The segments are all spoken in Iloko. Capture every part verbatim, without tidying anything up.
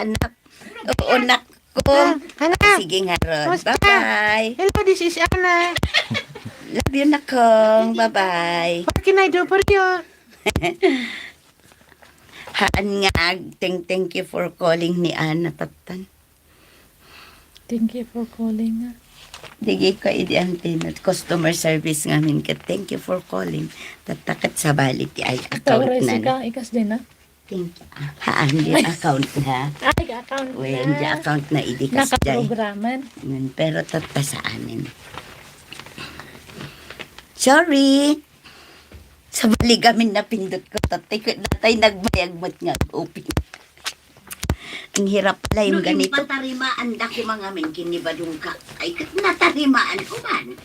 Anak. Oo, nak ko. Ah, anak. Sige nga ron. Bye-bye. Hello, this is Ana. Love you, nakong. Bye-bye. What can I do for you? Haan nga ag-, thank, thank you for calling ni Ana, tattan. Thank you for calling, ah. Digi ko idi antenna, customer service ngamin ket, "Thank you for calling." Tatta ket sabali ti ay account na. Ka, ikas din, ah. Thank you. Ah, haan di account na. Ay, account na. Wen, di account na idi kas jay. Nakaprograman. Mm, pero tatta saanen. Sorry. Sabali ngamin napindot ko, tatay, ket natay nagbayag met nga open. Ang hirap pala yung ganito. No impatarimaan da ko mangamin ken ni Badungkaw. Ay, ket natarimaan ko man.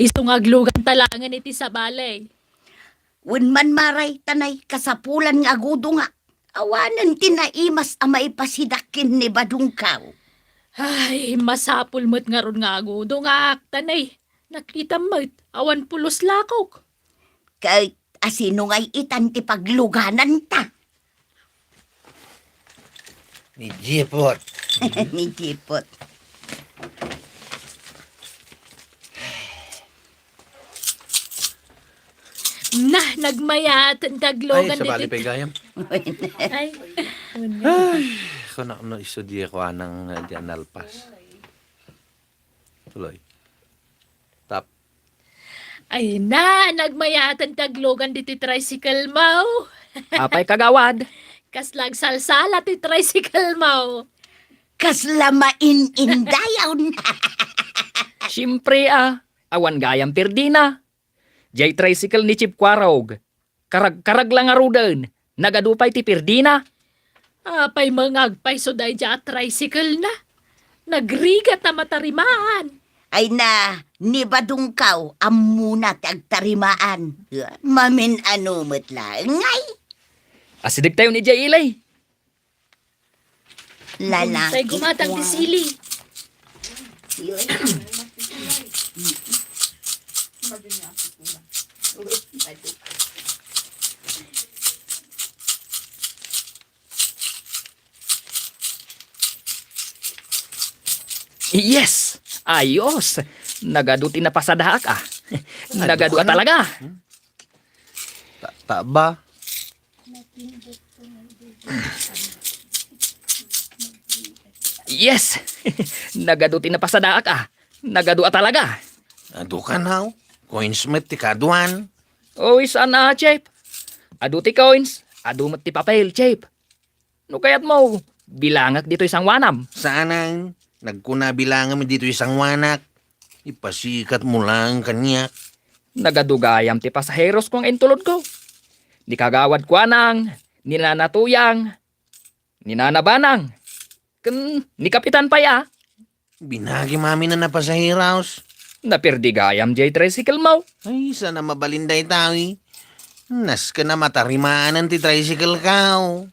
Isu nga aglugan talangen iti sabali. Wen man maray, tanay, kasapulan nga agudongak. Awanen ti naimas a maipasidak ken ni Badungkaw. Ay, masapul met ngarud nga agudongak, tanay. Nakitam met, awan pulos lakok. Ket asino ngay itan ti paglugananta? Ni Jipot. Ni Jipot. Na, nagmayaten ti aglugan. Ay, sabali ditoy pay gayam. Ay, ay, kunak no isu di ko anang di analpas. Tuloy. Tap. Ay na, nagmayaten ti aglugan diti tricycle mo. Apay, kagawad? Kasla agsalsala ti tricycle mo. Kasla mainindayon. Siempre, ah, awan gayam pirdina. Jay tricycle ni Chief Kwarog. Karag-karag la ngaruden, nagadu pay ti pirdina. Apay nga agpayso daydiay a tricycle na? Nagrigat a matarimaan. Ay na, ni Badungkaw, ammona ti agtarimaan. Mamin-ano met laeng, ay? Asideg tayo ni Jay Ilay. Lalaki. Tay gumatang ti sili. Yes! Ayos! Nagadu ti napasadaak, ah. Nagadu a talaga. Ta-, ta ba? Yes! Nagadu ti napasadaak, ah. Nagadu a talaga. Adu kanaw? Coins met ti kaduan. Oy, saan a, Chief? Adu ti coins, adu met ti papel, Chief. No kayatmo, bilangak ditoy sanguanam. Saanen, nagkuna bilangam ditoy sanguanak. Ipasikatmo laeng kaniak. Nagadu gayam ti pasaheros ko nga intulodko. Ni Kagawad Kuanang, ni Nana Tuyang, ni Nana Banang, ken ni Kapitan pay a. Binagi mamin a napasaheros. Napirdi gayam jay tricycle mo. Ay, saan a mabalin dayta, eh. Nasken a matarimaan ti tricycle ko.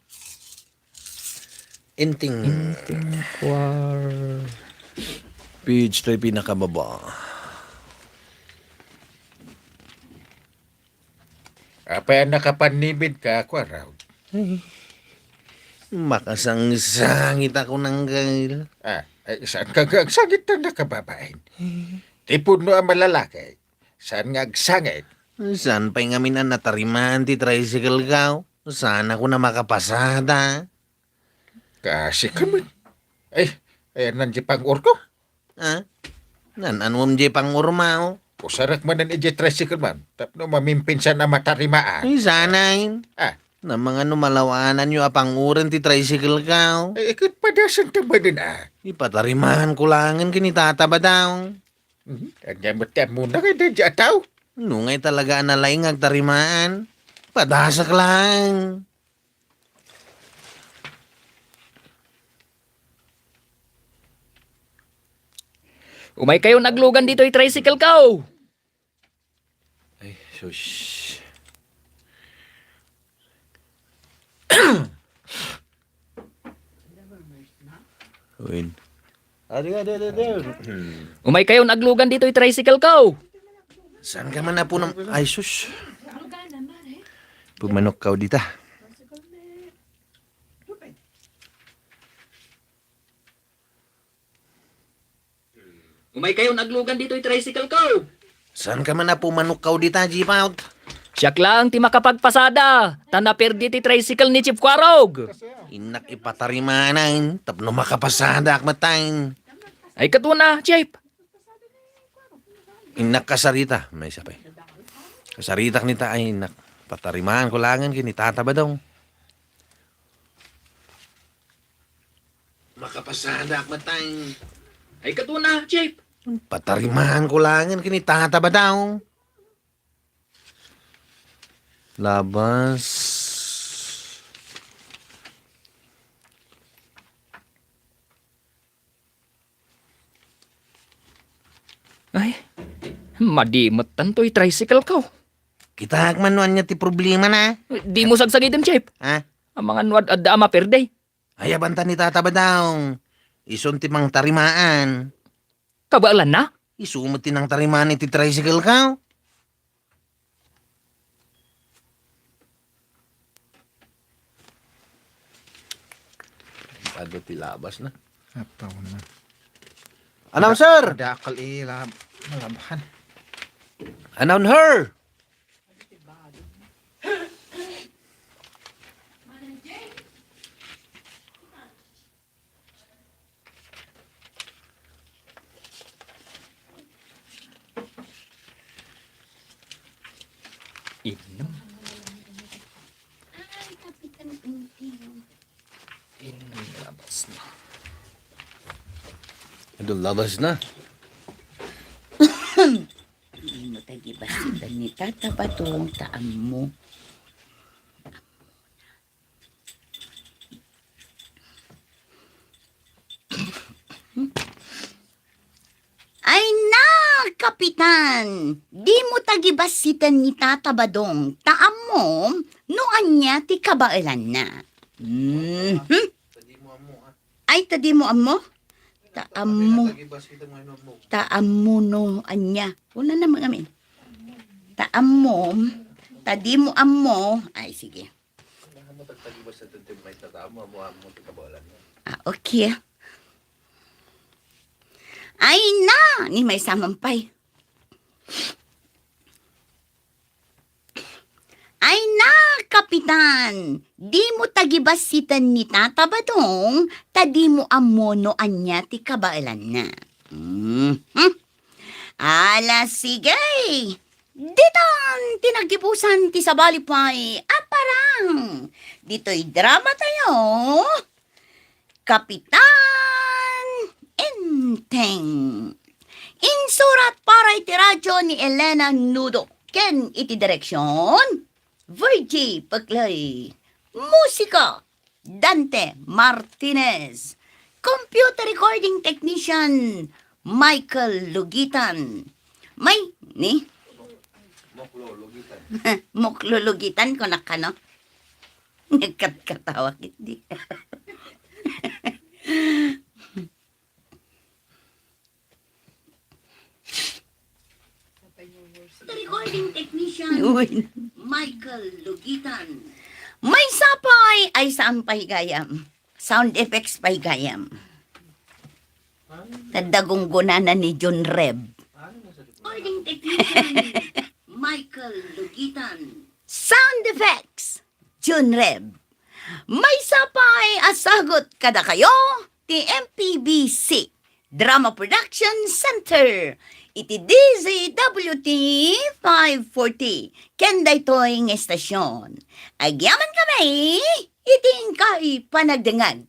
Inting. Inting kwar. Page tayo pinakababa. Apay a nakapannibid ka, Kuarog? Ay, makasangsangit ako nang gail. Ah, ay, saan ka agsangit na nakababain? Ay. Ti pudno a malalaki, saan nga agsangit? Saan pay ngamin a natarimaan ti tricycle ko? Saan ako na makapasada? Kasi ka man. Ay, ay, nan di pang-urko? Ah? Nan-anuam di pang-urmaw? Usarak manen iti tricycle man, tapno mamimpinsan a matarimaan. Ay, sanain. Ah. Namangano malawanan yo a panguren ti tricycle ko? Ay, ikat padasan ta manen, ah. Ipatarimaan ko langen ken ni Tata Badang. Mhm. Anya met ti ammona nga daydi a tao? No ngay talaga a nalaing nga agtarimaan, padasak lang. Umay kayo naglugan ditoy tricycle ko. Ay, sus. Win. Adi nga, di, di, di. Umay kayo naglugan ditoy tricycle ko. Saan ka man apo ng, ay, sus. Pumanok ka dita. Umaykayon aglugan ditoy tricycle ko. Saanka man a pumanukkaw dita, Jeep Out? Siak laeng ti makapagpasada, ta naperde ti tricycle ni Chief Kwarog. Innak ipatarimanan tapno makapasadak met. Ay, katuna, Chief. Innak kasarita, maysa pay. Kasaritak ni ta, ay, innak. Patarimaanko laengen ken ni Tata Badong. Makapasadak met. Ay, katuna, Chief. Patarimaanko laengen ken ni Tata Badong. Labas. Ay, madi met tanto ti tricycle ko. Kitaak man no ania ti problemana. Dimo sagsagidem, Chief. Ha? Amangan no ad-, adda a maperde. Ay, abanta ni Tata Badong. Isun ti mangtarimaan. Kabaelanna? Isu met ti nangtarimaan iti tricycle ko. Adu ti labas na. Apaw na. Announcer! Dakal i lab-, malabhan. Announcer! Inno. Ay, Kapitan Inting. Inno, labas na. Adu, labas na. Dimo ta gibasitan ni Tata Badong ta ammo. Ay na, Kapitan! Dimo ta gibasitan ni Tata Badong ta ammom no ania ti kabaelanna. Mhm. Ay, ta dimo ammo? Ta ammo. Ta ammo no ania. Una na, mga amin. Ta ammom. Ta dimo ammo. Ay, sige. Ah, okay. Ay na, ni maysa man pay. Ay na, Kapitan, dimo ta gibasitan ni Tata Badong, ta dimo ammo no ania ti kabaelanna. Mhm. Ala, sige. Ditan ti naggibusan ti sabali pay a parang. Ditoy drama tayo, Kapitan Enteng. Insurat para iti radyo ni Elena Nudo ken iti direksyon, Virgie Peclay. Musika, Dante Martinez. Computer recording technician, Michael Lugitan. May, ni? Moklo Lugitan. Moklo Lugitan, kunak kano? Nagkatkatawa kiti. The recording technician, Uy. Michael Lugitan. Maysa pay, ay, saan pay gayam? Sound effects pay gayam. Tadda gunggona na ni John Reb. Recording technician, Michael Lugitan. Sound effects, John Reb. Maysa pay a sagut kadakayo ti M P B C Drama Production Center iti D Z W T five forty ken daytoy nga estasyon. Agyaman kami iti inkay panagdengngeg.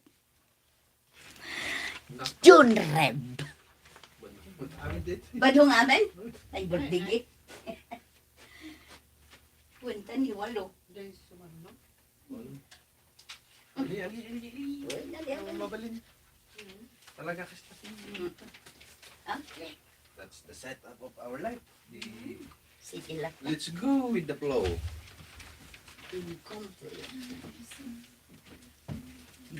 John Reb. Badong amin? Ay, bordigi. Kwenta ni walo. Ali, ali, ali, ali. Uy, dali, dali. Mabalin. Talaga, kasta. Mm. Okay. That's the setup of our life. Sige lang. Let's go with the flow. Incomprehensible.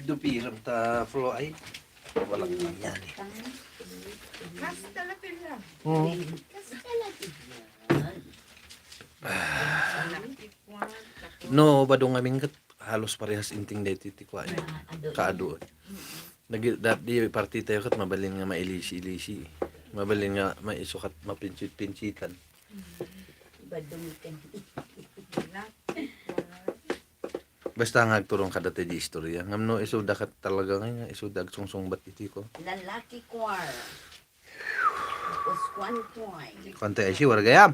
Dupiram ta flow ay. Walang nangyari. Kasta lang pila. Oo. Kasta lang pila. No, badong amin ket halos parehas inting daytoy ti kuan. Kaadu. Nag-, dati parti tayo ket mabalin nga mailisi-ilisi. Mabalin nga maisu kat mapinsit-pinsitan. Badong ken. Basta nga agturong kada ti istorya. Ngem no isu dakat talaga ngay nga isu da agsungsungbat iti ko. Lalaki choir. Tapos kwan choir. Kwan tayo, ay, si Wargayam.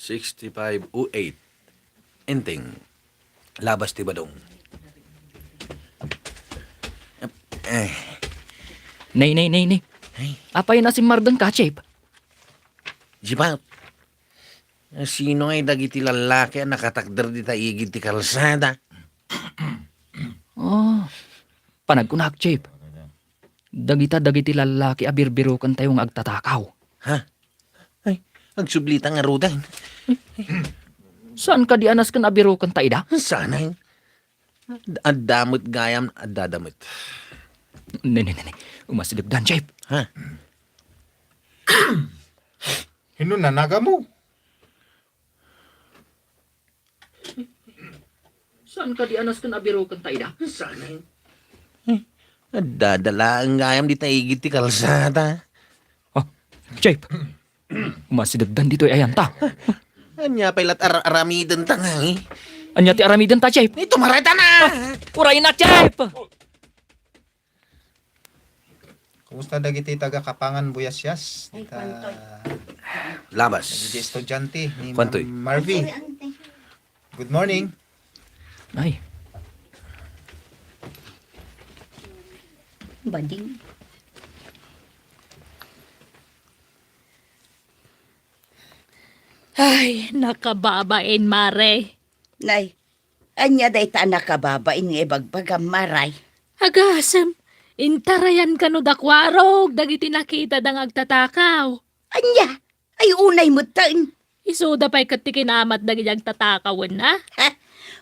Sixty-five oh eight. Enteng. Labas ti badong. Eh. Nay, nay, nay, nay. Ay. Apay nasimmardeng ka, Chief? Jipat. Sino ay dagiti lallaki a nakatakder dita igid ti kalsada? Oh, panagkunak, Chief. Dagita dagiti lallaki a birbirokentayo nga agtatakaw. Ha? Ay, agsublita nga rudan. Saan kadi a nasken a birokenta ida? Saan ay? Adda met gayam, adda da met. Ne, ne, ne, ne. Umasidegdan, Chief. Ha? Hino nanagamo? Saan kadi a nasken a birokenta ida? Saan ay? Eh, adda da laeng gayam dita igid ti kalsada. Oh, Chief. Umasidegdan ditoy ayanta. Ania pay lat ar-, aramidenta ngay? Ania ti aramidenta, Chief? Ito, maretana! Ah, uraynak, Chief! Kumusta dagiti taga Kapangan, Buyasias? Ay, dita, kwantoy. Labas. Dagiti estudiante ni Kwantoy. Ma'am Marvy. Ay, sorry, ante. Good morning. Ay. Bading. Ay, nakababain, Mare. Nay, ania dayta a nakababain nga ibagbagam, Maray? Agasem, intarayan kano da Kuarog dagiti nakita da nga agtatakaw. Ania? Ay, unay metten. Isuda pay ket ti kinaamat dagiti agtatakawen, a? Ha?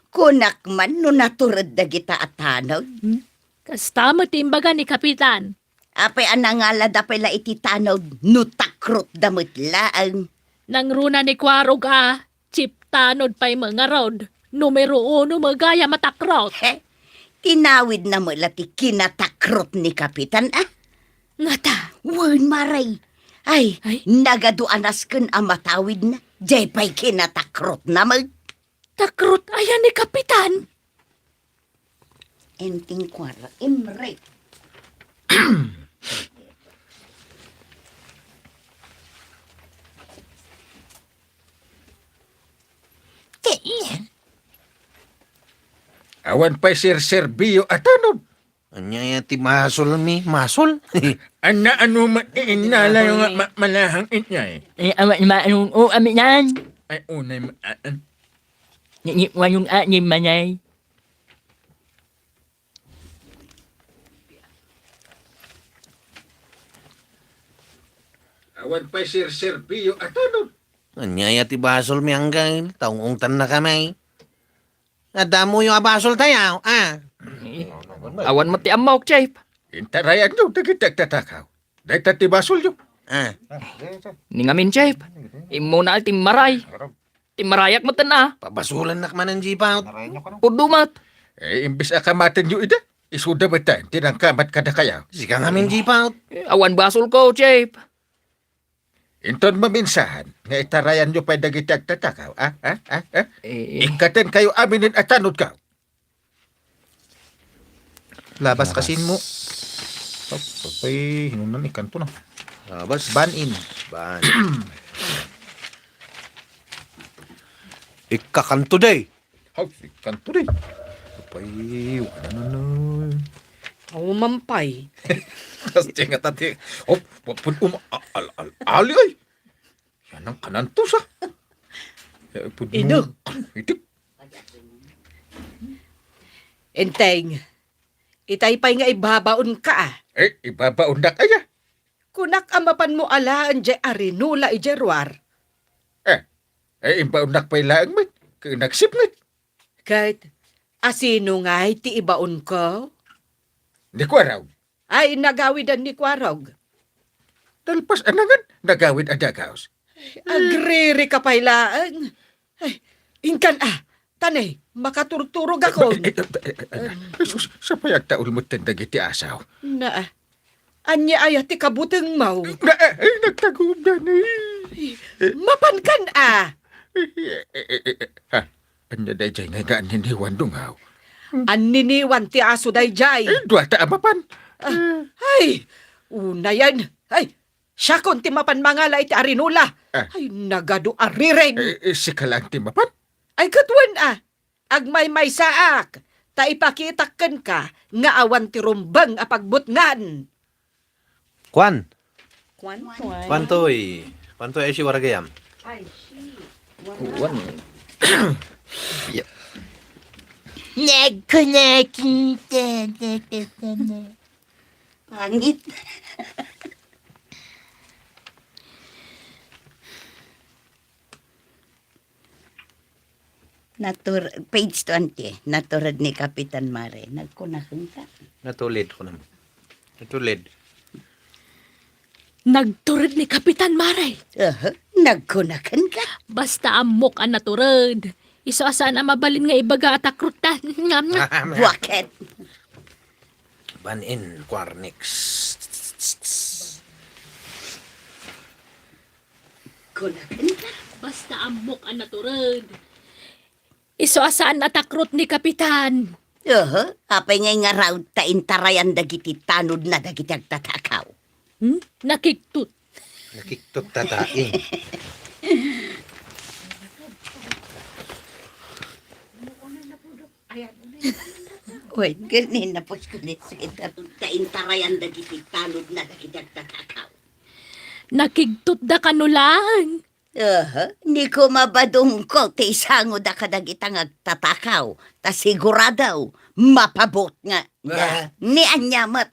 Kunak man no natured dagita a tanod. Hmm? Kasta met ti imbaga ni Kapitan. Apay a nangalada pay la iti tanod no takrotda met laeng? Nangruna ni Kuarog a, Chief tanod pay met ngarud, numero uno met gayam a takrot. He? Tinawidna met la ti kinatakrot ni Kapitan, a? Ngata? Wen, Maray. Ay, Ay? Nagadu a nasken a matawidna. Jay pay kinatakrotna met. Takrot aya ni Kapitan? Enteng kuara, Imre. Awan pay serserbio a tanod. Ania aya ti masolmi? Masol? Ania, ano met ti innalayo nga ma-, malahang inyay? Eh, awan maano, o, amin yan. Ay, unay met, ah, ah. Ni, ni, wanong, ah, ni manay. Awan pay serserbio a tanod. Ania aya ti basolmi, anggaw? Taungungtanna kami. Adda ammoyo a basol tayo, a? Eh, awan met ti ammok, Chief. Intarayanyo dagiti agtatakaw. Dayta ti basolyo. A? Ni ngamin, Chief. Immuna ti Maray. Ti Marayak met ten, a? Pabasolannak manen, Jipaut. Pudno met. Eh, imbes a kamatenyo ida, isuda met ti nangkamat kadakayo. Sika ngamin, Jipaut. Eh, awan basolko, Chief. Inton maminsan nga itarayanyo pay dagiti agtatakaw, a? A? A? A? Eh, eh. Ikkatenkayo aminen a tanodkaw. Labas. Labas. Kasin mo. Apay, hinunan ikanto na. Labas. Ban in. Ban. Ikkakanto day. Haw, ikanto day. Apay, wala na na. Aw, mampay. Kas nga tati. Oh, pun um, al, al, ali ay. Yan ang kanantos, a. Eh, pudno. Idok. Idok. Enteng, itay pay nga ibabaonka, a. Eh, ibabaonnak aya? Kunak a mapanmo alaen jay arinula idiay ruar. Eh, eh, imbaonnak pay laeng met, ket nagsipnget. Ket asino ngay ti ibaonko? Ni Kuarog. Ay, nagawiden ni Kuarog. Nalpas a nangan, nagawid a dagus. Agririka pay laeng. Ay, inkan a, tanay, makaturturogakon. Eh, eh, eh, eh, eh, sus, sapay agtaul metten dagiti asaw. Na, ania aya ti kabutengmo? Na, eh, eh, nagtagumda ni. Ay, mapankan a. Eh, eh, eh, eh, eh, ha? Ania daydiay nga anniniwan dungaw? Anniniwan ti aso daydiay. Eh, duata a mapan. Ah, ay, unayen. Ay, siakon ti mapan mangala iti arinola. Ah. Ay, nagadu a riring. Eh, eh, sika laeng ti mapan? Ay, ket wen a. Agmaymaysaak, ta ipakitak kenka nga awan ti rumbeng a pagbutngan. Kuan. Kuan, kuan. Kuantoy. Kuantoy ay si waragayam. Ay, si. Kuan. Nagkunakita. Pangit. Natur-, page twenty, natured ni Kapitan Mare. Nagkuna kenka? Natulid ko naman. Natulid. Nagtured ni Kapitan Mare. Aha, nagkuna kenka? Basta ammok a natured. Isu a saan a mabalin nga ibaga a takrot ta. Ngam, ngam. Buaket. Ban in Quarnix. Kunakan ka. Basta ammok a natured. Isu a saan a takrot ni Kapitan. Oho, apay ngay ngarud ta intarayan dagiti tanodna dagiti agtatakaw? Hmm? Nakiktot. Nakiktot ta tae. Wen, ganina pos kulit sa ita. Ta intarayan dagiti tanodna dagiti agtatakaw. Nakigtotda kano laeng. Aha, ni koma badongko ti isangoda kadagita nga agtatakaw, ta sigurado, mapabot nga, ah, ni ania met.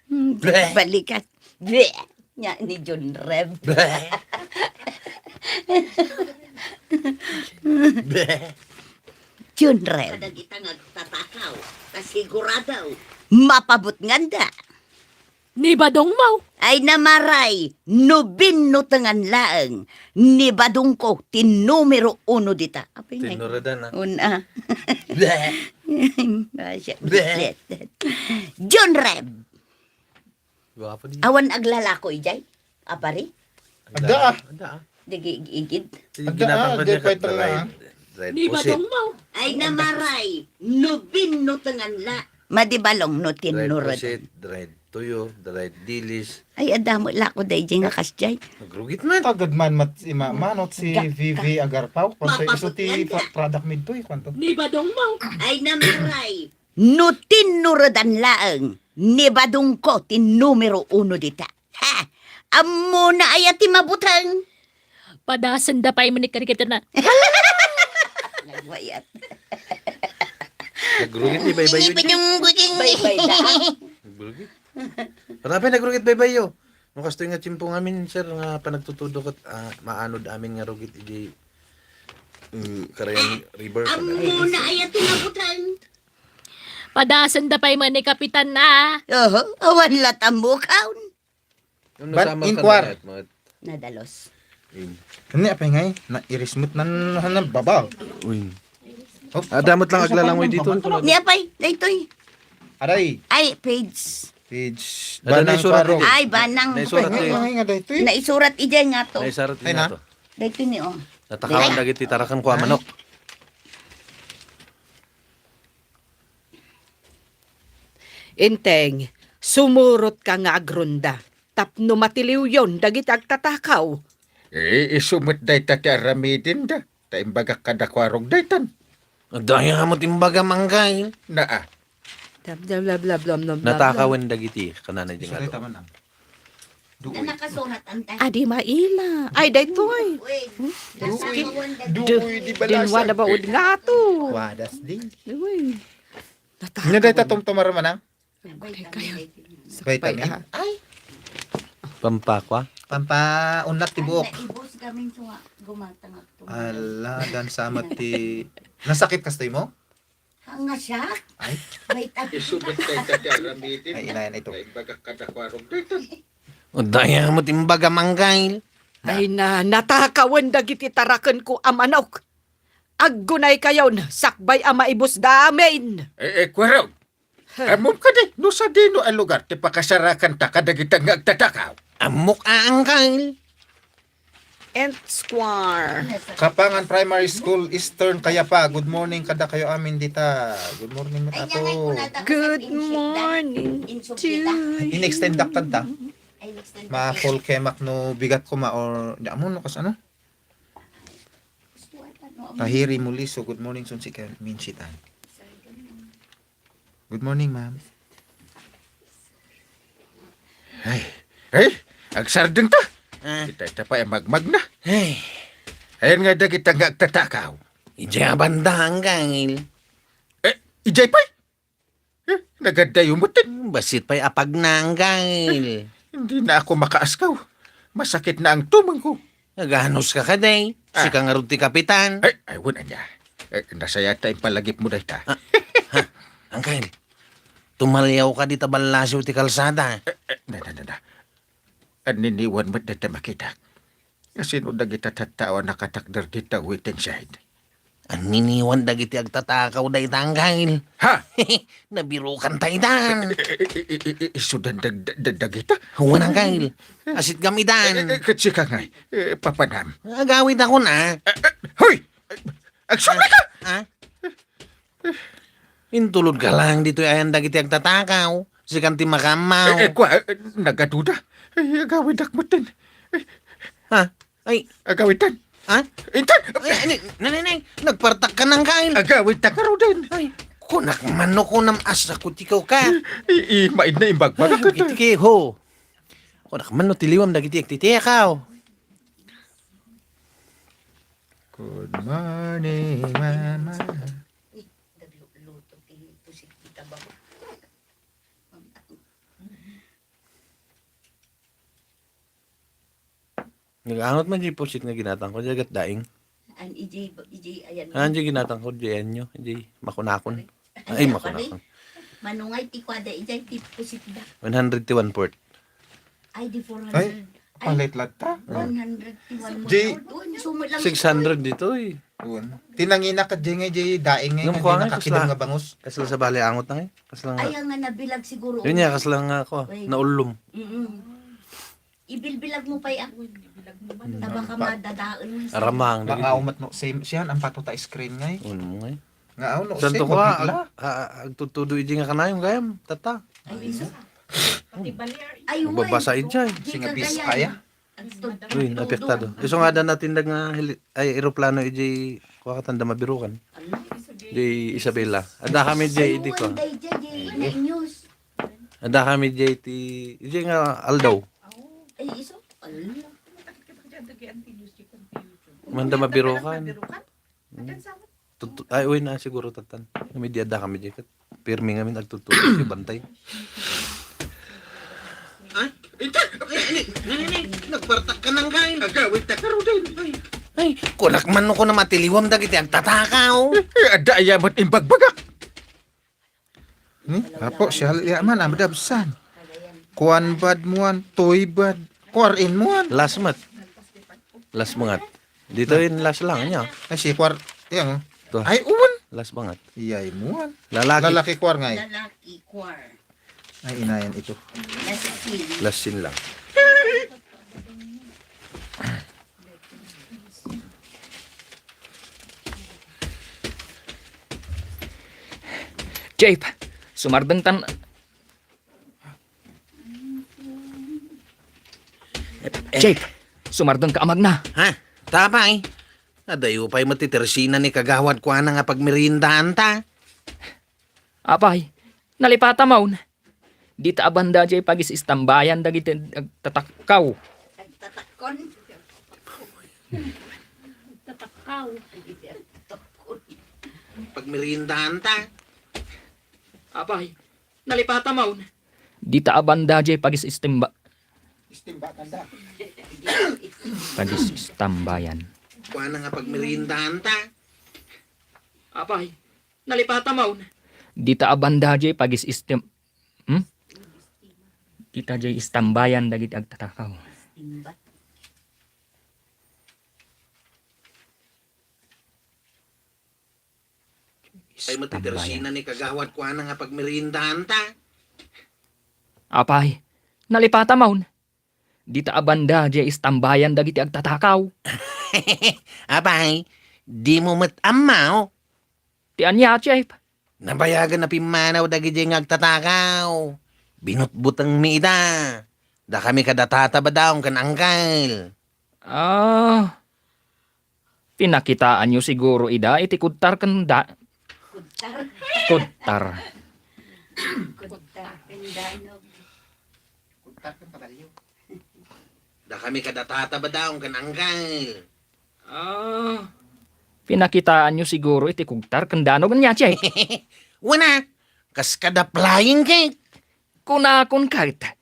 Hmm, bleh. Balikan. Bleh. Nia ni John Reb. Bleh. Bleh. John Reb. Kadagita nga agtatakaw, ta sigurado, mapabot nganda. Ni badongmo. Ay namaray, no binnutengan laeng, ni badongko ti numero uno dita. Apay ngay? Tinuredan, ah. Un-, ah. Bleh. Basya. Bleh. John Reb. Gwapo di. Awan aglalako idiay? Apari? Adda, ah. Adda, ah. Digi igid. Sige, adda, ginatang ah, ko di dyan, pay kat-, talaga, ah. Right, right. Ni pusit. Badongmo. Ay namaray, no binnutengan la. Madi balong no tinuredan. Right pusit, right tuyo, right dilis. Ay, adda met la ko daydiay nga kasdiay. Nagrugit man. Tagad man mat-, ima-, manot si Ga-, Vivi ga-, Agarpaw. Kung sa iso ti mapaputlan pa-, ka. Product mi ditoy, kwanto? Ni badongmo. Ay namaray. No tinuredan laeng, ni badongko ti numero uno dita. Ha! Ammona aya ti mabuteng? Padasenda pay met ni kadagita na. Nagwayat. Nagrugit ni baybayyo. Ini pa yung buting. Baybay da. Nagrugit. Ano pa nagrugit baybayyo? No kastoy nga tiempo ngamin, sir, nga panagtutudo ket, ah, maanod amin nga rugit idi, mm, Carayan River. Ammona aya ti nabuteng? Padasenda pay met ni Kapitan, ah. Oho, awan la tambukaw. Ban inkwar. Nadalos. In. Ania apay ngay? Nairis met nan, nan baba. Uy. Oh. Adda met lang aglalangoy dito. Ania pay, daytoy. Aray. Ay, page. Page. Ada banang naisurat paro. Iti. Ay, banang. Naisurat iti. Ay, nga daytoy. Naisurat idiay nga to. Naisurat idiay nga to. Daytoy ni, oh. Natakawan dagiti taraken ko a manok. Inteng, sumurotka nga agronda tapno matiliwyon dagiti agtatakaw. Eh, isu met dayta ti aramidenda, ta imbagak kada Kuarog daytan. Dayta met imbaga manggay. Naa. Bla, bla, bla, bla, bla, bla, bla. Natakawen dagiti, kanana di nga. Sorry, to. Tama na. Duoy. Na nakasurat, anta. Adi maila. Ay, daytoy. Uy, hmm? Duoy. Duoy, di balasan. Dinwa na ba ud nga to? Wadas di. Uy. Natakaw. Nga dayta tumtumar manang? Agulay kayo. Sakpay, vitamin? Ah. Ay. Pampakwa? Pampaunat ti buok. Ay, naibos kami sa gumatang ako. Ala, dan sama ti, nasakit kastoy mo? Nga siya? Ay. May tag- Isu met dayta ti aramidem. Ay, inayan ito. Naimbagak kadakuarog dayta. O, dayta met imbagam, Angkel. Ay na, natakawen dagiti tarakenko a manok. Aggunaykayon, sakbay a maibusda amin. Eh, eh, kuarog. Huh. Ammom kadi, no sadino a lugar ti pakasarakanta kadagita nga agtatakaw? Ammok a, Angkel. And Square. Kapangan Primary School, Eastern Cayapa. Good morning kadakayo amin dita. Good morning, Ay, Apo. Good morning to you. In-extend up tanta. Ay, in-extend up. Ma-full kemak no bigat ko ma or, di amo no kas ano? Tahiri Muliso, good morning, Sunsi Minchitan. Good morning, ma'am. Ay, ay, agsardeng ta. Ah. Ita, ita pa, eh, magmag na. Ay. Ayan nga dagita nga agtatakaw. Ijay a banda, Angkel. Eh, ijay pay? Eh, nagadayo met. Hmm, bassit pay apagna, Angkel. Hindi na ako makaaskaw. Masakit na ang tumengko. Naganos ka kadi? Ah. Sika ngarud ti kapitan. Ay, ay, wen ania. Eh, nasayat ta impalagipmo dayta. Ah, ha, Angkel, tumaliaw ka dita ballasiw ti kalsada. Eh, eh, na, na, na, na. Anniniwan met dayta makitak. Kasino dagita tattao a nakatakder dita waiting shed? Anniniwan dagiti agtatakaw dayta, Angkel. Ha? Nabirukan ta itan. I-, i-, i-, i-, isudan dag-, dag-, dagita? Wen, Angkel. Asitgam itan. Eh, eh, ket sika ngay, eh, papanam. Agawid ako na. Eh, eh, hoy! Agsubli ka! Ah? Intulod ka lang ditoy ayan dagiti agtatakaw. Sikan ti makammaw. Eh, eh, kwa, eh, nagaduda. Eh, agawidak metten. Eh, Ha? Ay. Agawidan. Ha? Intan! Ay, ani, nanay, nay, nagpartak ka nang kain. Agawidak ngaruden. Ay, kunak man no kunam asa ko tikaw ka. I, i, maid na imbagbaga ka. Ay, iti ki, ho. Kunak man no tiliwam dagiti agtitiek, aw. Good morning, Mama. Uy, nagluto ti pusit kita ba? Nag-angot man diay pusit nga ginatang ko, diay gatdaing. An ijay, ijay, ayan. Ah, diay ginatang ko, diay anyo, diay makunakon. Ay, makunakon. Manungay ti kuada, ijay ti pusit da. One hundred ti one-fourth. Ay, di four hundred. Ay, palit latta. One hundred ti one-fourth. Diay, six hundred ditoy. Ti nangina ket diay nga, diay daing nga, nga diay nakakidem nga bangus. Kasla sabali angot na ngay. Kasla nga. Ay, nga nabilag siguro. Yun nga, kasla nga ako, naulom. Mm-mm. Ibilbilag mo pa'y ako. Ta baka madadael mo. Aramang, dagiti. Baka umat no, same, siya, ang pato ta screen ngay. Uno mo ngay. Nga, ano, santo ko, agtudtudo iji nga kanayong gayam, tata. Ay, iso. Ay, magbabasa ijay. Singa bis aya. Uy, apektado. Iso nga da natindag nga heli-, ay, eroplano iji, kuwa katanda mabirukan. Di Isabela. Ada kami ijay, idi ko. Ada kami ijay ti, ijay nga aldaw. Ay, iso? Ala. Manda mabirukan. Hmm. Tuttu-, ay, uy, na siguro tatan. Kami di ada kami di kat. Pirmi ngamin agtutulog ti bantay. Ay, ito, ay, ay, ay, ay, nagpartak ka nang kain. Agawid ta karuden. Ay, ay, kunak man no ko na matiliwam dagiti agtatakaw. Eh, eh, adda ayamat imbagbagak. Ni, apo, siya, ya man, amadabsan. Kuan bad muan, toy bad, kuarin muan. Last mat. Last mangat. Dito yung last lang niya. Ay, si kuar, yan, oh. Ito. Ay, uwan. Last mangat. Iyay muan. Lalaki. Lalaki kuar ngay. Lalaki kuar. Ay, inayan ito. Last scene. Last scene lang. Jeff, sumardeng tan-, Jeff, sumardeng ka amagna. Ha? Tapay? Adayo pay met ti tersina ni kagawad kuana nga pagmeriendaan ta. Apay, nalipata mawn. Dita a banda jay pagis-istambayan dagiti agtatakkaw. Agtatakkon. Agtatakkaw. Pagmeriendaan ta. Apay, nalipata mawn. Dita a banda jay pagis-istimba-, Istimba kanda. Pagis-istambayan. Kuana nga pagmeriendaan ta. Apay, Nalipata mawn. Dita a banda jay pagis-istem-, hmm? Dita jay istambayan dagiti agtatakaw. Ay, mati Teresina ni kagawad kuana nga pagmeriendaanta. Apay, nalipata mawn. Dita a banda, diay istambayan dagiti agtatakaw. Apay, dimo met ammo? Ti ania, Chief? Nabayagen a pimmanaw dagidiay nga agtatakaw. Binutbutengmi ida. Dakami kada Tata Badong ken Angkel. Ah, pinakitaanyo siguro ida iti kudtar ken da-, Kudtar. Kudtar. Kudtar ken danog. Kudtar ken kabalyo. Dakami kada Tata Badong ken Angkel. Ah, pinakitaanyo siguro iti kugtar ken danog ania, Chief? Wen a, kas kada flying cake. Kunakon ket.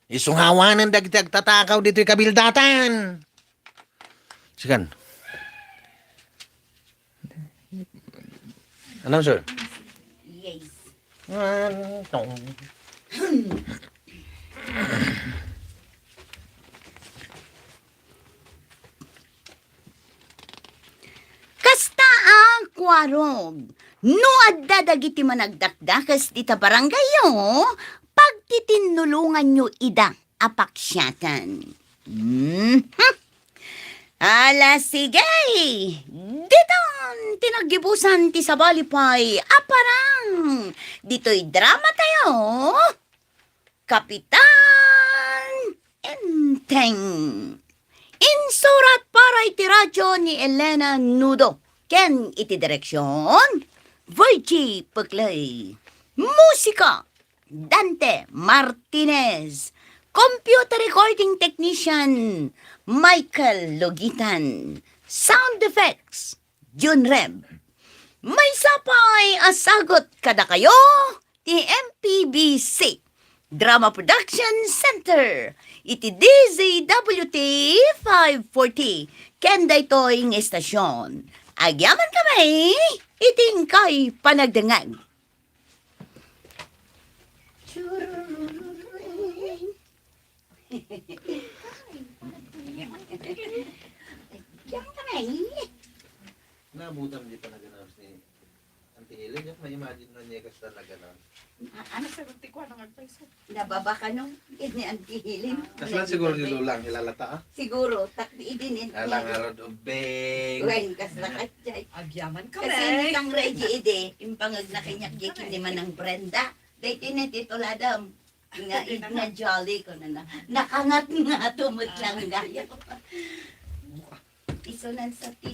Isu nga awanen dagiti agtatakaw ditoy kabildatan. Sikan. Announcer. Yes. Announcer. Kasta a kuarog, no adda dagiti managdakdakes dita barangayyo, pagtitinnulonganyo ida a paksiaten. Mhm. Ala, sige! Ditan ti naggibusan ti sabali pay a parang ditoy drama tayo. Kapitan Enteng. Insurat para iti radyo ni Elena Nudo ken iti direksyon, Virgie Peclay. Musika, Dante Martinez. Computer recording technician, Michael Logitan. Sound effects, Jun Reb. Maysa pay a sagut kadakayo ti M P B C Drama Production Center iti D Z W T five forty ken daytoy nga istasyon. Agyaman kami iti inkay panagdengngeg. Diyan ka na eh. Naabutan di pa nag-announce ni Auntie Helen, yung may imagine na niya kasta nag-announce. Ah, ano sa gunti ko, ano nga advice mo? Nababa ka nung ni Auntie Helen. Kasla siguro ni Lola ang hilalata, ah? Siguro, takdi idin Auntie Helen. Alang arod ubing. Wen, kasla ka, Chay. Agyaman ka, Kasi eh. Ni Kang Reggie idi, impangag na kanya gikin ni Manang Brenda. Dahil tinitituladam. Nga, nga jolly ko na na. Nakangat nga tumutlang gayo. Iso nan sa ti.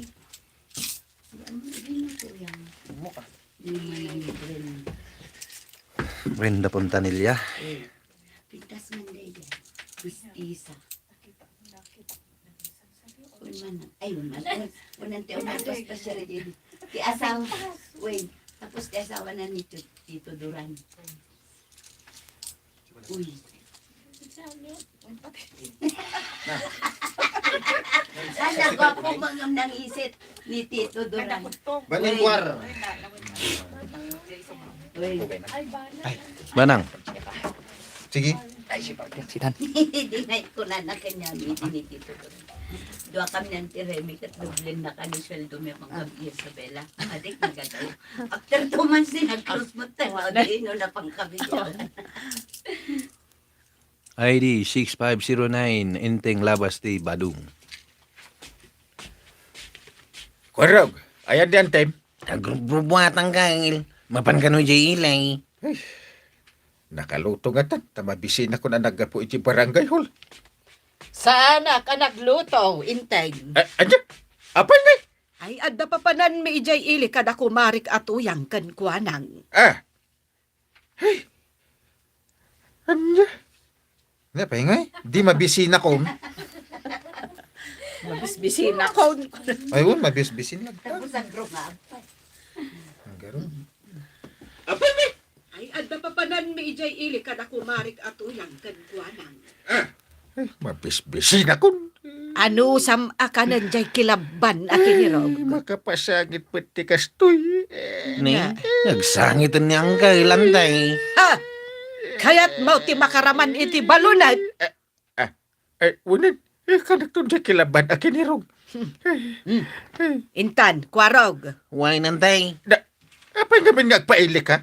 Ano, ano, ano, ano, Buka. Yung manang ni Brenda. Brenda Fontanilla. Eh, pintas man na yan. Mistisa. Uy, man, ay, man, uy, unan ti umatos pa siya rin. Ti asawa, uy, tapos ti asawa na ni Tito, Tito Duran. Uy. Ala, gwapo mo nga nangisit ni Tito Duran. Baningwar. Uy. Ay, Banang. Sige. Ay, si Parker, si Dan. Di na ikuna na kanya, ni, ni Tito Duran. Dua kami ng tiremi, kat doble na kami sweldo mi pang gabi, Isabela. Adik, nagadaw. After two months, din nag-close mo tayo. Di, no, na pang kami. I D six five zero nine, Enteng Labas ti Badong. Kuarog, ayan di antem? Agrubrubuatan ka, Angel. Mapan kano jay ilay. Ay, nakaluto nga tan, ta mabisina ko na naggapu iti barangay hall. Saanak a nagluto, Enteng. A-, anya? Apay ngay? Ay, adda papananmi idiay ili kada kumarik a tuyang ken kuanang. Ah, Hey! Anya? Anya pay ngay? Di mabisina kon. Mabisbisina kon. Ay, wen, mabisbisin lang. Tapos ang grumab. Ang garo. Apay, mi? Ay, adda papananmi idiay ili kada kumarik a tuyang ken kuanang. Ah! Ay, mabisbisina kon. Anusam a kanen jay kilabban a kinirog? Ay, makapasangit met ti kastoy. Eh, Ni, na. Nagsangiten ni Angkel, Antay. Ha! Kayatmo ti makaraman iti balunet? Ah, ah, eh, unen, eh, kanakton jay kilabban a kinirog. Hmm. Intan, Kuarog. Wen, Antay. Da, apay ngamin nga agpailik, ha?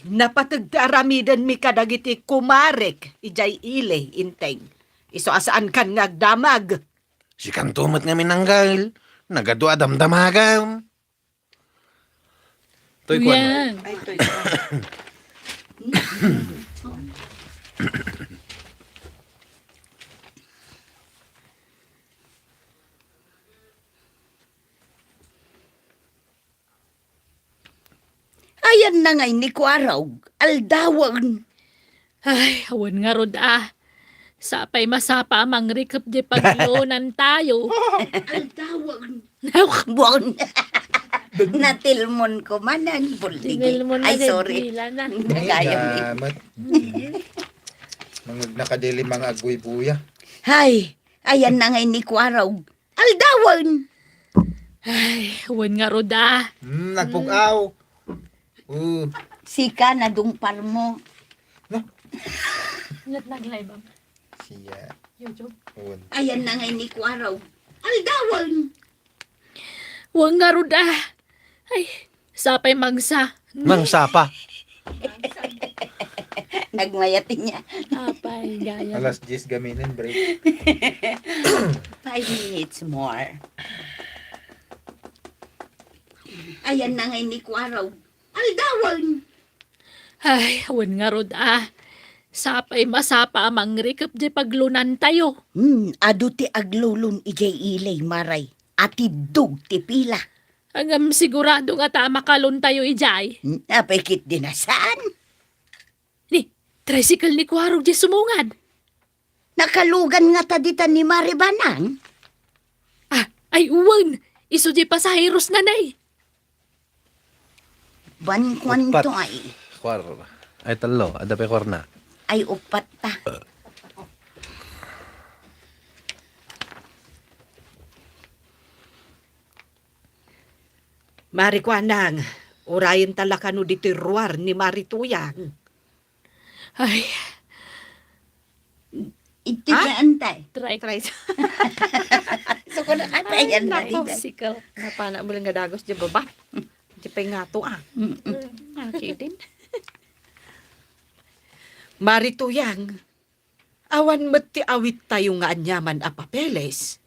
Napateg ti aramidenmi kadagiti kumarek idiay ili, Inteng. Isu a saankan nga agdamag. Sikanto met ngamin, Angkel. Nagadu a damdamagam. Toy kuan. Kuya. Ay, toy kuan. Ayanna ngay ni Kuarog, aldawen. Ay, awan ngarud a. Sapay masapa a mangrikep di paglonantayo. Aldawen. Buang. Natilmon ko manen, buldigi. Tinilmon na. Ay, sorry. Dagayam. Ay, damat. Mga nakadili, mga aguybuya. Hay, ayanna ngay ni Kuarog. Aldawen. Ay, wen ngarud a. Hmm, nagpug-aw. Oo. Sika, nadungparmo. No? Nat nag-live am. Siya. YouTube. Wen. Ayanna ngay ni Kuarog. Aldawen. Wen ngarud a. Ay, sapay mangsa. Mangsapa. Nagmayat niya. Apay, gayam. Alas diyes gaminen, break. Five minutes more. Ayanna ngay ni Kuarog. Aldawen. Ay, wen ngarud a. Sapay masapa a mangrikep di paglonantayo. Hmm, adu ti aglolon idiay ili, Mare. Atiddog ti pila. Ngem sigurado ngata a makalontayo idiay. Hmm, apay ketdi a saan? Ni, tricycle ni Kuarog di sumungad. Nakalugan ngata dita ni Mare Banang? Ah, ay, wen. Isu di pasaheros na, nay. Ban kuanto ay. Kuar. Ay, tello. Adda pay kuarna. Ay, upat ta. Mare Kuanang, urayenta la kano ditoy ruar ni Mare Tuyang. Ay. Iti Ah? Antay. Try. Try. So, kung nakatayan na Ay, nako, dito. Sikel. Napana mo lang nga dagos di baba. Di pa nga to, ah. Mm-mm. Ah, kidding. Mare Tuyang, awan met ti awittayo nga aniaman a papeles.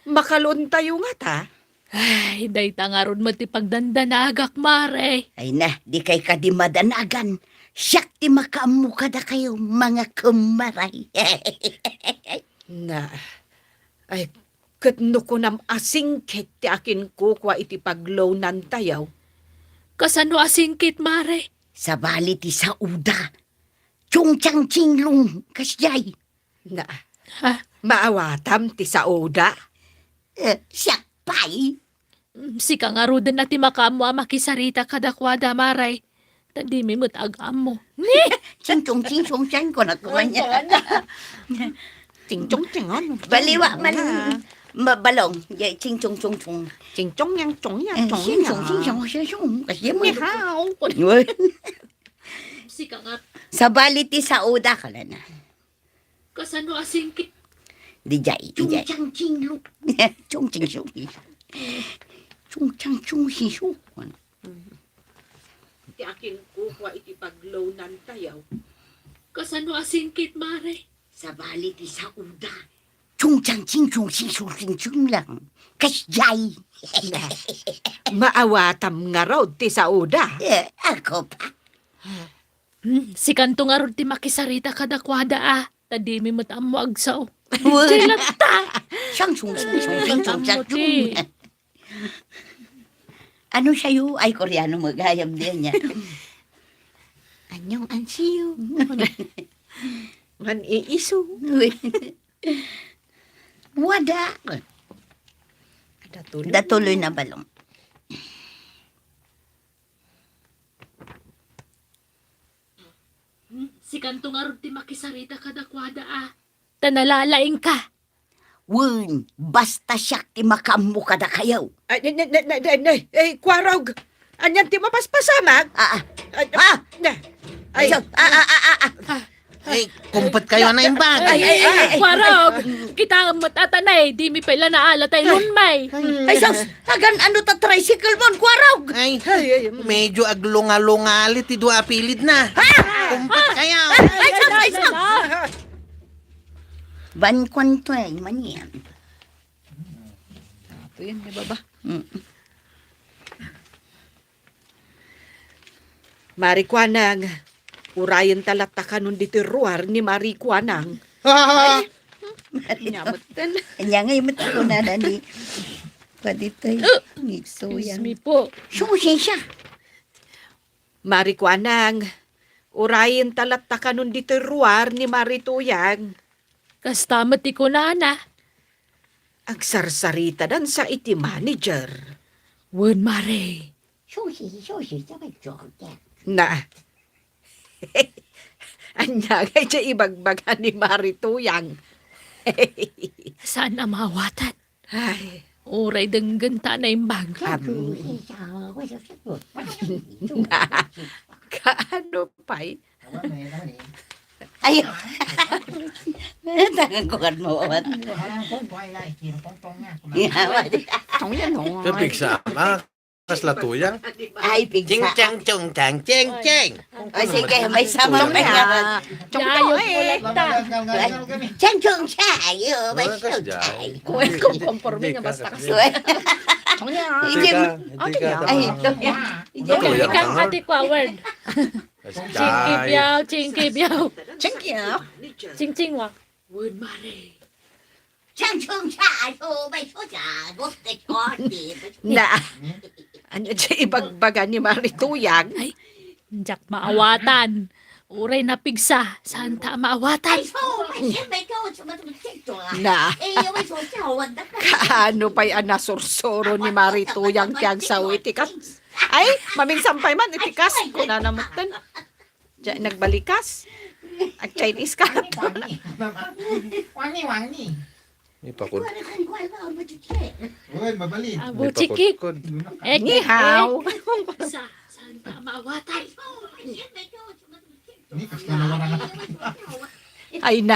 Makalontayo ngata? Ay, dayta ngarud met ti pagdandanagak, Mare. Ay na, dikay kadi madanagan. Siak ti makaammo kadakayo, mga kumare. Na, ay, ket no kunam a singkit ti akinkukua iti paglonantayo. Kasano a singkit, Mare? Sabali ti sauda. Chungchang chinglong, kasdiay. Na, Ha? Maawatam ti sauda? Eh, siak pay. Mm, sika ngaruden a ti makaammo a makisarita kadakuada, Mare. Ta dimi met ag-ammo. Ni? Chingchong, chingchong, siyan ko na kumanya. Chingchong, chingon. Baliwa man. Ah. Mabalong. Ya, chingchong, chong, chong. Chingchong, yang, chong, yang, Eh, chong, chingchong, yang. Chingchong, chingchong. Kasi mo. Ni hao. Uy. Sika nga. Sabali ti sauda ka na. Kasano a singkit? Dijay, dijay. Chungchang chinglo. Chungchang chunghiso. Chungchang chunghiso. Ti akinkukua iti paglonantayo. Kasano a singkit, Mare? Sabali ti sauda. Chungchang chingchung singchung singchung lang. Kasjay. Maawatam ngarud ti sauda. Eh, ako pa. Hmm, sikanto ngarud ti makisarita kadakuada, a. Ta dimi met ammo agsao. Uy. Diay latta. Siyang sung, sung, sung, sung, sung, sung, Ammo ti. Ano sayo? Ay, Koreano magayam diyan niya. Anyong ansiyo. Man iiso. Uy. Wada. Datuloy. Datuloy na balong. Hmm, sikanto ngarud ti makisarita kadakuada, a. Ta nalalaingka. Wen, basta siak ti makaammo kadakayo. Ay, ne, ne, ne, ne, ne, ne, ay, Kuarog. Anian ti mapaspasamak? Ah, ah. Ay, Ah! na. Ay, Ay, ah, ah, ah, ah, ah. Ay, kumpet kayo a naimbag. Ay, ay, ay, ay. Kuarog, kita met atanay, di mi pay la naala tay lunmay. Ay, sus, agan ano ta tricycle mon, Kuarog? Ay, Ay, ay, mm. medyo aglungalungali ti dua a pilid na. Ha? Kumpet kayo. Ay, sus, ay, sus. Ban kuanto ay, manian. Ato yan, ni baba. Mm. Mari Kuanang, urayen ta latta kanon ditoy ruar ni Mari Kuanang. Ay, nyametten. Anya nga imet ko na ni, pa ditoy, Uh, ni Tuyang. Excuse me po. Susi siya. Mari Kuanang, urayen ta latta kanon ditoy ruar ni Mari Tuyang. Kasta met ti kunana. Agsarsaritadan sa iti manager. Wen, Mari. Susi, susi, sabay Jordan. Na. Anya nga iti ibagbaga ni Mari Tuyang? Saan a maawatan? Ay. Uray denggen ta naimbag. Am. Na, kaano pay? Ay, tangan ko kan mo, awan. Tong yan, no? Kapigsa, ah. Kasla tuya. Ay, pigsa. Ching, chang, chung, chang, ching, ching. O, sige, may sama pa nga. Chong, chong, eh. Chang, chung, chang, ayo, may Wala ka chong, siya. chang. Kuwan ko, konforme nga basta kasi. Kuwan. Chong, ya. Hindi ka, hindi ka Ay, ito. Ito, Ito, yan. Ikaw, ate ko, word. Chingki biyaw, chingki biyaw. Chingki, ah. Ching, ching, wa. Word, mare. Chang, chang, cha, aso, may so, cha, gusto, chordi, Na, anya ti ibagbaga ni Mari Tuyang? Ay, diak maawatan. Uray napigsa, saan ta maawatan? Ay, so, may siya, may kaon sa matulog sa ito, ah. Na. Eh, yung may so, sa hawad na ka. Kaano pa'y a nasursuro ni Mari Tuyang ti agsaw iti kas-, ay, maminsan pa'y man iti kas-, kunana mo ten. Diay nagbalikas. Ag-Chinese ka. Wani, wani. Wani, wani. Ipakudkod. Uy, mabalin. Abu chikit. Ipakudkod. Eh, Ni hao. Sa, saan ka mawatay? Ni, kasta na wala na. Ay na.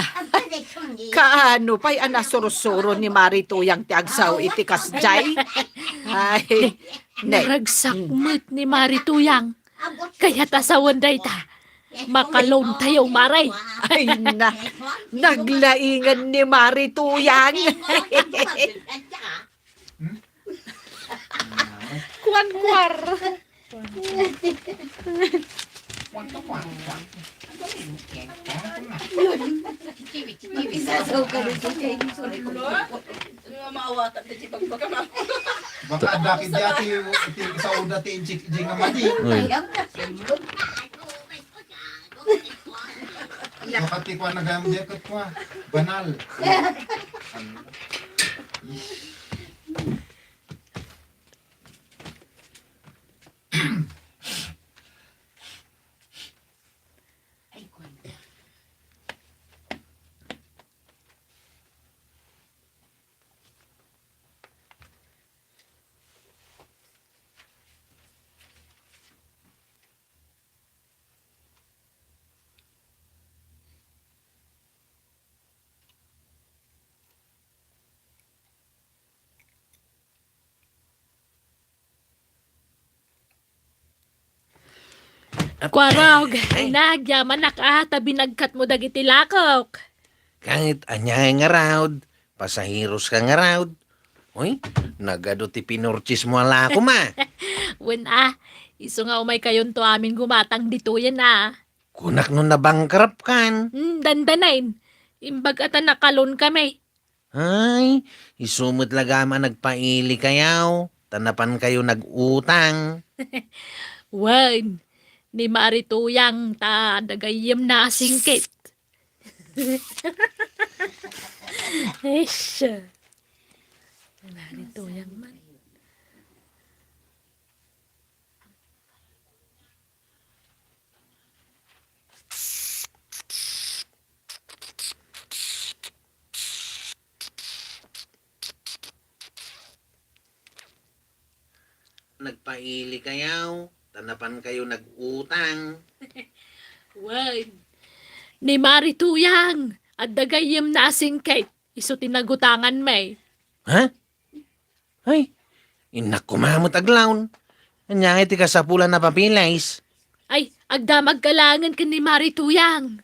Kaano pa'y a nasursuro ni Mari Tuyang ti agsaw iti kasjay? Ay, ne. Naragsak met ni Mari Tuyang. Kayat a sawen dayta. Makaloan tayo, Mari. Ay na, naglaingan ni Mari Tuyang. Kuan kuar. Isasaw ka rin sa Chinese. Nga maawatan na si Bagbaga, ma'am. Baka adda ket diay ti, ti sauda ti injik-, di nga madi. Uy. Baka ti kuan na gayam diay ket kuan. Banal. Kuarog, ay, nagyamanak a, ta binagkatmo dagiti lakok. Ket ania ngarud, pasaheros ka ngarud. Uy, nagadu ti pinurchase mo a lako, ma. Wen a, isu nga umaykayonto amin gumatang ditoyen a. Kunak no nabankrupt kan. Hmm, dandanayen. Imbag a ta nakaloan kami. Ay, isu met la gayam a nagpaili kayo, ta napan kayo nag-utang. Wen, ni Mari Tuyang ta dagayyem na a singkit. Ish. Mari Tuyang man. Nagpaili kayo, ta napan kayo nag-utang. Wen. Ni Mari Tuyang, adda gayyem nasing ket isu ti nagutangan may. Ha? Ay, innak koma met aglawn. Ania ngay ti kasapulan a papeles? Ay, agdamag ka laengen ken ni Mari Tuyang.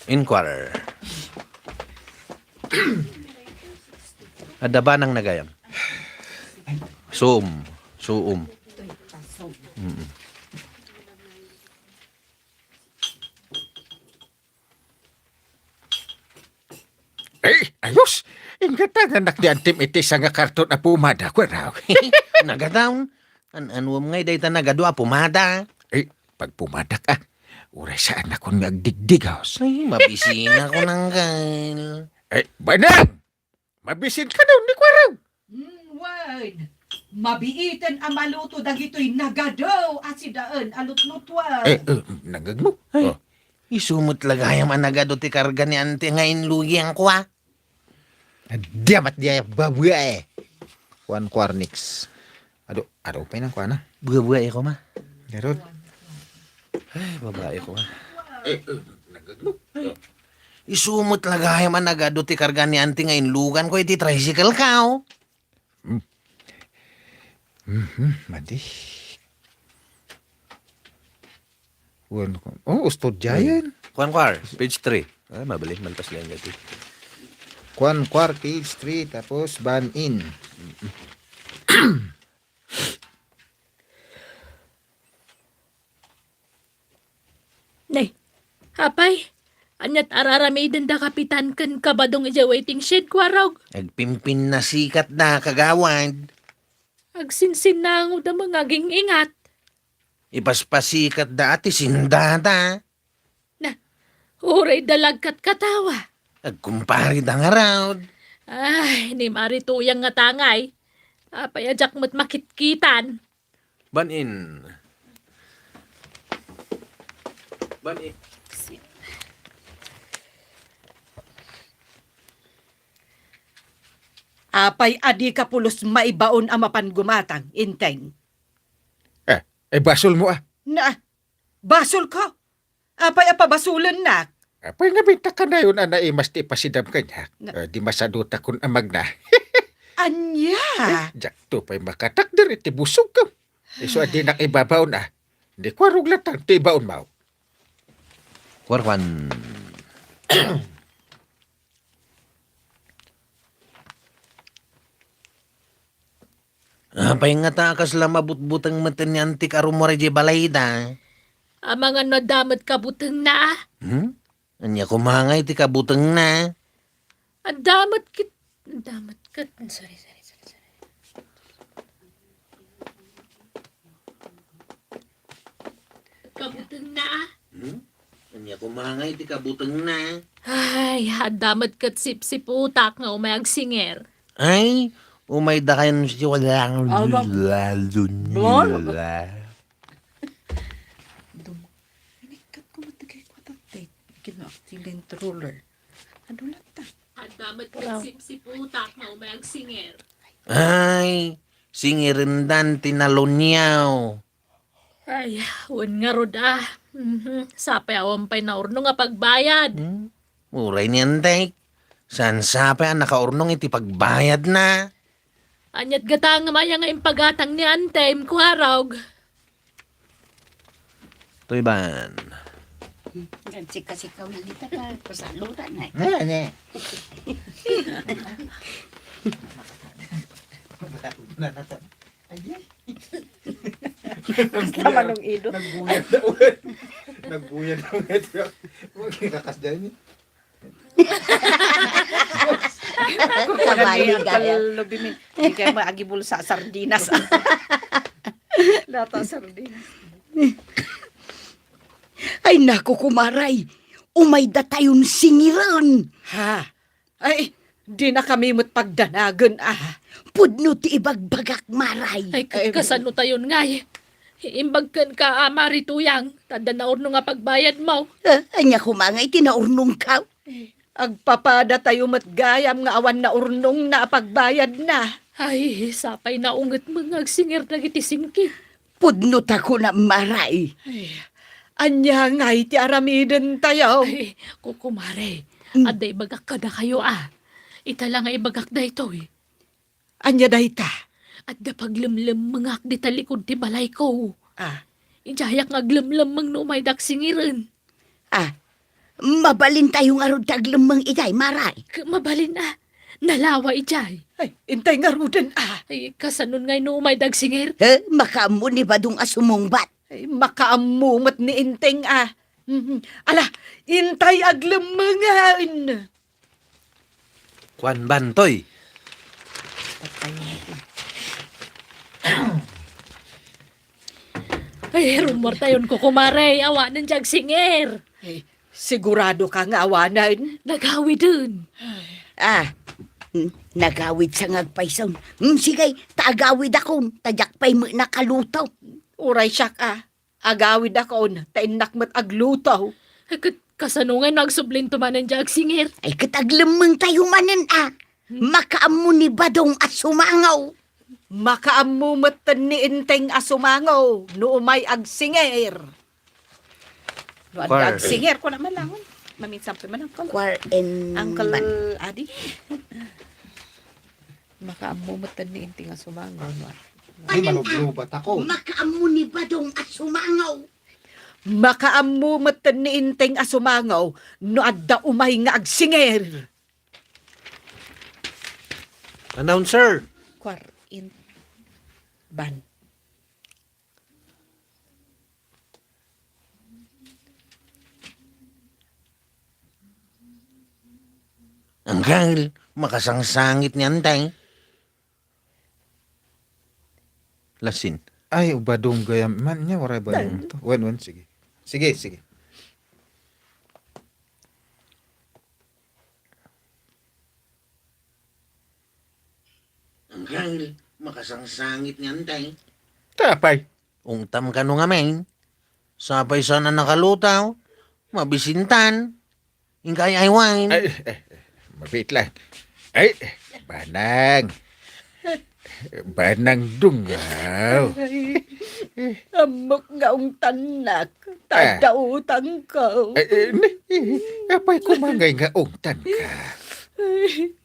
Inquirer. Adda banang na gayam. Suom. Suom. Mm. Ay, ayos! Inggatanganak ni Antim iti sanga karton a pumada, kuarog. Nagadaw. An-anuem ngay dayta nagadu a pumada? Ay, pagpumadak, ah. Uray saannakon nga agdigdigaws. Ay, mabisinakon, anggal. Ay, banang! Mabisinka daw ni kuarog. Mm, wen. Mabiiten a maluto dagitoy nagadu a sidaen a lutlutuan. Eh, eh, nangngegmo? Ay, oh. Isu met la gayam a nagadu ti karga ni Anti nga inlugingko, ah. Diamat diay babae. Kuan, kuarnix. Adu, adu pay nang kuana. Bubuay ko, ma. Garod. Ay, babae ko, ma. Eh, eh, nagagmo. Isu met la gayam a nagadu ti karga ni Anti nga inluganko iti tricycle ko. Hmm. Mhm, madi. Wen ko. Oh, ustod diay. Kuan, kuar, page three. Ah, mabalin, malpas lang dati. Kuan, kuar, page three, tapos ban-in. Nay, apay, aniat araramiden da Kapitan ken Kabadong idiay waiting shed, kuarog? Agpimpinnasikatda, kagawad. Agsinsinnangoda met nga aging-ingat. Ipaspasikatda a ti sindada. Na, uray da la agkatkatawa. Agkumparida ngarud. Ay, ni Mari Tuyang nga tangay. Apay a diak met makitkitan. Ban-in. Ban-in. Apay a dika pulos maibaon a mapan gumatang, Inteng? Eh, eh, basolmo, ah. Na, basolko? Apay a pabasolennak? Apay nga binta kanayon a naimas ti ipasidam kaniak? Na- Eh, di masadutakon a magna. Ania? Eh, diakto pay makatakder iti busogko. Isu a dinak ibabaon, ah. Di kuarog latta ti ibaonmo. Kuarkuan. Apay ngata a kasla mabutbuteng met ni Antik a rummuar idiay balayda? Amangan no adda met kabutengna, a? Hmm? Ania koma ngay ti kabutengna? Adda met ket, adda met ket, sorry, sorry, sorry, sorry. Kabutengna, a? Hmm? Ania koma ngay ti kabutengna? Ay, adda met ket sipsiputak nga umay agsinger. Ay, umayda kayon si wala ang Alma. Lalo Blor? Nila. Dum-, inikkat ko matigay ko tatit. Kina, ti lint roller. Adu latta. Adda met ket sipsiputak nga umay agsinger. Ay, singirendan ti naluniaw. Ay, wen ngarud, a. Mhm. Sapay awan pay naurnong a pagbayad. Hmm? Uray ni Antek. Saan sapay a nakaurnong iti pagbayadna? Aniat gata nga maya nga impagatang ni Antem, kuarog. Toy ban. Sika-sika, Wilita, ka, kasalutan, eh. Ne, ne. Ay, ay. Basta manong ido. Nagbuyad na ulit. Nagbuyad na ulit. Huwag kakakas dyan, eh. Kabali, Uncle gaya. Lubimin. Di kayo maagibulsa sardinas. Lata sardinas. Ay, naku, kumaray. Umay datayon singiren. Ha? Ay, dinakami met pagdanagen, a. Pudno ti ibagbagak, Maray. Ay, ka-, Ay, kasano tayon ngay? Imbag kenka, a, Mari Tuyang, ta adda naurnong a pagbayadmo. A, ania koma ngay ti naurnongko? Agpapadatayo met gayam nga awan naurnongna a pagbayadna. Ay, sapay naungetmo nga agsinger dagiti singkit. Pudno ta kunam, Mare. Ay, ania ngay ti aramidentayo? Ay, kukumare, Mm. adda ibagak kadakayo, a. Ita la nga ibagak daytoy. Ania dayta? Adda paglemlemmengak dita likud ti balayko. Ah. Idiayak nga aglemlemmeng no umayda agsingiren. Ah, mabalintayo ngarud ti aglemmeng idiay, Mare. K-, mabalin a. Nalawa idiay. Ay, intay ngaruden a. Ay, kasanon ngay no umayda agsinger? He, makaammo ni Badong a sumungbat. Ay, makaammo met ni Enteng a. Mhm. Ala, intay aglemmengen. Kuan bantoy. Ay, rummuartayon, kukumare. Awanen diay agsinger. Ay, sigurado ka nga awanen? Nagawiden. Ah, n-, nagawid sa nga agpayson. Hmm, sige, ta agawidakon, ta diak pay met nakaluto. Uray siak a. Agawidakon, ta innak met agluto. Ket kasano ngay no agsublinto manen diay agsinger? Ay, ket aglemmengtayo manen a. Hmm. Makaammo ni Badong a sumango. Makaammo metten ni Enteng a sumango no umay agsinger. No adda Kuar. agsinger, kuna man lang. Maminsan pa man, Uncle. Kuar and Uncle man. Adi. Makaammo metten ni Enteng a sumango, no? Di, manublubat ako. Makaammo ni Badong a sumango. Makaammo metten ni Enteng a sumango no adda umay nga agsinger. Announcer! Kuar in ban. Angkel, makasangsangit ni Enteng. Lasin. Ay, Badong gayam. Man, nia, waray Badong to. Wen, wen, sige. Sige, sige. Angkel, makasangsangit ni Enteng. Apay, ungtam kano ngamin. Sapay saan a nakalutaw, mabisintan. Inka ay-aywan. Ay, eh, eh, mabiit lang. Ay, banang. Banang Dungaw. Ay, ammok nga ungtannak. Ah. Tadda utangko. Ay, eh, ni, eh, apay kumangay nga ungtanka? Ay,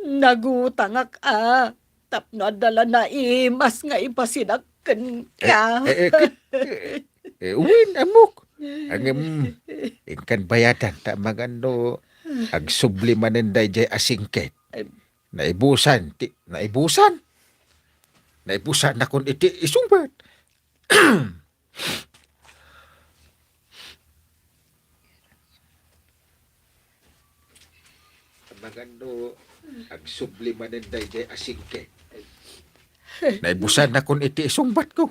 nagutangak a. Tapno adda la naimas nga ipasidak kenka. Eh, eh, eh, ket, eh, eh, wen, ammok. Ngem, inkan bayadan, ta maganno, agsubli manen daydiay a singkit. Naibusan, ti, naibusan. Naibusannakon iti isungbat. Maganno, agsubli manen daydiay a singkit. Naibusannakon iti isungbatko.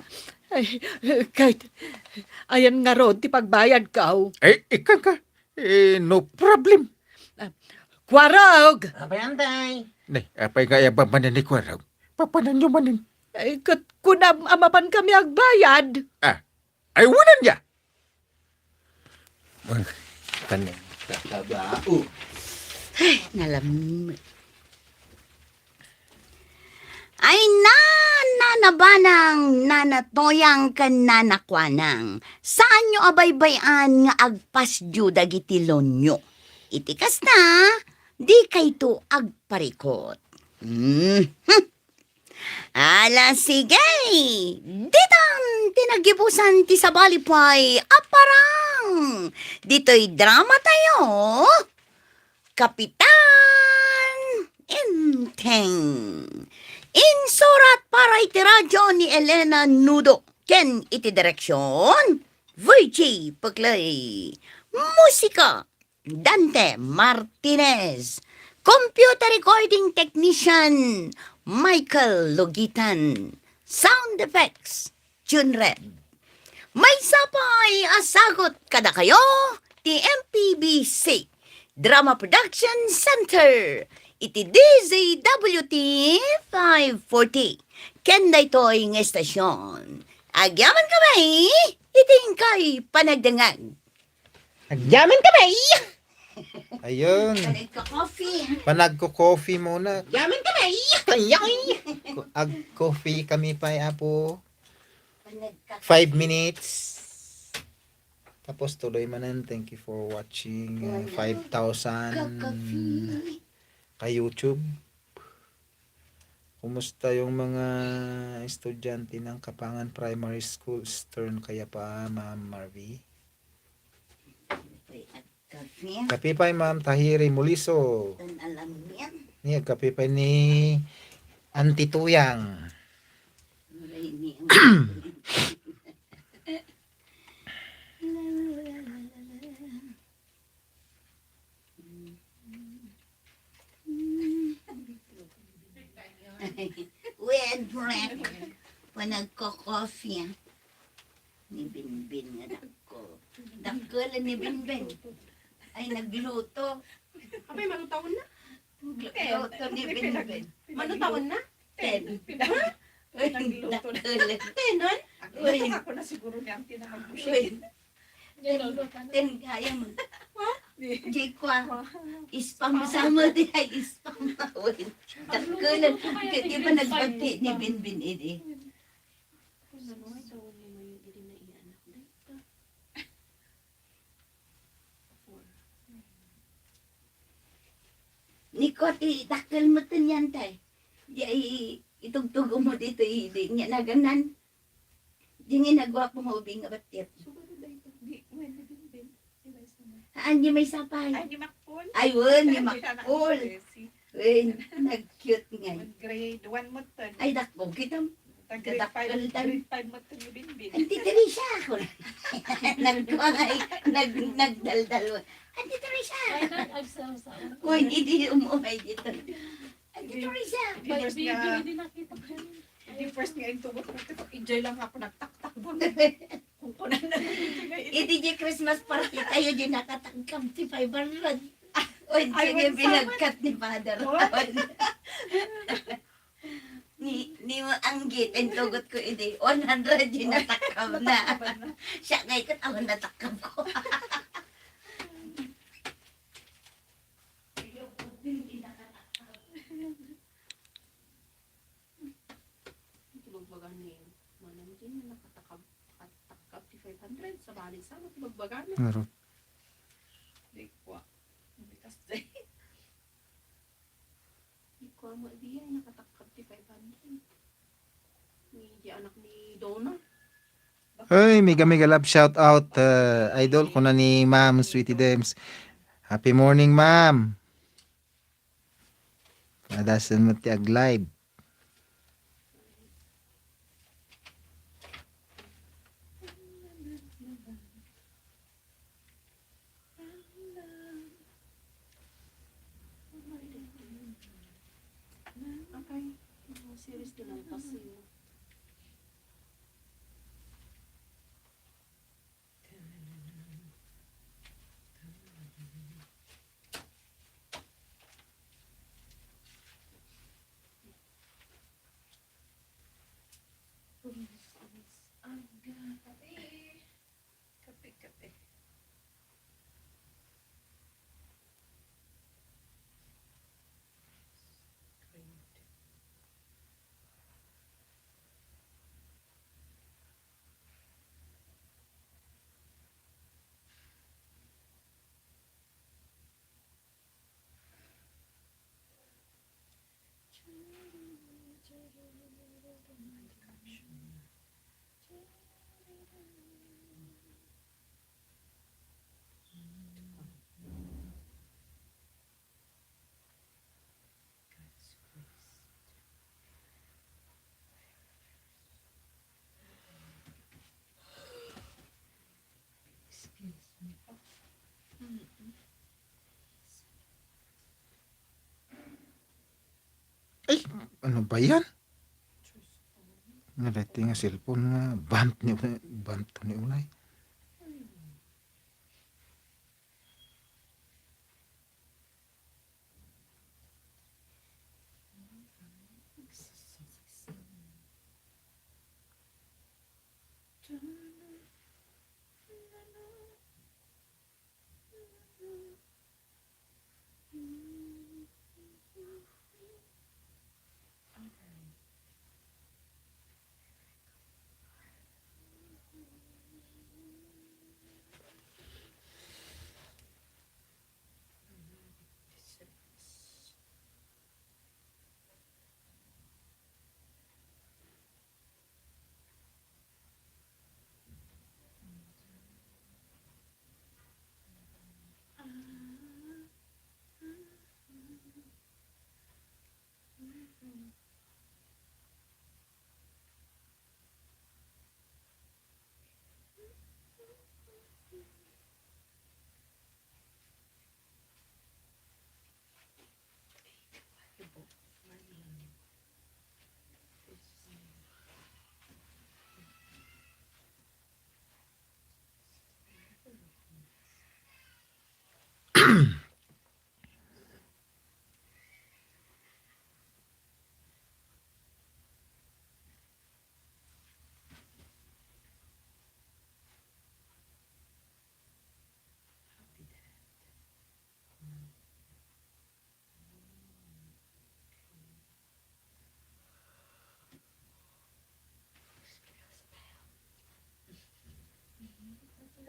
Ay, ket, ayan ngarud ti pagbayadko. Ay, ikkanka. Eh, no problem. Ah, Kuarog! Apay, Antay? Ne, apay nga aya manen ni Kuarog? Papananyo manen. Ay, ket kunam a mapankami agbayad. Ah, ay, wanan ya. Pan-, kakabao. Ay, nalam-, Ay, na, Nana Banang, Nana Toyang, ken Nana Kuanang, saanyo a baybay-an nga agpasdio dagiti loanyo. Iti kasta, dikayto agparikot. Mhm. Ala, sige! Ditan ti naggibusan ti sabali pay a parang! Ditoy drama tayo, Kapitan Enteng. Insurat para iti radyo ni Elena Nudo ken iti direksyon, Virgie Peclay. Musika, Dante Martinez. Computer recording technician, Michael Logitan. Sound effects, Junreb. Maysa pay a sagut kadakayo ti M P B C Drama Production Center iti D Z W T five forty. Ken daytoy nga estasyon. Agyaman kami iti inkay panagdengngeg. Agyaman kami! Ayun. Panagko-coffee. Panagko-coffee muna. Agyaman kami! Ayay! Ag-coffee kami pay, Apo. Five minutes. Tapos tuloy manen. Thank you for watching, uh, five thousand ka YouTube. Kumusta yung mga estudyante ng Kapangan Primary School? Eastern kaya pa, Ma'am Marvy? Kape. Kape pay, Ma'am Tahiri Muliso. Tan alam yan. Ni kape pay ni Auntie Tuyang. Maray ni ang Wen, friend. Panagko-coffee, ah. Ni Binbin nga dakko. Dakkel ni Binbin. Ay, nagluto. Apay, manutawon na? Nagluto ni Binbin. Manutawon na? Ten. Ten. Ha? Nagluto na. Dakkel. Tenon? Uy. Ako na siguro ni Auntie na mag-, uy. Ten, ten kaya mo. Ha? Jay kwa. Spam sama di ay spam. Uy. Dakkel. Di ba nagbati ni Binbin idi? Kung ano, ay, tawon ni Mayo, idi na iyanak, day. Four. Ni ko ti dakkel metten yan, tay. Di ay itugtug mo dito, idi niya naganan. Di nga nagwapo nga ubing nga batit. Siguro dayto, di, wen, di Binbin. Haan, di may sapay. Ay, di Makpol. Ay, wen, di Makpol. Wen, nag-cute nga. Grade one mo to. Ay, dakpo, kita mo. Tag grade five, grade five mo to ni Binbin. Auntie Teresa, ako na. Nagkuha nga, nag-, nagdaldal mo. Auntie Teresa. Ay, nag-agsaw sa. Uy, hindi umumay dito. Auntie Teresa. Hindi, first nga, hindi nakita ko yun. Hindi first nga intugot ko, ito, enjoy lang ako, nagtaktak mo. Kung kunan na lang ito nga, ito. Iti di Christmas party tayo, di nakatagkam ti five hundred. O, ay, sige, binagkat ni Father Ron. Ni, ni mo anggit, intugot ko idi, one hundred di natakam na. Siya ngay ket awan natakam ko. Iti bagbaga ni Manang Jean nga nakatakab-, nakatakab ti five hundred, sabali sa iti bagbaga na. Ngarud. Di kua. Bitas day. Di kua mo diay nakatakab ti five hundred. Ni di anak ni Donna. Hey, mega, mega love shout out, uh, idol ko na ni Ma'am Sweetie Dems. Happy morning, Ma'am. Adasen met ti ag-live. Apay, mga series ti nalpas mo. Kape, kape. Ay, ano ba yan? Nalati nga cellphone nga bump ni, bump to ni Ulay.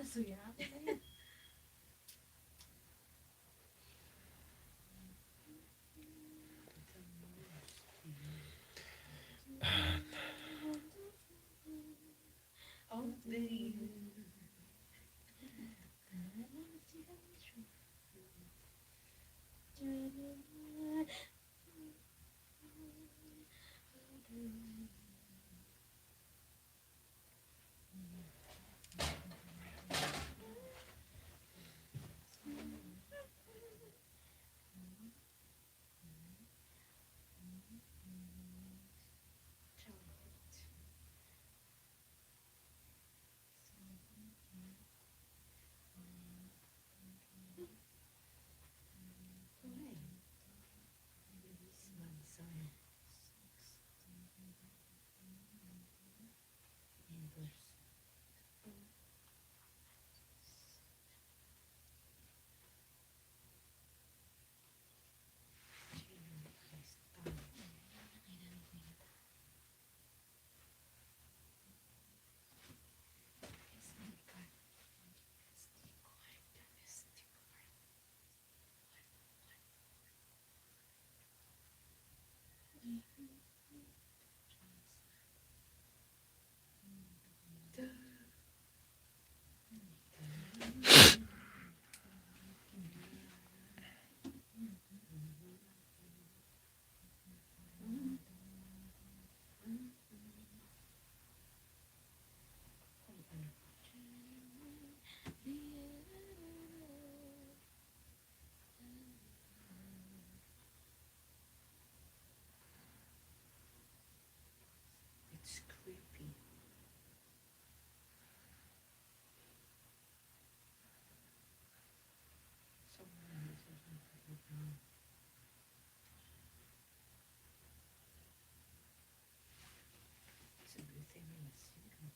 Suya ako na yan. Oh, dali. It's creepy. Someone is in the background. It's a good thing I'm a singer.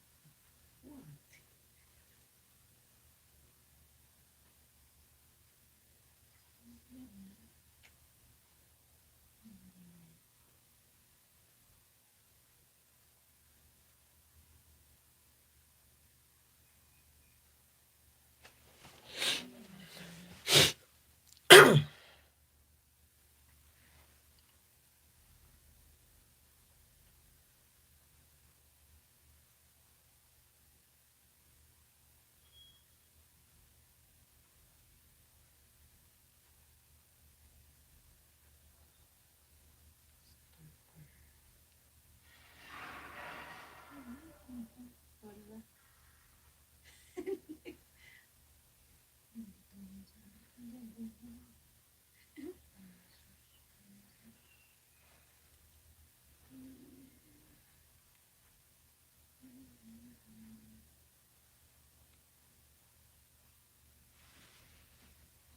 What?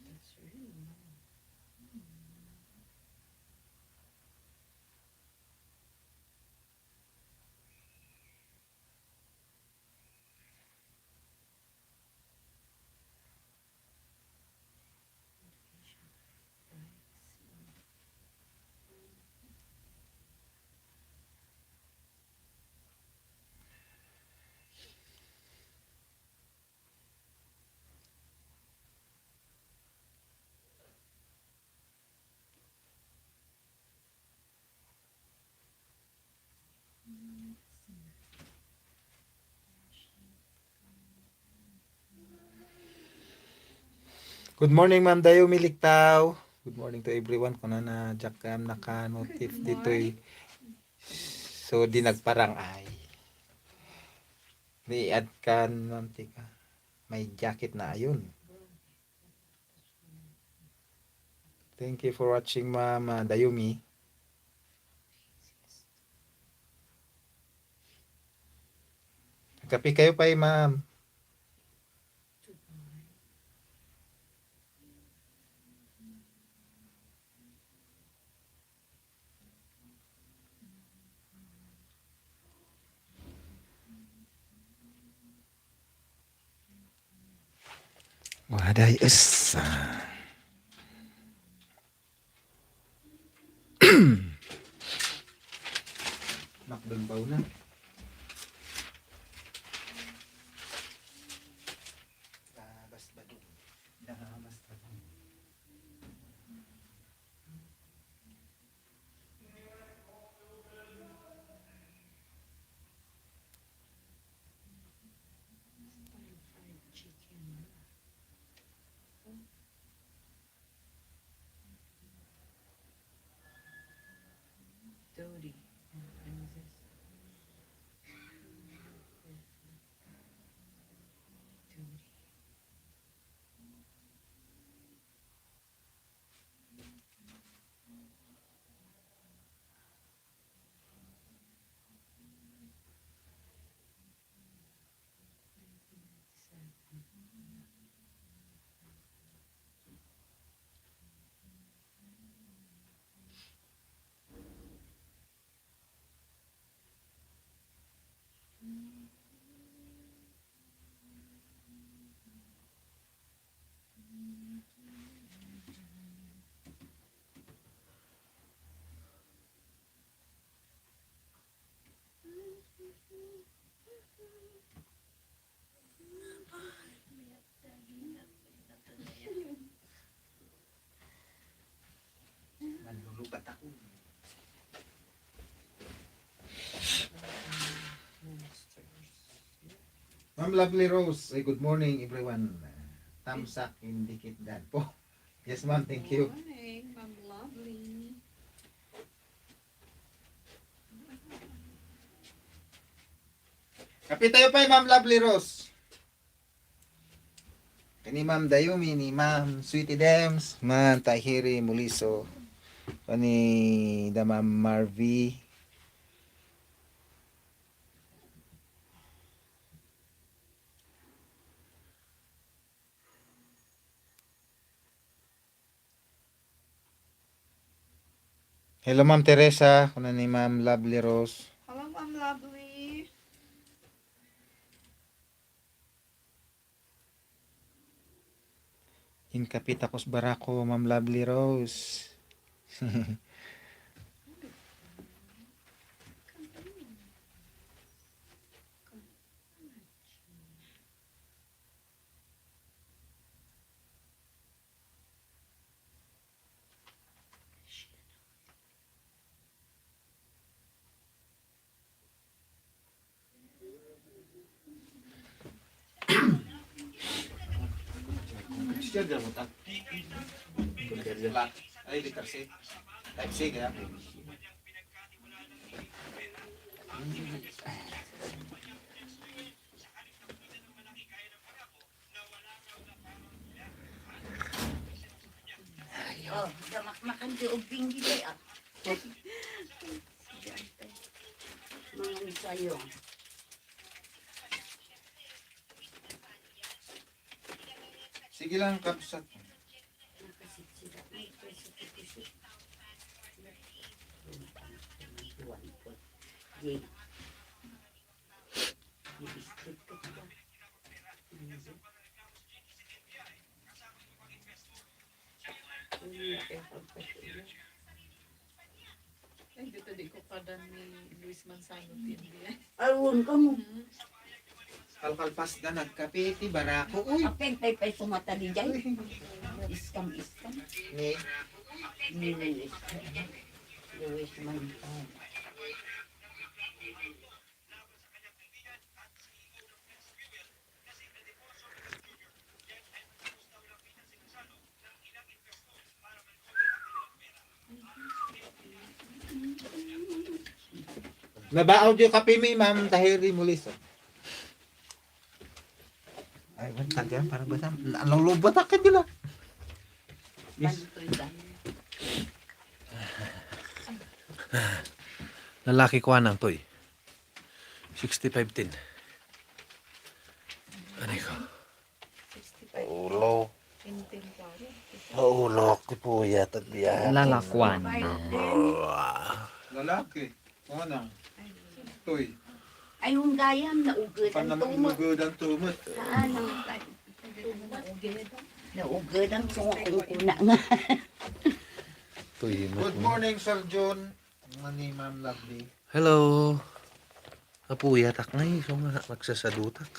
That's really long. Good morning, Ma'am Dayo Miliktaw. Good morning to everyone. Kunana, diak kayam naka-notif ditoy. So, di nagparang ay. Ni-add kan, Ma'am, tika. May jacket na ayon. Thank you for watching, Ma'am, ah, Dayumi. Kape kayo pay, Ma'am. Waday essa. Nakdagbaw na. Ma'am Lovely Rose, ay, good morning, everyone. Tamsak, hindi kitdan po. Yes, ma'am, thank you. Morning, Ma'am Lovely. Kape tayo pa, Ma'am Lovely Rose. Kani Ma'am Dayumi, ni Ma'am Sweetie Dems, Ma'am Tahiri Muliso, kani da Ma'am Marvy. Hello, Ma'am Teresa, kuna ni Ma'am Lovely Rose. Hello, Ma'am Lovely. Inkape takos barako, Ma'am Lovely Rose. Ay, di kasi. Type C kaya? Oh, damakmakan ti ubbing ditoy, ah. Mangan sayo. Sige lang, kabsat. Ay, dito di ko kada ni Luis Manzano ti N B I. Ay, huwag ka mo. Mm. Kalkalpas da nagkape ti barako, uy. Apeng pay pay sumata di jay. Iskam, iskam. Ni? Ni Luis. Luis Manzano. Nabaaw di kape mi, Ma'am Tahiri Muliso. Ay, wan, tagyan, para basa. Nalulubat akin dila. Yes. Lalaki ko anang, toy. Sixty-five ten. Ano ko? Sixty-five. Ulo. Ten ten pare. Ulo, kipuyat at biya. Lalakwan. Lalaki. Ano? Toy. Ay, unggayan, naugadan. Pan naman tumot. Naugadan tumot. Ano? Naugadan ko nga kung kuna nga. Toy, good morning, Sir John. Mani, Ma'am Lovely. Hello. Napuyatak ngay, so nga, nagsasadutak.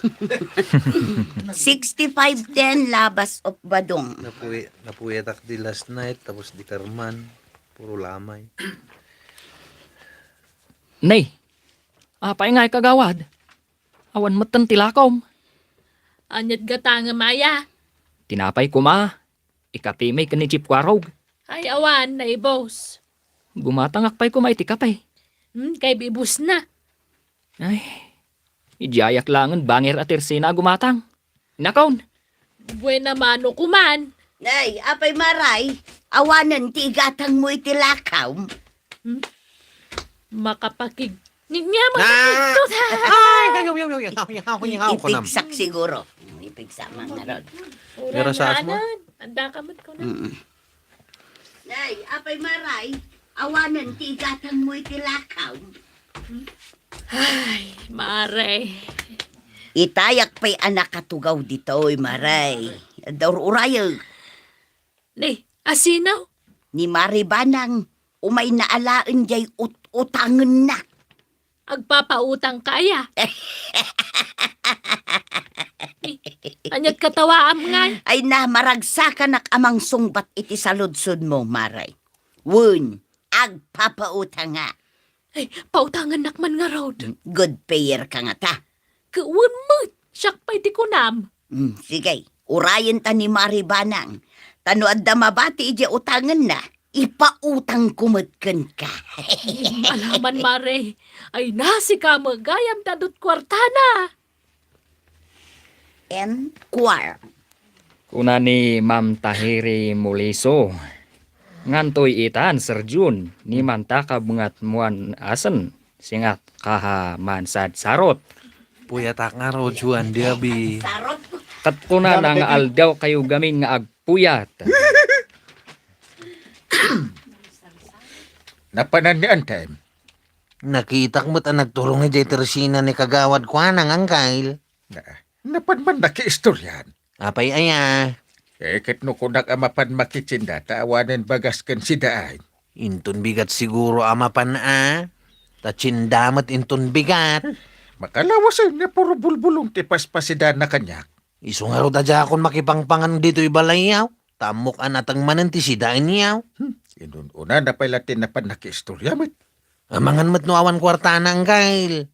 Sixty-five ten Labas of Badong. Napuy-, napuyatak di last night, tapos di karman. Puro lamay. Nay, apay ngay kagawad? Awan metten ti lakom. Aniat gatangem aya? Tinapay koma. Ikape may ken ni Chief Kwarog. Ay, awan, naibos. Gumatangak pay koma iti kape. Hmm, kay bibos na. Ay, idiayak langen banger a tersena gumatang. Nakon. Buena mano kuman. Ay, apay maray, awanen ti igatang mo iti lakam. Hmm? Makapakig. Ni-, niya mo Ah! nakikita. Ay, yaw, yaw, yaw, yaw, yaw, yaw, yaw, yaw, kunam. Ipigsak siguro. Ipigsak man nga ron. Pero sa asma? Anda ka man ko na. Mm. Nay, apay maray, awanen ti igatang mo iti lakam. Ay, maray. Itayak pay a nakatugaw ditoy, maray. Daur-urayag. Ni, asino? Ni Mari Banang, umayna alaen jay ut-utangenna. Agpapautang ka aya? Ni, aniat katawaam ngay? Ay na, maragsakanak a mangsungbat iti saludsod mo, maray. Wen, agpapautang nga. Ay, pautangennak man ngarud. Good payer ka nga ta. Kawan met. Siak pay ti kunam. Hmm, sige, urayenta ni Mari Banang. Ta no adda mabati idiay utangenna, ipautangko met kenka. Alaman, Mare. Ay, nasika met gayam ta adut kuartana. Enquire. Kuna ni Ma'am Tahiri Muliso, "Ngantoy itan, Sir Jun, ni Mantakab ngat muan asen, singat kaha mansadsarot." Puyatak ngarud, Juan, di abi. Ket kunana nga aldaw kayo gamin nga agpuyat. Napanan ni Antem. Nakitak met a nagturong idiay tersina ni Kagawad Kuanang, Angkel. Na, napan man nakiistoryan. Apay aya? Eh, ket no kunak a mapan makitsinda, ta awanen bagas ken sidaay. Inton bigat siguro a mapan a. Ta tsinda met inton bigat. Makalawasen nga puro bulbulong ti paspasidanna kaniak. Isu ngarud a diakon makipangpangan ditoy balayyaw. Ta ammok a nateng manen ti sidaenyaw. Hmm, inun-unana pay la ti napan nakiistorya met. Amangan met no awan kuartana, Angkel.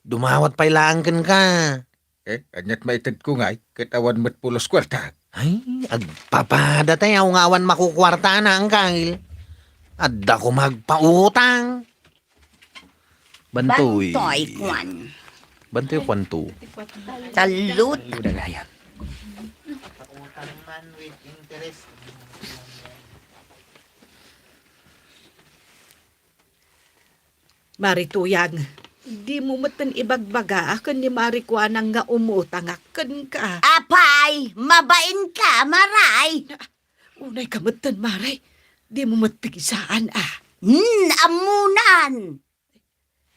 Dumawat pay laeng kenka. Eh, aniat maitedko ngay, ket awan met pulos kuarta. Ay, agpapada tayo nga awan makukuartana, Angkel. Adda ko magpautang. Bantoy. Bantoy, kuan. Bantoy, kuan to. Talut. Udagayan. Mari Tuyang, dimo metten ibagbaga a ken ni Mari Kuanang nga umutangak kenka. Apay, mabainka, Maray? Unayka metten, Maray. Dimo met pigsaan, a. Hmm, ammonan.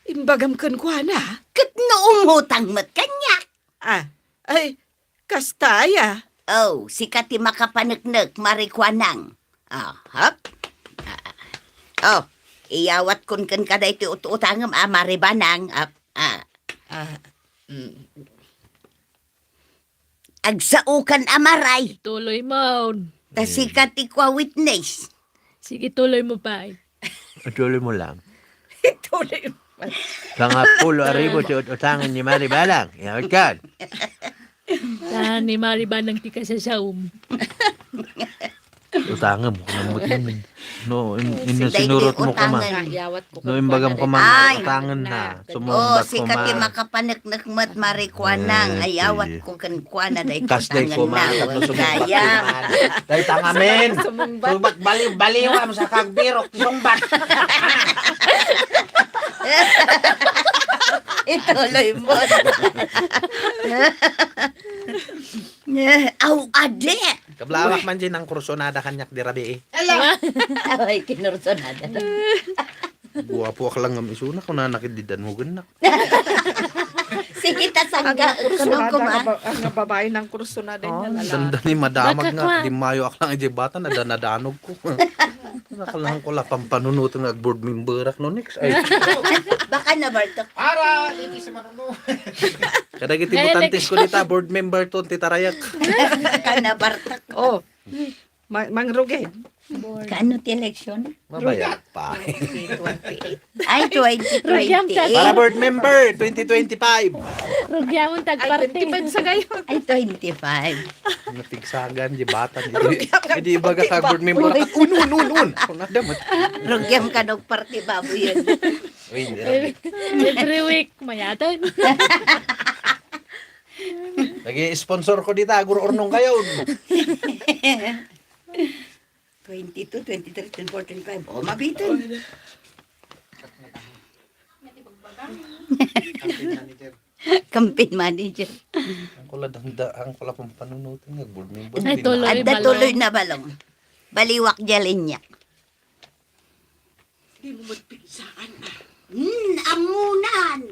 Imbagam kenkuana? Ket no umutang met kaniak. A, ay, kasta aya? Oh, sika ti makapaneknek, Mari Kuanang. Ah, hap? Ah, oh, iyawatkon kenka daytoy ut-utangem a Mari Banang. Ah, ah. Ah, mm. Agsaokan a Maray. Ituloy mo. Ta sika ti kua witness. Sige, tuloy mo pay. Ituloy mo lang. Ituloy mo. Sangapulo a ribu ti ut-utangen ni Mari Banang. Yawit kan. Ta ni Mari Banang ti kasasaom. Utangem, kunam met namin. No, in, in, sinurot mo koma. Yawat ko. No, imbagam koma, utangen na. Sumungbat koma. Oh, sika ti makapaneknek met, Mari Kuanang. Ay, yawat ko kenkuana, daytoy utangen na. Dayta ngamin. Sumbat, baliw, baliw, am sa kagbirok, sumbat. Ituloy mo. Aw, adi. Kablawak man din ang kursunada kanyak di rabii. Ala! Ay, kinursonada. Guwapo ak lang ngam isuna, kuna nakit di dan mo gannak. Sige, ta sangga, ang kursunada, kunong kuma. Nga ba-, nga babae ng kursunada niya, lalaki. Danda ni madamag nga, di mayo ak lang ijay bata, nadananog ko. Nakalangan ko la pampanunutan nga board member ak no next. Ay. Baka nabartok. Ara, iti si Manolo. Kadagiti butantes ko dita, board member to, ti tarayak. Baka nabartok. Oh. Ma-, Mang Rugen. Kaano ti eleksyon? Mabayat pa. Twenty twenty-eight. Ay, twenty twenty-eight. Para board member, twenty twenty-five. Rugyamon tag party. Ay, twenty-five sa kayo. Ay, twenty-five. Napigsagan, di bata. Rugyam nga. Hindi ibaga ka board member. Un, un, un, un. Kung nadamat. Rugyam ka nog party baboy yun. Uy, hindi. Every week, mayatan. Lagi sponsor ko dita, Guru Ornong kayo. Twenty-two, twenty-three, twenty-four, twenty-five. Oh, mabitin. Campaign manager. Ang kula danda, ang kula pampanunutan nga board member. Ay, tuloy, adda tuloy na balong. Baliwak dia linya. Di mo magpigsaan, ah. Hmm, amunan.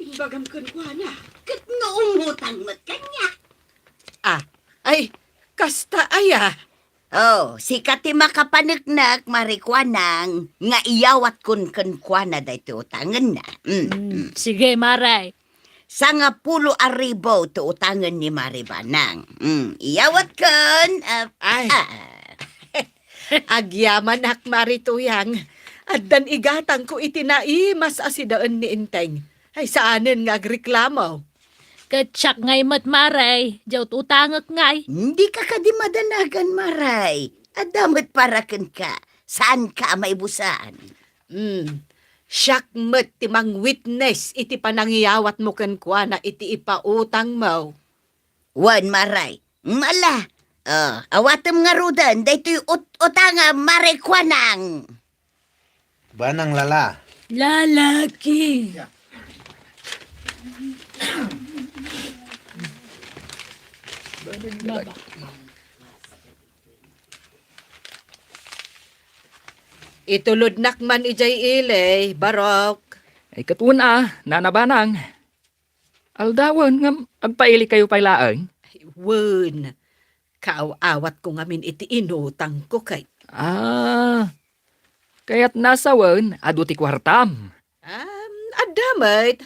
Imbagam kenkuana. Ket no umutang met kaniak. Ah, ay, kasta aya. Oh, sika ti makapaneknek, Mari Kuanang, nga iyawatkon kenkuana daytoy utangenna. Mm, mm. Sige, Maray. Sangapulo a ribu ti utangen ni Mari Banang. Mm, iyawatkon, ah, ay. Ah. Agyamanak, Mari Tuyang. Addan igatangko iti naimas a sidaen ni Enteng. Ay, saanen nga agreklamo. Ket siak ngay met, Mare, diay ut-utangek ngay. Dika kadi madanagan, Mare. Adda met para kenka. Saanka a maibusan. Hmm. Siak met ti mang-witness iti panangiyawatmo kenkuana iti ipautangmo. Wen, Mare. Ala, ah, awatem ngaruden daytoy ut-, utangam, Mare Kuanang. Banang Lala. Lalaki. Itulodnak man idiay ili, Barok. Ay, ket wen a, Nana Banang. Aldawen ngem agpailikayo pay laeng? Ay, wen. Kaaw-awatko ngamin iti inutangko kay. Ah, kayatna a sawen, adu ti kuartam? Um, adda met.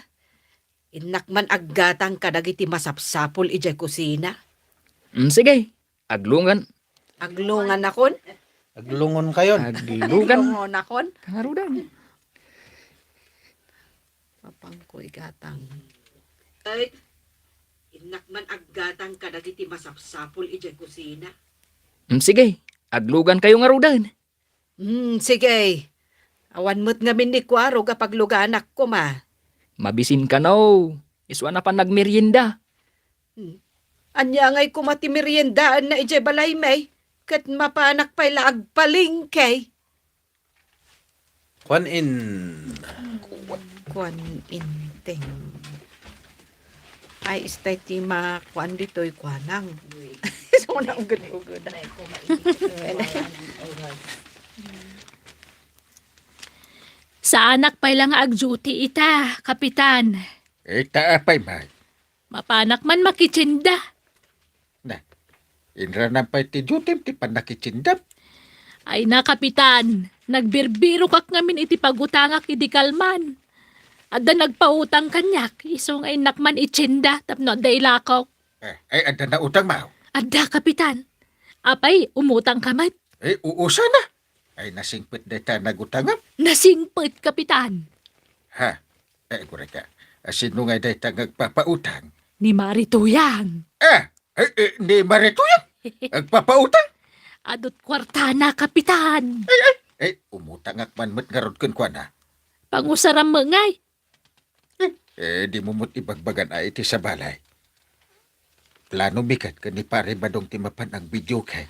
Innak man aggatang kadagiti masapsapul idiay kusina. Mm, sige. Aglungan. Aglunganakon? Aglungonkayon. Aglugan. Aglungonakon? Kangaruden. Mapangko igatang. Ay, innak man aggatang kadagiti masapsapul idiay kusina. Mm, sige. Aglugankayo ngaruden. Hmm, sige. Awan met ngamin ni Kuarog a pagluganak koma. Mabisin kano. Isu a napan nagmerienda. Hmm. Ania ngay koma ti meriendaanna idiay balaymi? Ket mapanak pay la agpalengke. Kuan in. Kuan inteng. Ay, istay ti makuan ditoy kuanang. So, naugod-ugod. Saanak pay la nga agduty ita, Kapitan. Ita apay, Mike? Mapanak man makitienda. Na, inranan pay ti dutim ti pannakitiendam. Ay na, Kapitan, nagbirbirokak ngamin iti pagutangak idi kalman. Adda nagpautang kaniak, isu nga innak man itienda tapno adda ilakok. Eh, ay, adda nautangmo? Adda, Kapitan. Apay, umutangka met? Eh, uusana. Ay, nasingpet dayta nagutangam? Nasingpet, Kapitan. Ha? Eh, kureka. Sino nga dayta nga agpapautang? Ni Mari Tuyang. Ah, eh, eh, ni Mari Tuyang? Agpapautang? Adut kuartana, Kapitan. Ay, ay, eh, umutangak man met ngarud kenkuana. Pangusaram met ngay. Eh, eh, dimo met ibagbagan a iti sabali. Plano mi ket ken ni Pare Badong ti mapan agbidio kay.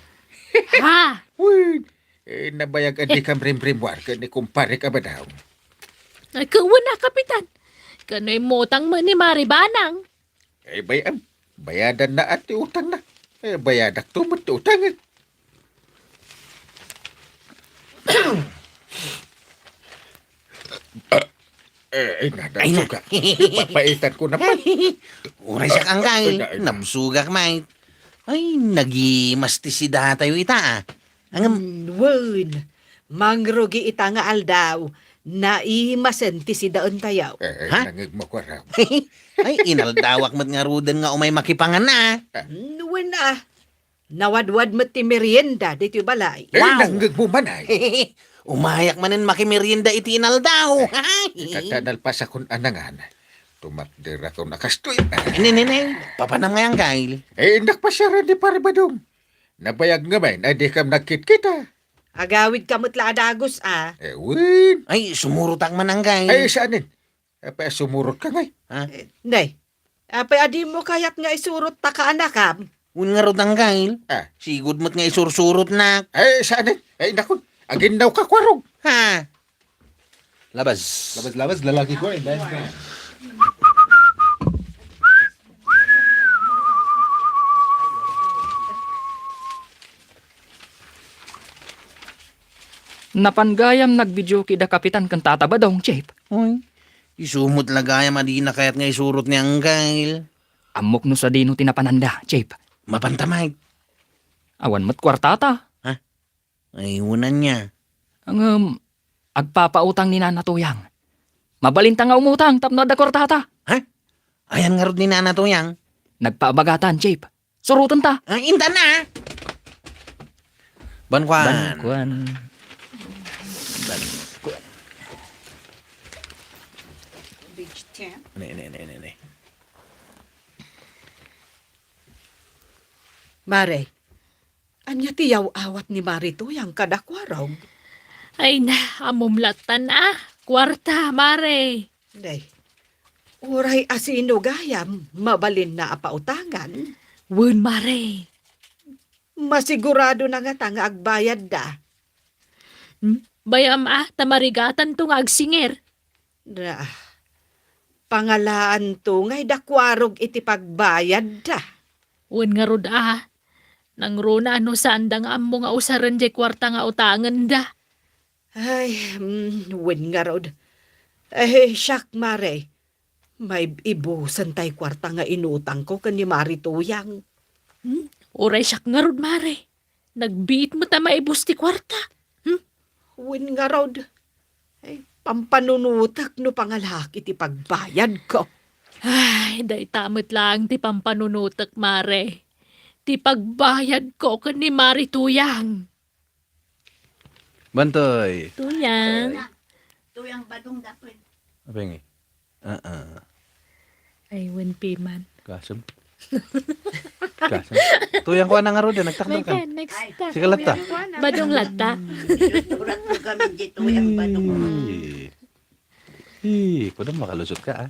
Ha? Wen, eh, nabayag a dikam rimrimmuar ken ni kumparek a Badong. Ay, kawen a, Kapitan. Kano immutang met ni Mari Banang? Eh, bay-am, bayadanna a ti utangna. Eh, bayadakto met ti utangek. Eh, ay, na, ay, na. Nabsugak. Papaitanko naman. Uray siak, Angkay. Ay, na, ay, na. Nabsugak, Mike. Ay, nagimas ti sidatayo ita, ah. Angem. Mm, wen. Mangrugi ita nga aldaw, naimasen ti sidaentayo. Eh, eh, ha? Nangegmo, kuarang. Ay, inaldawak met ngaruden nga umay makipangan, ah. Ah. Mm, wen, ah. Nawadwad met ti merienda ditoy balay. Eh, wow! Nangngegmo man ay. Umayak manen makimerienda iti inaldaw. Eh, ita ta nalpasakon a nangan. Tumakderakon a kastoy. Ne, ne, ne. Papanam ngay, Angkay? Eh, innak pasiaren ni Pare Badong. Nabayag ngamin a dikam nagkitkita. Agawidka met la a dagus, ah. Eh, wen. Ay, sumurotak man, Angkay. Ay, saanen? Apay a sumurotka ngay? Ha? Eh, nay, apay a dimo kayat nga isurottaka a nakam? Wen ngarud, Angkay. Ah. Sigud met nga isursurotnak. Ay, saanen? Ay, nakon. Aginnawka, kuarog. Ha? Labas. Labas, labas, lalaki ko, eh. Dahil ka. Napan gayam nagbidio kida Kapitan ken Tata Badong, Chief. Uy, isu met la gayam a dina kayat nga isurot ni Angkay. Ammok no sadino ti napananda, Chief. Mapanta, Mike. Awan met kuartata. Ha? Ay, wen ania. Ngem, agpapautang ni Nana Tuyang. Mabalinta nga umutang tapno adda kuartata. Ha? Ayan ngarud ni Nana Tuyang? Nagpaabagatan, Chief. Surotenta. Ah, intan na, ah. Ban kuan. Ban kuan. Ban kuan. Page ten. Ne, ne, ne, ne, ne. Mare, ania ti yaw-awat ni Mari Tuyang kadakuarog? Ay na, ammom lattan a. Kuarta, Mare. Day, uray asino gayam, mabalinna a pautangan? Wen, Mare. Masigurado na ngata nga agbayadda? Hmm? Bayam a, ta marigatanto nga agsingir. Da, pangalaanto nga idakuarog iti pagbayadda. Wen ngarud a, nangruna no saanda nga ammo nga usaren jay kuarta nga utangenda. Ay, mm, wen ngarud. Eh, siak, Mare, maibusen tay kuarta nga inutangko ken ni Mari Tuyang. Hmm? Uray siak ngarud, Mare. Nagbiit met a maibus ti kuarta. Hmm? Wen ngarud. Ay, pampanunutek no pangalaak iti pagbayadko. Ay, dayta met laeng ti pampanunutek, Mare. Ti pagbayadko ken ni Mari Tuyang. Bantoy. Tuyang. Tuyang badong dapit. Apay nga? Ah, ah. Ay, wen piman. Kasem. Kasem. Tuyang ko anang arode, nagtakdang ka. Megan, next ta. Sige, latta. Badong latta. Surat mo kami di tuyang badong. Hmm. Eh, kuda makalusot ka, ah.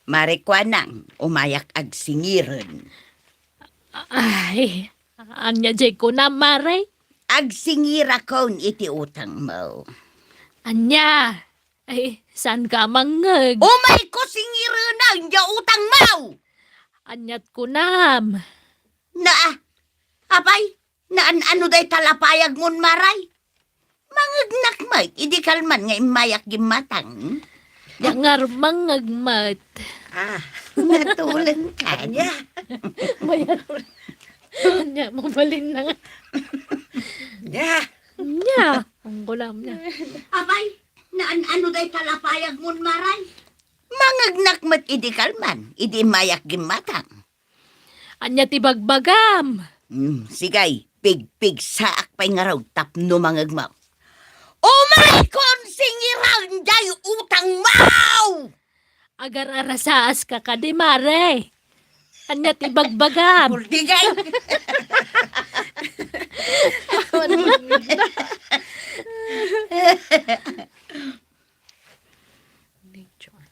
Mare Kuanang, umayak agsingiren. Ay, ania jay kunam, Mare? Agsingirakon iti utangmo. Ania? Ay, saan ka mangngeg? Umay ko singirena, ania utangmo? Aniat kunam? Na, apay, naan-ano dayta lapayagmon, Maray? Mangegnak met idi kalman nga immayak gimmatang. Ngarud mangngeg met. Ah, natuleng ka. Ania? Mayat. Ania, mabalin na nga. Ania? Ania? Ang gulam niya. Apay, naan-ano dayta lapayagmon, Maray? Mangegnak met idi kalman, idi immayak gimmatang. Ania ti bagbagam? Hmm, sige, pigpigsaak pay ngarud tapno mangegmo. Umaykon singirang jay utangmo! Agar-arasaas ka kadi, Mare. Ania ti bagbagam? Buldigay! Nature.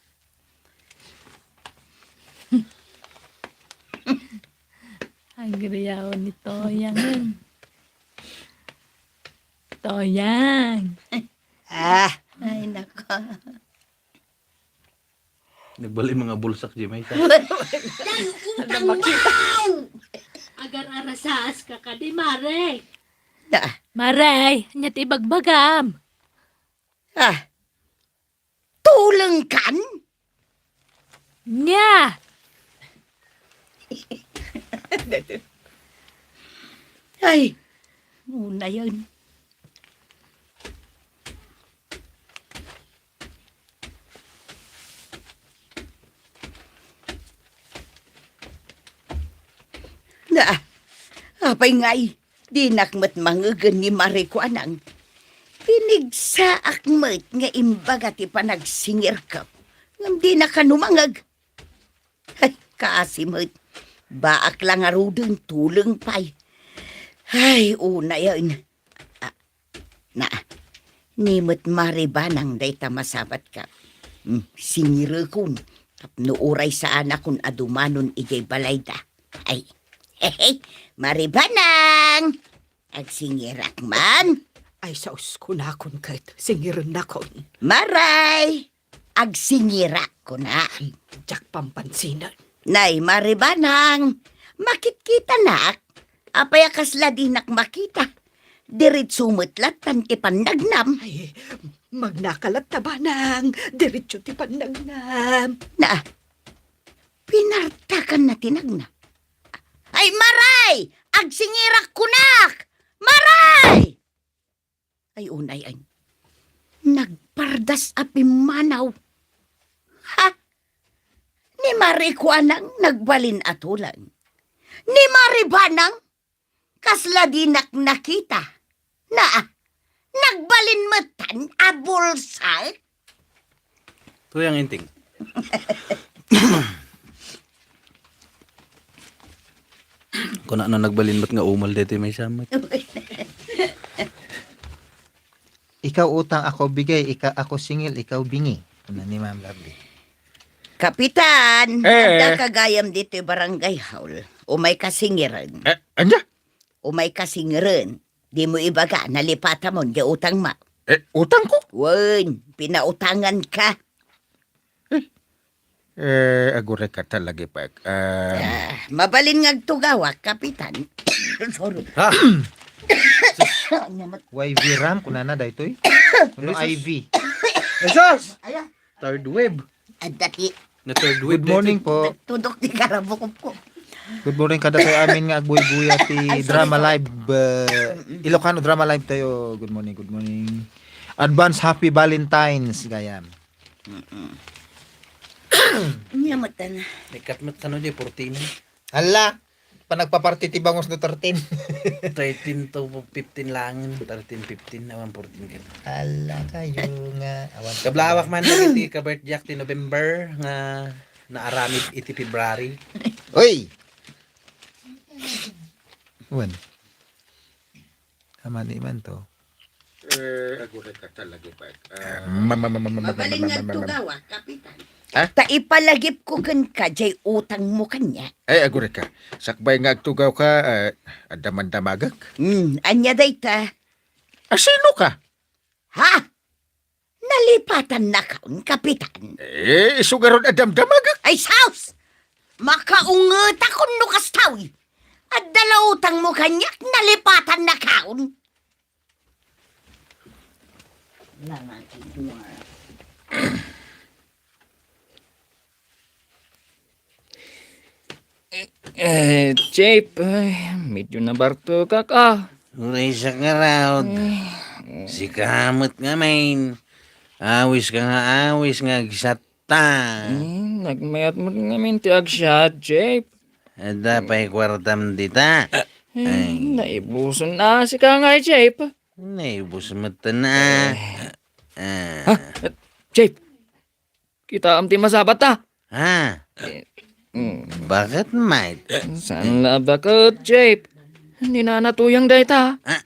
Agriyaw ni Toyang. Toyang. Ah. Ay, nako. Nagbali mga bulsak di may sa. Agar-arasaas ka kadi, Mare. Da. Mare, ania ti ibagbagam? Ah. Tulengkan? Nia. Ay, unayen. Na, apay ngay, dinak met mangegen ni Mare Kuanang. Pinigsaak met nga imbaga ti panagsingirko, ngem dina kano mangeg. Ay, kaasi met. Baak la ngaruden, tuleng pay. Ay, unayen. Ah, na, ni met Mare Banang dayta masabatka. Hmm, singirekon tapno uray saanakon a dumanon idiay balayda. Ay, hehe, Mare Banang! Agsingirak man. Ay, saos kunakon ket singirennakon. Maray! Agsingirak, kuna. Diak pampansinen. Nay, Mare Banang, makitkitanak. Apay a kasla dinak makita? Diretso met lattan ti pannagnam. Ay, magnaka latta, Banang. Diretso ti pannagnam. Na, pinartakanna ti nagnam. Ay, Maray! Agsingirak kunak! Maray! Ay, unay, ay. Nagpardas a pimmanaw. Ha? Ni Mare Kuanang nagbalin a tuleng. Ni Mare Banang, kasla dinak nakita. Na, nagbalin metten a bulsak. Tuyang Inting. Kuna no nagbalin met nga umal daytoy maysa met. Ikaw utang, ako bigay, ika-, ako singil, ikaw bingi. Kuna ni Ma'am Lovely. Kapitan, Eh. adda ka gayam ditoy barangay hall. Umay ka singiren. Eh, anya? Umay ka singiren. Dimo ibaga, nalipatamon, di utang ma. Eh, utang ko? Wen, pinautangan ka. Eh, agurek ka talaga, pag, ah, Ah, mabalin nga agtugawak, Kapitan. Sorry. Ha? Anya met. Y V ram, kunana daytoy? Kuno Jesus. I V. Jesus! Aya. Third wave. Adda ti. Na third wave Good morning daytoy. po. Nagtudok ti karabukop ko. Good morning kadatoy amin nga agbuybuya ti Ay, sorry, Drama sorry. Live, uh, Mm-mm. Ilocano Drama Live tayo. Good morning, good morning. Advance Happy Valentine's, gayam. Mm-mm. Nya, matan. Ikat met kano di, fourteen. Hala, panagpaparty ti bangus no thirteen. Thirteen to fifteen lang, thirteen, fifteen, awan fourteen ket. Hala kayo nga, awan Kablawak man dagiti ka-birthday ti November nga naaramid iti February. Uy! Wen. Amani man to. Eh, agurek ka talaga, pag, ah, Ma-, ma-, ma-, ma-, ma-, ma-, Mabalin ma-, ma-, ma-, ma-, agtugawa, Kapitan. Ha? Ta ipalagipko kenka jay utangmo kaniak. Ay, agurek ka. Sakbay nga agtugaw ka, ah, adda man damagek? Hmm, anya dayta? Asino ka? Ha? Nalipatannakon, Kapitan? Eh, isu garud a damdamagek. Ay, sus! Makaungetakon no kasta, uy. Adda la utangmo kaniak, nalipatannakon. Eh, Chief, ay, medyo nabartokak, ah. Uray, sakaraw. Eh, Sika met ngamin. Awis ka nga awis nga agsatta. Hmm, nagmayat met ngamin ti agsatta, Chief. Adda pay kuartam dita. Eh, Ay. Naibuson na sika nga, Chief. Naibus met na. Eh. Ah. Ha? Chief, kitaem ti masabat ta. Ha? Eh, mm. Bakit, mate? Saan la bakit, Chief? Ni Nana Tuyang dayta. Ah,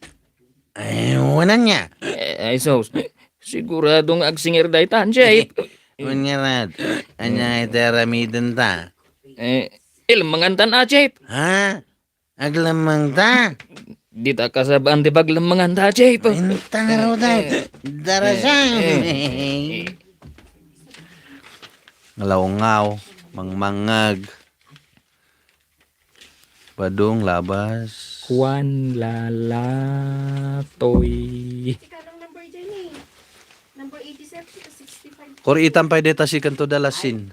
ay, wala niya. Eh, ay, sus. Sigurado nga agsingir dayta, Chief. Wen ngarud, anya iti aramiden ta? Eh, ilmangan tan a, Chief. Ha? Aglammang ta? Dita kasabaan ti paglammangan ta, Chief. Intaro ta. Eh, eh. Darasang. Eh, eh. Ngalawngaw, mangmangngag. Badong, labas. Juan Lalatoy. Ika nang number dyan eh. Number eighty-seven, sixty-five. Kor itam pay deta second to the last scene.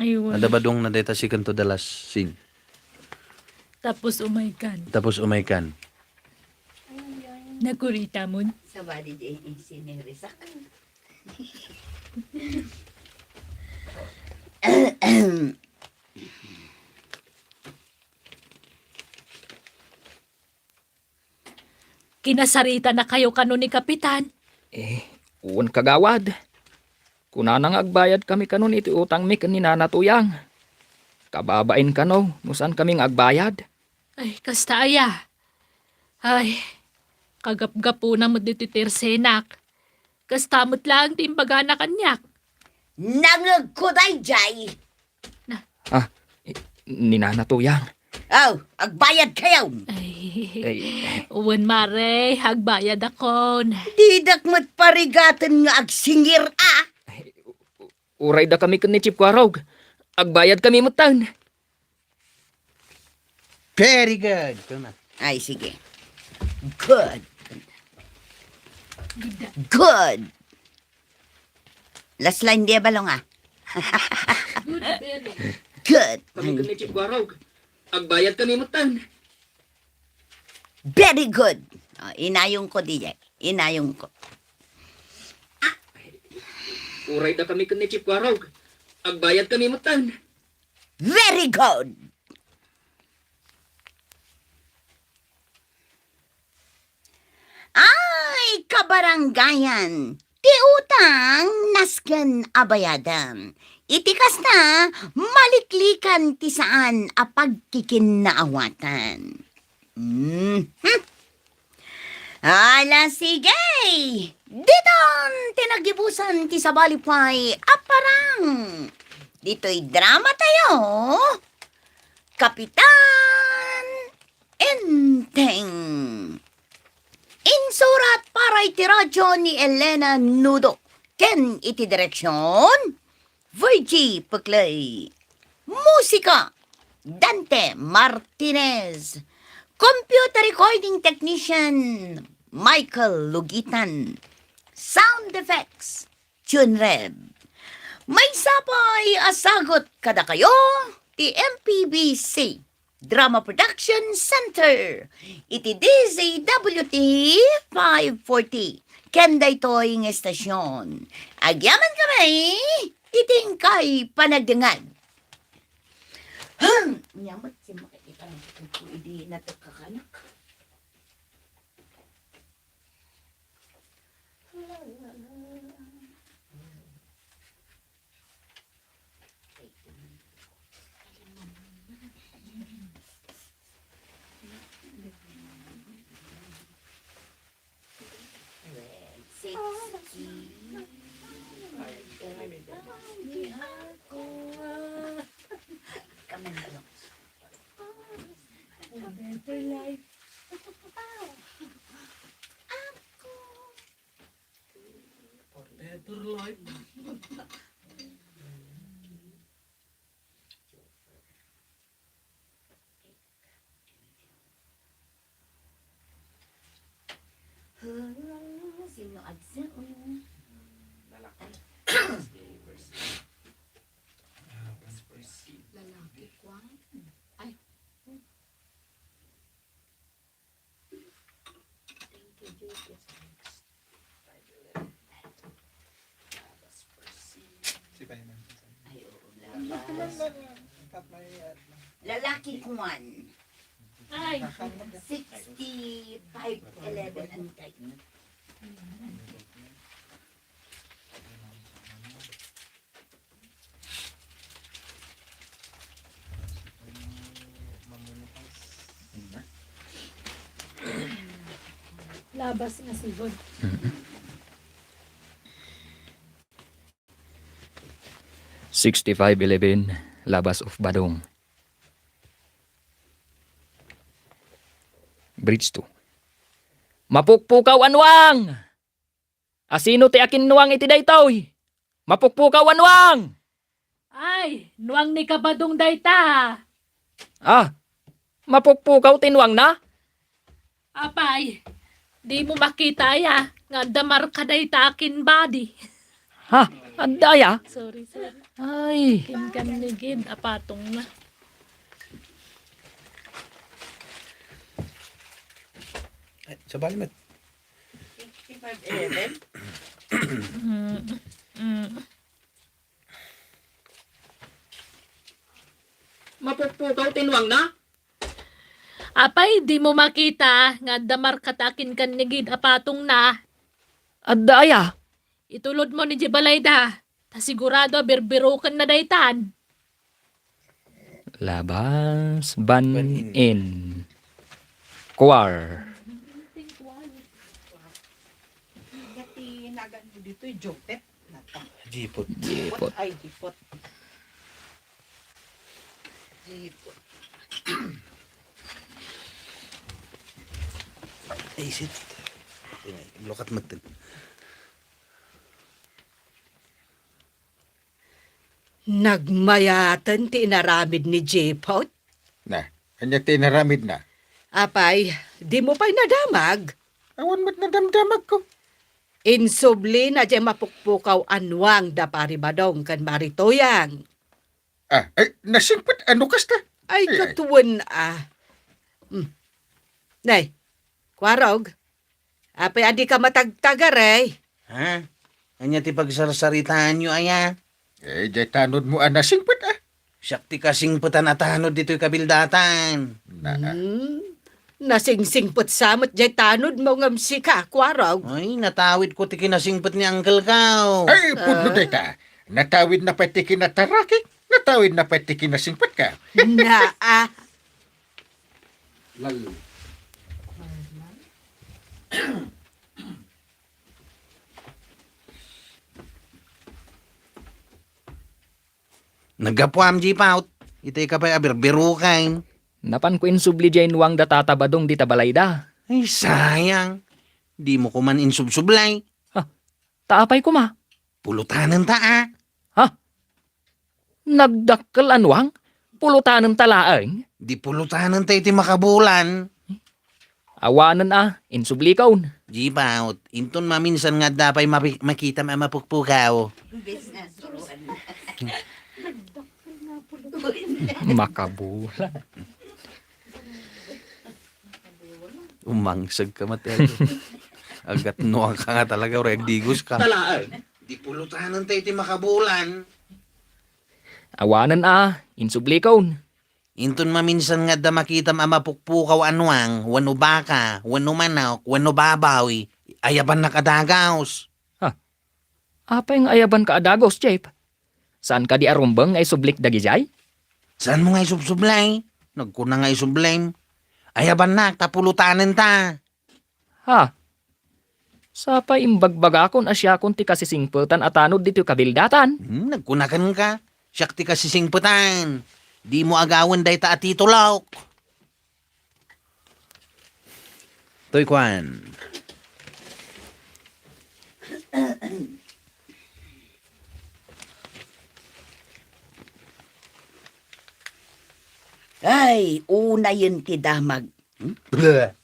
Ayun. Ada badong na deta second to the last scene. Tapos umaykan. Tapos umaykan. Nagkuritamon. Sabali di sinirisak. Kinasaritanakayo kano ni Kapitan? Eh, wen, kagawad. Kunana nga agbayadkami kano iti utangmi ken ni Nana Tuyang. Kababain kano no saankami nga agbayad. Ay, kasta aya. Ay, kagapgapuna met ditoy tersenak. Kasta met laeng ti imbagana kaniak. Nangegko daydiay. Na- Ah, i-, ni Nana Tuyang. Aw, agbayad kayo. Ay, Ay. Wen, mare, agbayad akon. Didak met parigaten nga agsingir, a. Ay, u-, u-, uray dakami ken ni Chief Kuarog. Agbayad kami metten. Very good. Ay, sige. Good. Good. Last line, di balong, ah. Good. Kami ken ni Chief Guarog. Agbayad kami metten. Very good. Oh, inayong ko, di, inayong ko. Uray dakami ken ni Chief Guarog. Agbayad kami metten. Very good. Ay, kabarangayan, ti Ti utang, nasken a bayadan. Iti kasta, maliklikan ti saan a pagkikinnaawatan. Mhm. Ala, sige! Diton ti naggibusan ti sabali pay a parang. Ditoy drama tayo, Kapitan Enteng. Insurat para iti radyo ni Elena Nudo ken iti direksyon, Virgie Peclay. Musika, Dante Martinez. Computer recording technician, Michael Lugitan. Sound effects, Junreb. Maysa pay a sagut kadakayo ti M P B C Drama Production Center iti D Z W T five forty. Ken daytoy nga estasyon, agyamankami iti inkay panagdengngeg. Hmm, ania met ti makikita idi natek kakanak. Sixty. Ni ako, ah. Kami na lang. Better life. Ako. Better life. Sino agsa? Lalaki. Lalaki, kwan. Ay. Si Payman. Ay, oo, labas. Lalaki kuman. Ay. Sixty-five eleven ang type. Labas nga sigod. Sixty-five eleven, Labas of Badong. Bridge two. Mapukpukaw a nuang! Asino ti akinnuang iti daytoy? Mapukpukaw a nuang! Ay, nuang ni Kabadong dayta. Ah, mapukpukaw ti nuangna? Apay, dimo makita aya nga adda marka dayta akin body? Ha? Adda aya? Sorry, sorry. Ay. Akin kannigid a patongna. Ay, sabali met. Sixty-five eleven? Mm, mm. Mapukpukaw ti nuangna? Apay, dimo makita nga adda marka ta akin kannigid a patongna? Adda aya? Itulodmo idiay balayda, ta sigurado a birbirokenna daytan. Labas, ban in. Choir. Iti naganmo ditoy, jopet. Nata. Jipot. Jipot. Ay, jipot. Jipot. Ay, sit. Lukat metten. Nagmayaten ti inaramid ni Jipot? Na, ania ti inaramidna? Apay, dimo pay nadamag? Awan met nadamdamagko. Insublina diay mapukpukaw a nuang da Pari Badong ken Mari Tuyang. Ah, ay, nasingpet a no kasta? Ay, ay, ay. Katuen a. Hmm. Nay, kuarog. Apay a dika matagtagar, eh? Ha? Ania ti pagsarsaritaanyo, aya? Eh, diay tanodmo a nasingpet, ah. Siak ti kasingpetan a tanod ditoy kabildatan. Na, ah. Hmm? Nasingsingpet sa met jay tanodmo ngem sika, Kuarog. Ay, natawidko ti kinasingpet ni Uncle Kao. Ay, pudno Ah. dayta. Natawidna pay ti kinatarakik, natawidna pay ti kinasingpetka. Naa. Lal- Naggapuam, Jipaut. Itay ka pay a birbiruken. Napanko insubli jay nuang da Tata Badong dita balayda. Ay, sayang. Dimo koman insubsublay. Ha? Ta apay koma? Pulutanenta, a. Ha? Nagdakkel a nuang? Pulutanenta laeng? Di pulutanenta iti makabulan. Awanen a, insublikon. Jipaut, inton maminsan nga adda pay mapi-, makitam a mapukpukaw. Makabulan. Umangseg ka, Mateo. Agatnoan ka nga talaga, uray agdigos ka. Talaen. Di pulutanenta iti makabulan. Awanen a, insublikon. Inton maminsan nga adda makitam a mapukpukaw a nuang, wenno baka, wenno manok, wenno baboy, ayabannak a dagaus. Ha? Apay nga ayabanka a dagaus, Jeff? Saan kadi a rumbeng nga isublik dagijay? Saanmo nga isubsublay? Nagkuna nga isublim. Ayabannak ta pulutanenta. Ha? Sapay imbagbagakon a siakon ti kasisingpetan a tanod ditoy kabildatan. Hmm, nagkuna kenka, siak ti kasisingpetan. Dimo agawen dayta a titulok. Toy kuan. Ay, unayen ti damag. Hmm? Bleh.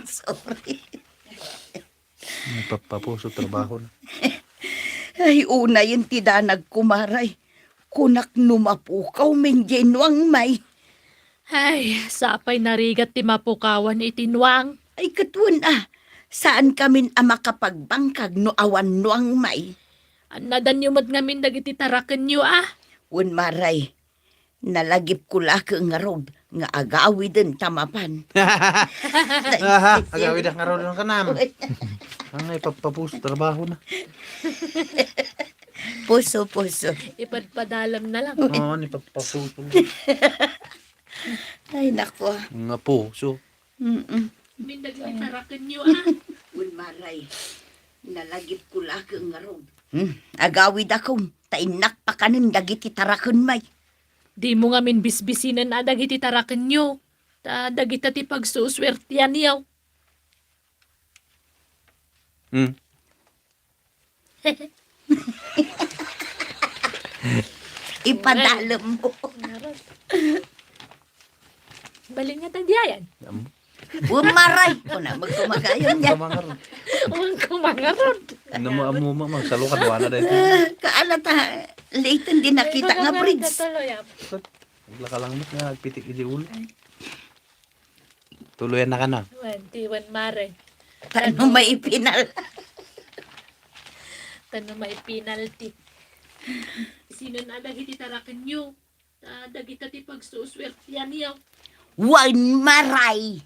Sorry. Mapappapuso trabaho na. Ay, unayen ti danag, kumaray. Kunak no mapukaw men jay nuang may. Ay, sapay narigat ti mapukawan iti nuang. Ay, ket wen a, saan kamin a makapagbangkag no awan nuang may. Annadanyo met ngamin dagiti tarakenyo a. Wen maray, nalagipko la ket ngarud nga agawiden ta mapan. Aha, agawidak ngarud kanam. Angay, papapus, trabaho na. Puso, puso. Ipadpadalem na lang. Oo, ni papapuso. Ay, nako. Nga puso. Mm-mm. Mindag ni tarakenyo, ah. Wen maray, nalagipko la ket ngarud. Hmm, agawidakon, ta innak pakanen dagiti taraken may. Dimo ngamin bisbisinen a dagiti tarakenyo, ta dagita ti pagsusuertianyo. Hmm. Ipadalem mo. Balin nga tagyayan. Am- Umaray! Kuna, magkumagayon niya. Kumangarod. Uy, kumangarod. Ano mo, amo mo, magsalukad, wala na ito. Ah, kaala ta, late, hindi nakita nga bridge. Ay, kumangarod na tuloy, ah. Naglakalang mo nga, agpitik iti ulo. Tuluyan na ka na. Wen, ti wen mare. Tano may ipinal. Tano may penalty. Sino na dagiti tarakenyo? Ta dagita ti pagsusuertianyo. Wen maray.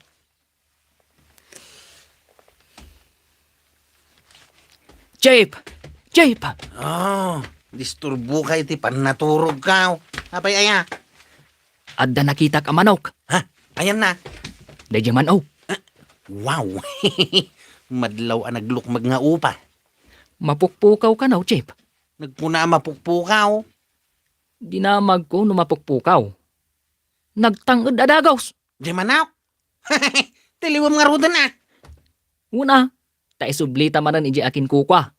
Jeep! Jeep! Ah, disturbo ka iti pannaturog ka. Apay aya? Adda nakitak a manok. Ha? Ayan na. Daydiay man-ok. Ah, wow. Madlaw a naglukmeg nga upa. Mapukpukaw kano, Jeep? Nagkuna a mapukpukaw. Dinamagko no mapukpukaw. Nagtang-ed a dagaus. Di manok. Tiliwem ngaruden a. Una, ta isublita manen iti akinkukua.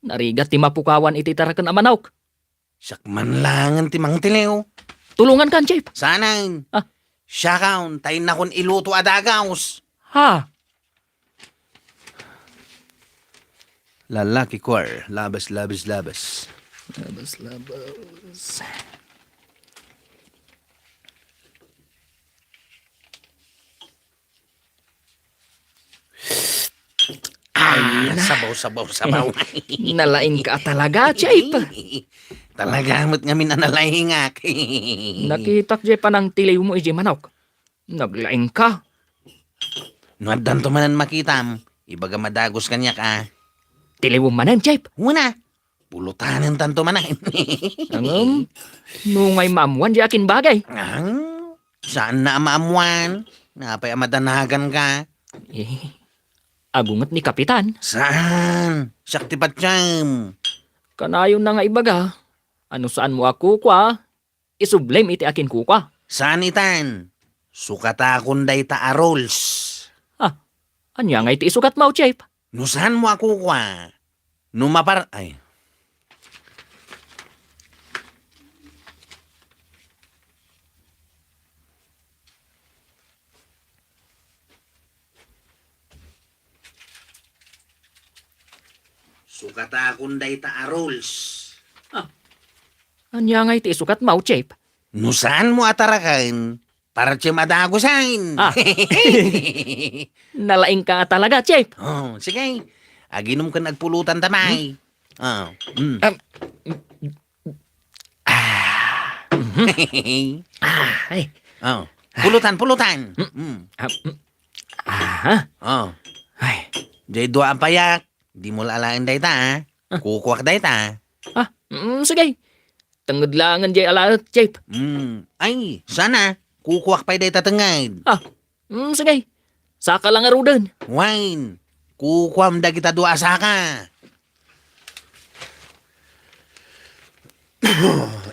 Narigat ti mapukawan iti taraken a manok. Siak man laengen ti mangtiliw. Tulongankan, Jeep. Saanen. Ah. Siakon, ta innakon iluto a dagaus. Ha? Lalaki Choir, labas, labas, labas. Labas, labas. Ah, ay, na. Sabaw, sabaw, sabaw. Nalaing ka talaga, Jeep. Talaga met ngamin a nalaingak. Nakitak jay panangtiliw mo iti manok. Naglaing ka. No addanto manen makitam, ibagam a dagus kaniak a. Tiliwem manen, Chief. Wen a. Pulutanentanto manen. Ngem, no ngay maammuan diay akin bagay. Ah, saan na a maammuan? Napay a madanagan ka? Eh, agunget ni Kapitan. Saan? Siak ti patiem. Kanayon na nga ibaga, ano saan mo a kukua, isublem iti akinkukua. Saan itan? Sukatakon dayta a rules. Ah, ania ngay ti isukat mo, Chief? No saan mo a kukua, no mapar-, ay. Sukatakon dayta a rules. Ah. Ania ngay ti isukat mo, Chief? No saan mo a taraken, para ti madagusan. Ah. Nalaing ka talaga, Chief. Oh, sige. Aginom ken agpulutan ta, may. Hmm? Oh, mm. Um, ah. Ah, ay. Oh, pulutan, pulutan. Mm. Mm. Ah, mm. Aha. Oh. Ay. Diay dua a payak. Dimo la alaen dayta, ah. Ah. Kukuak dayta. Ah, mm, sige. Tengnged laengen diay alaek, Chief. Mm. Ay, saan a. Kukuak pay dayta tengnged. Ah, mm, sige. Saka la ngaruden. Wen. Kukuam dagita dua a saka.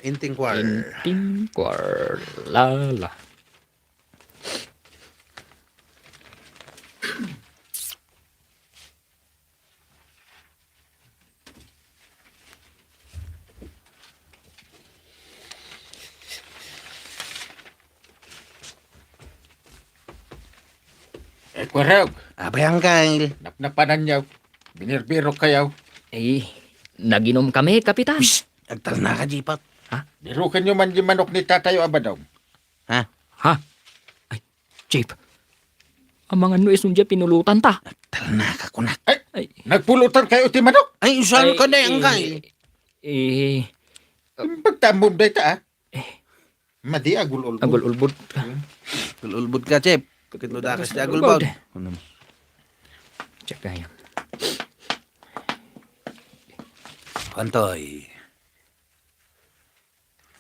Inting kuar. Inting kuar. Lala. Eh, Kwarog. Apay, Angkel? Napnapananyo. Binirbirok kayo. Eh, naginom kami, Kapitan. Psst! Agtalna ka, Jipot. Ha? Birukenyo man di manok ni Tatayo a Badong. Ha? Ha? Ay, Chief. Amangan no isun diay pinulutan ta. Agtalna ka, kunak. Ay, ay. Nagpulutan kayo ti manok? Ay, saan ka na, Angkel? Eh, eh. Pagtambom dayta, ah. Eh. Madi, agul-ulbod. Agul-ulbod ka. Hmm. Agul-ulbod ka, Chief. Ket no dakas ti agulbod. Agulbod. Kunam. Check tayo. Kantoy.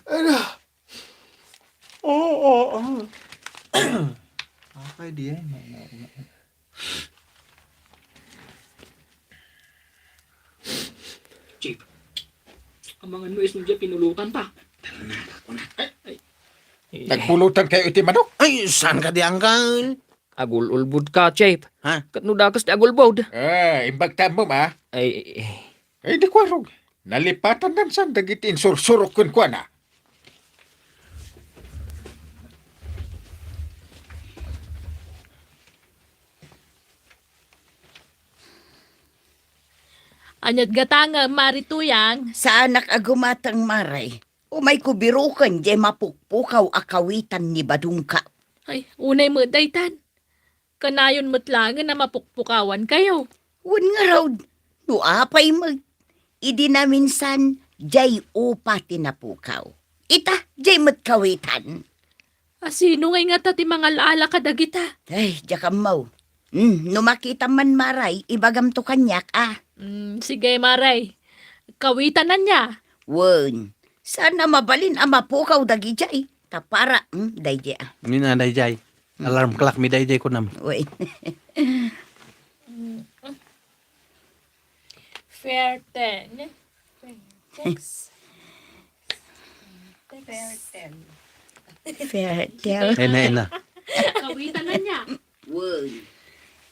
Ano? Oo, oo, oo. Okay, di yan. Chief, amangan no isun diay pinulutan ta. Ay, ay. Nagpulutan kayo iti manok? Ay, saan ka di, Angkel? Agul-ulbod ka, Chief. Ha? Ket no dakas ti agulbod. Ah, imbag tammo, ah. Ay, ay, ay. Ay, di kuarog. Nalipatan dansan dagiti insursurok kenkuana. Aniat gata nga, Mari Tuyang? Saanak a gumatang, Mari. Umayko biruken diay mapukpukaw a kawitan ni Badongka. Ay, unay met daytan. Kanayon met laengen a mapukpukawan kayo. Wen ngarud, no apay met, idi naminsan, diay upa ti napukaw. Ita, diay met kawitan. A, sino ngay ngata ti mangal-ala kadagita? Ay, diak ammo. Hmm, no makitam man, Mari, ibagamto kaniak, a. Hmm, sige, Mari. Kawitan ania? Wen, saan a mabalin a mapukaw dagidiay. Ta para, hmm, daydiay, a. Nina, daydiay. Hmm. Alarm clock mi daydiay, kunam. Wen. Fair ten. Text. Fair ten. Fair ten. Ay na, ay na. Kawitan na niya. Woy.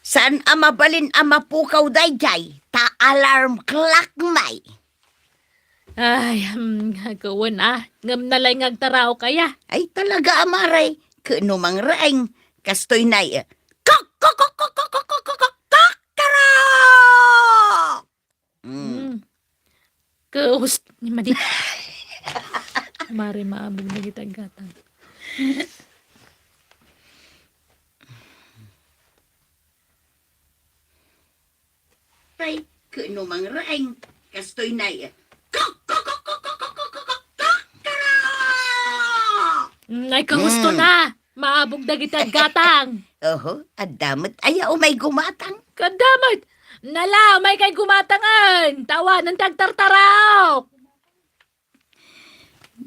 Saan a mabalin a mapukaw daydiay? Ta alarm clock may. Ay, hmm, kawen a. Ngem nalay nga agtaraok aya. Ay, talaga a, Mari. Ket no mangreng, kastoy nay, eh. Kok, kok, kok, kok, kok, kok, kok, kok, kakarok! Mm. Mm. Kaus-, ni Madi. Mari maabog na kita gatang. Tay, ket no mangreng, kastoy nay, kok, kok, kok, kok, kakarok! Mm, ay, kahusto na. Maabog dagiti aggatang. Oho, adda met aya umay gumatang. Kadda met! Nala, umay kay gumatangen! Tawanen ti agtartaraok!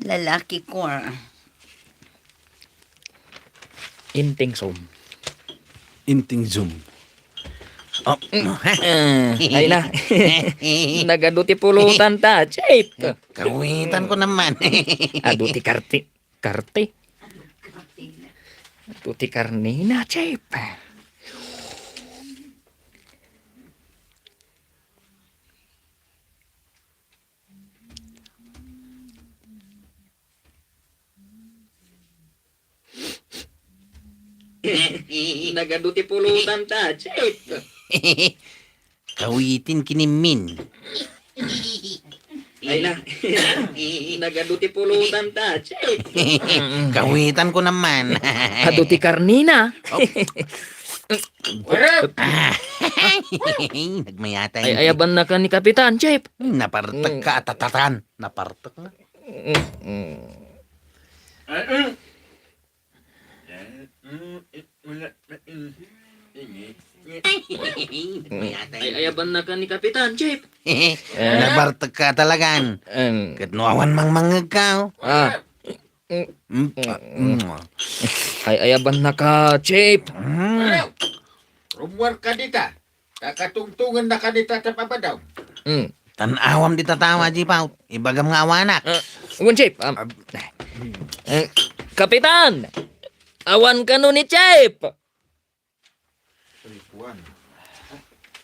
Lalaki ko, ah. Inting Zoom. Inting Zoom. Oh. Ay na. Nagadu ti pulutan ta, Chief. Kawitan ko naman. Adu ti karti. Karti. Adu ti karnina, Chief. Nagadu ti pulutan ta, Chief. Kawitin kinimmin. Ay na. Nagadu ti pulutan ta, Chief. Kawitan ko naman. Adu ti karnina. Oh. Warap! Ah. Nagmayatay. Ay, ayaban na ka ni Kapitan, Chief. Napartek ka, atatatan. Napartek na. Ay, ayaban na ka ni Kapitan, Chief. Nabartek ka talagan. Em. Ket no awan mangmangngeg ka, oh. Ah. Mm, ah, mm. Ay, ayaban na ka, Chief. Mm. Rummuar ka dita. Kakatungtungan na ka dita ta pabadaw. Mm. Tan-awam dita tawa, Chief, aw. Ibagam nga awanak. Ah, wen, Chief. Am, eh, Kapitan! Awan kano ni Chief! Toy kuan.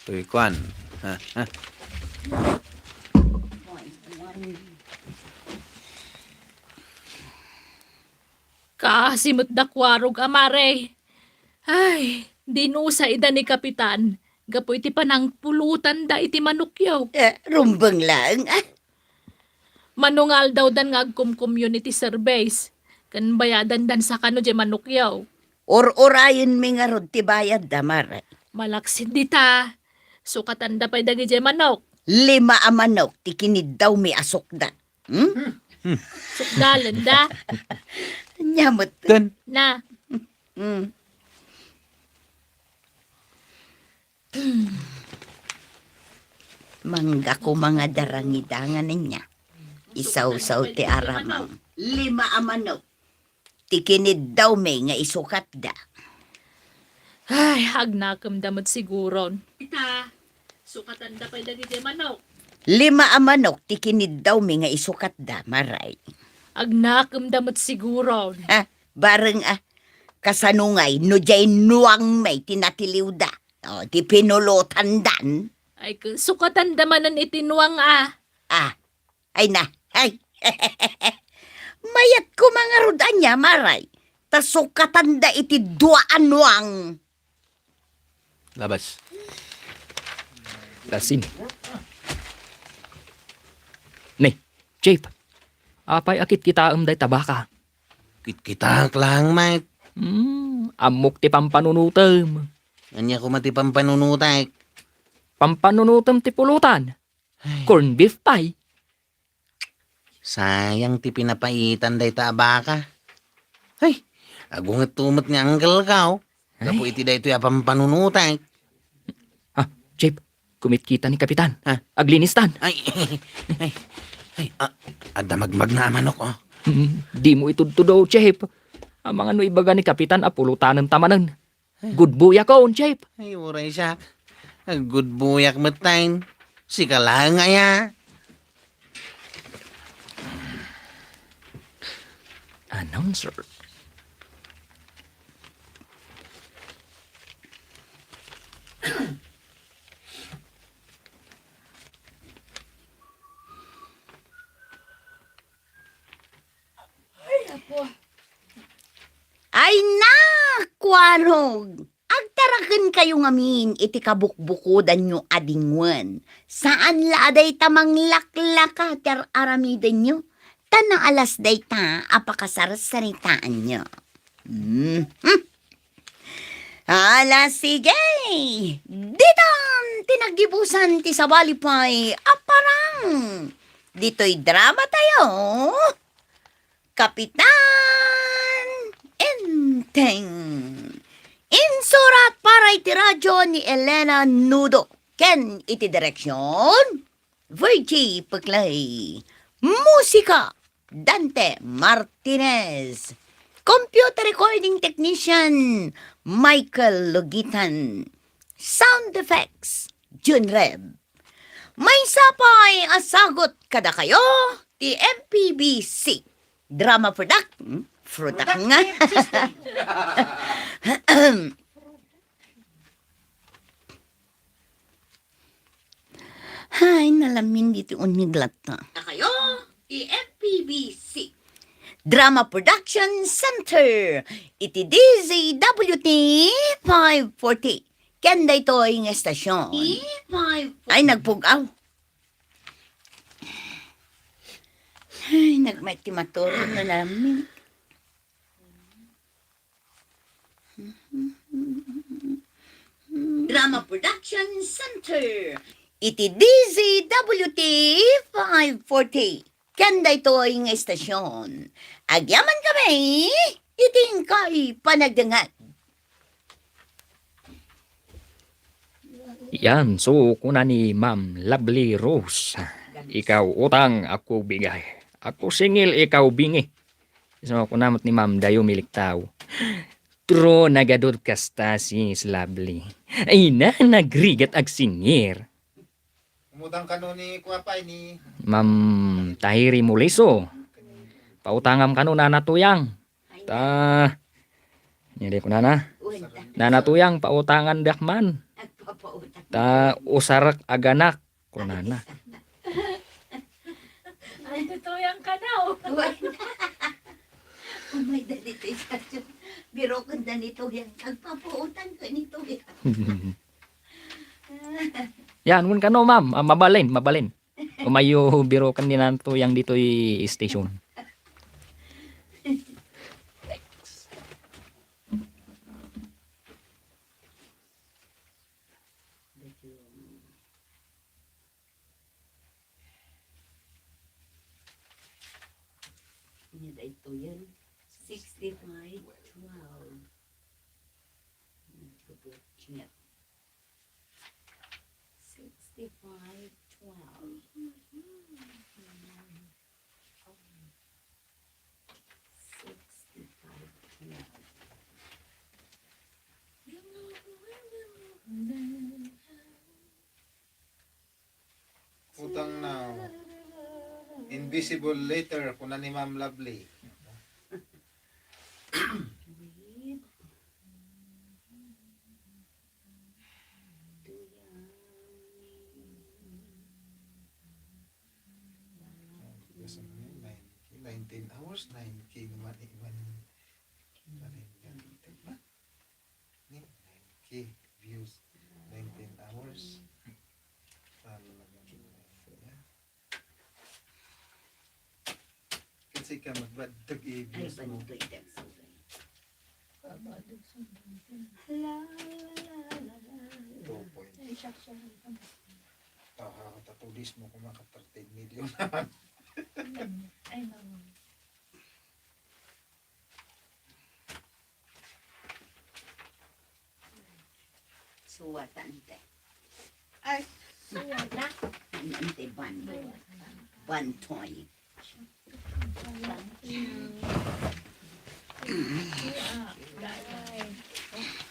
Toy kuan. Ha, ha. Kaasi met da kuarog, amare. Ay, dinusa ida ni Kapitan gapu iti panangpulotanda iti manokyo. Eh, rumbeng laeng, ah. Mano nga aldawdan nga agkumkumyon iti serbes, ken bayadandan sa kano diay manokyo. Ur-urayenmi ngarud ti bayadda, mare. Malaksid dita, sukatanda pay dagidiay manok. Lima a manok ti kiniddawmi a sukda. Hmm? Sukdalenda. Nya met. Ten. Na. Hmm. Mangga koma nga darangidangan nia. Isawsaw ti aramang. Lima a manok ti kiniddawmi nga isukatda. Ay, agnakemda met siguron. Ita, sukatanda pay dagidiay manok. Lima a manok ti kiniddawmi nga isukatda, mare. Agnakemda met siguron. Ha, bareng a. Kasano ngay no diay nuangmi ti natiliwda? O, ti pinulotandan? Ay, k-, sukatanda manen iti nuang a. Ah, ay na, ay. Mayat koma ngarud ania, mare. Ta sukatanda iti dua a nuang. Labas. Lasin. Ni, Chief, apay a kitkitaem dayta baka? Kitkitaek laeng met. Hmm, ammok ti pampanunotem. Ania koma ti pampanunotek? Pampanunotem ti pulutan. Ay. Corn beef pie. Sayang ti pinapaitan dayta a baka. Ay, agungetto met nga angkelko, oh. Gapu iti daytoy a pampanunotek. Ah, Chief, kumitkita ni Kapitan. Ha? Aglinistan. Ay, ay, ay, ah, adda magmagna a manok, oh. Hmm, dimo itudtudo, Chief. Amangan no ibaga ni Kapitan a pulutanen ta manen. Good boy ako, Chief. Ay, uray siak. Good boy ak met tayn. Sika laeng aya. Announcer. Ay, Apo. Ay, na, kuarog! Agtarakenkayo ngamin iti kabukbukodanyo a dingwen. Saan la a dayta manglaklaka ti ar-aramidenyo, ta naalas dayta a pakasarsaritaanyo. Mhm. Ala, sige! Ditan ti naggibusan ti sabali pay a parang. Ditoy drama tayo, Kapitan Enteng. Insurat para iti radio ni Elena Nudo ken iti direksion, Virgie Peclay. Musika, Dante Martinez. Computer recording technician, Michael Logitan. Sound effects, Jun Reb. Maysa pay a sagut kadakayo ti M P B C Drama Product-, hmm? Product nga. Productive system. Hay, nalamin ditoy uneg latta. Kadakayo ti M P B C Drama Production Center iti D Z W T five forty. Ken daytoy nga estasion. Ay, nagpug-aw. Ay, nagmay ti maturog nga namin. Drama Production Center. Iti D Z W T five forty. Ken daytoy nga estasion, agyaman kami iti inkay panagdengngeg. Yan, so, kuna ni Ma'am Lovely Rose, "Ikaw utang, ako bigay. Ako singil, ikaw bingi." So, kuna met ni Ma'am Dayo Miliktaw, "True, nagadud kasta, Sis Lovely. Ay na, nagrigat agsingir." Umutang kano ni kuapay ni Ma'am Tahiri Muliso. Pautangam kano, Nana Tuyang. Ta, hindi ko, Nana. Nana Tuyang, pautangan diak man. Ta, usarek aganak, kunana. Ay, Tuyang kano. Umay dali ti sasyon. Biro kanda ni Tuyang. Agpapautang ka ni Tuyang. Yan, wen kano, ma'am. Ah, mabalin, mabalin. Umayyo biro ken ni Nana Tuyang ditoy station. Nia daytoyen, sixty-five twelve. Sixty-five twelve. Sixty-five twelve. Utang na, oh. Invisible letter, kuna ni Ma'am Lovely. Wait. Yes, ano yun? Nine K, nineteen hours, nine K naman, eh, one. Ano yun? Yan, ito ba? Ni, nine K views, nineteen hours. Talaga naman yan. Kasi ka magbantog i-views mo. Ay, bantog, that's okay. La, la, la, la, la. Two point. Ay, siya, siya, siya. Aha, tatudis mo kung maka thirteen million na. Ay, mama. Suwatan, te. Ay, suwatan. Ano, ante, ban-, bantoy.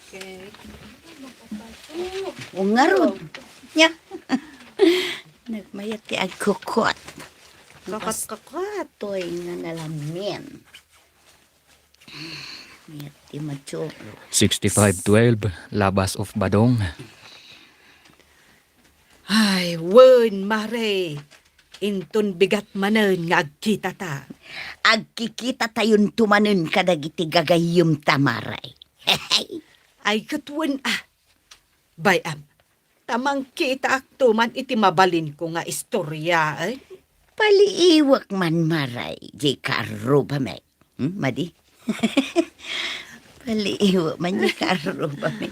Okay. O, ngarud. Nya. Nagmayat ti agkukot. Kakot, kakot. Toy nga nalamin. Mayat ti maturog. Sixty-five twelve, Labas of Badong. Ay, wen, Mare. Inton bigat manen nga agkitata. Agkikitatayon to manen kadagiti gagayyemta, Mare. Ay, ket wen, ah. Bay-am, ta mangkitaak to man iti mabalinko nga istorya, eh. Paliiwek man, Mare, diay kaarrubami. Hmm, madi? Paliiwek man diay kaarrubami.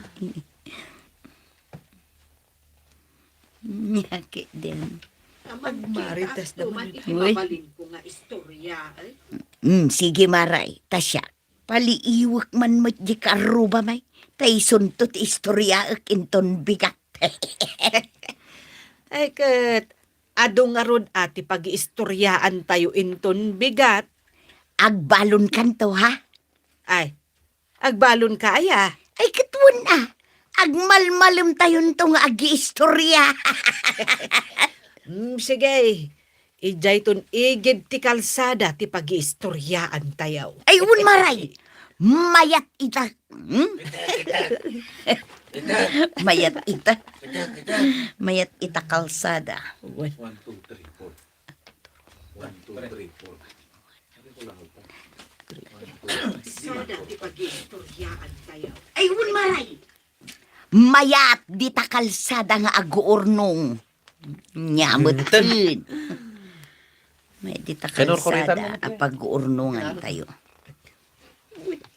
Nyaki din. Agmarites naman. Uy. Mabalinko nga istorya, eh. Hmm, sige, Mare, ta siak. Paliiwek man met di karrubam ay, ta isunto ti istoriaek inton bigat. Ay ket, adu ngarud a ti pagiistoriaantayo inton bigat. Agbalonkanto, ha? Ay, agbalonka aya? Ay, ket wen a, agmalmalemtayonto nga agiistoria. Mm, sige. Idiayton igid ti kalsada ti pagiistoriaantayo. Ay, wen maray. Mayat ita. Hmm? Mayat ita. Mayat ita kalsada. One, two, three, four. One, two, three, four. Kalsada ti pagiistoriaantayo. Ay, wen maray. Mayat dita kalsada nga aguurnong. Nya met. Mayat dita kalsada a paguurnongantayo.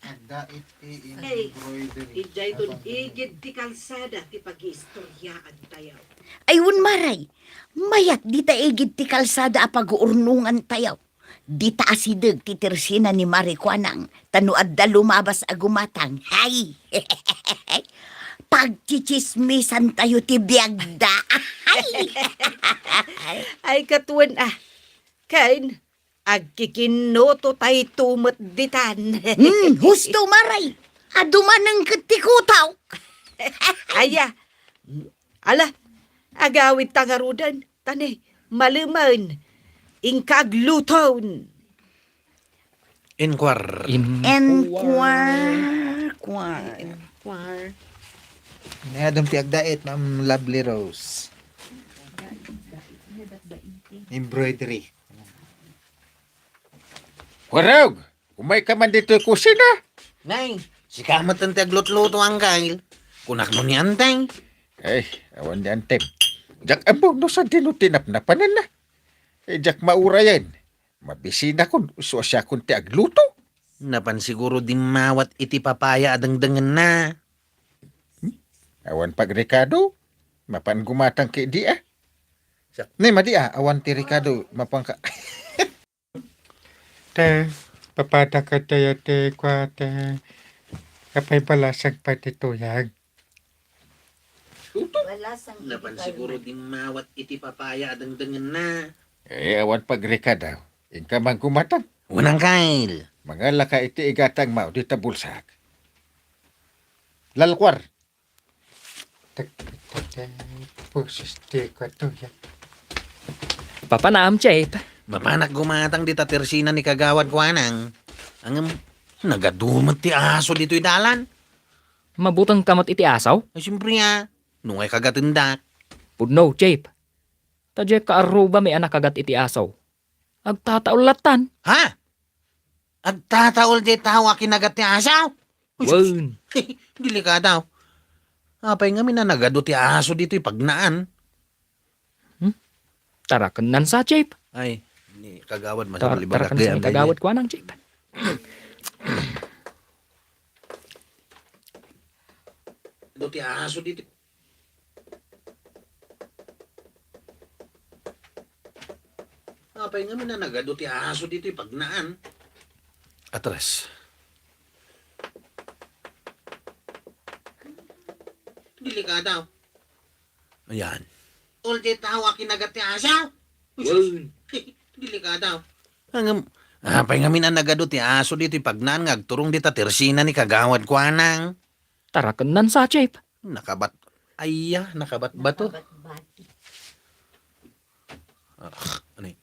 Adda iti embroidery. Idiayton igid ti kalsada ti pagiistoriaantayo. Ay, wen maray. Mayat dita igid ti kalsada a paguurnongantayo. Dita asideg ti tersina ni Mari Kuanang, ta no adda lumabas a gumatang, hay! Pagchichismisantayo ti biagda. Hay! Ay, ket wen a. Ken, agkikinnutotayto met ditan. Hmm, husto, maray. Adu manen ket ti kutaw. Aya. Ala, agawidta ngaruden. Tani, malemen. Inka agluton. Inquire. In- Enquire, quire. Inquire. Inayadem ti agdait, Ma'am Lovely Rose. Embroidery. Warog! Umayka man ditoy kusina. Nay, sika met ti aglutluto, Angkel. Kunak no ni Anteng. Ay, awan ni Anteng. Diak ammok no saan ti no tinapnapananna. Eh, diak maurayen. Mabisinakon, isu a siakon ti agluto. Napan siguro dimmawat iti papaya a dengdengenna. Hmm? Awan pagrekado. Mapan gumatang ket idi, ah. Siak. Ni, madi, ah, awan ti rekado, mapan ka. Te, papadakatayo ti kuate. Apay balasang pay ti tuyag. Balasang iti Napan siguro dimmawat iti papaya a dengdengenna. Eh, awan pagrekado. Inka man gumatang. Unang kail. Mangalaka iti igatang mao dita bulsak. Lalkuar. Tak, tak, tak, pusis ti kuate, ya. Papanaam, Chief. Mapanak gumatang dita tersina ni Kagawad Kuanang. Ngem, nagadu met ti aso ditoy dalan. Mabutengka met iti aso? Ay, siyempre, ah. No ngay kagatendak. Pudno, Chief. Ta diak kaarrubami a nakagat iti aso. Agtataol lattan. Ha? Agtataol diay tao a kinagat ti aso? Wen. Delikado. Apay ngamin a nagadu ti aso ditoy pagnaan? Hmm? Tarakennan sa, Chief. Ay, ni Kagawad, Tar-, masapul ibaga taraken sa ni Kagawad Kuanang, Chief. Nagadu ti aso ditoy. Apay ngamin a nagadu ti aso ditoy pagnaan? Atres. Delikado. Ayan. Tol ti tao a kinagat ti aso? Wen. Delikado. Ngem, apay ngamin a nagadu ti aso ditoy pagnaan nga agturong dita tersina ni Kagawad Kuanang? Tarakennan sa, Chief. Nakabat-, ayya, nakabatbato. Nakabatbato. Ah, ano y-,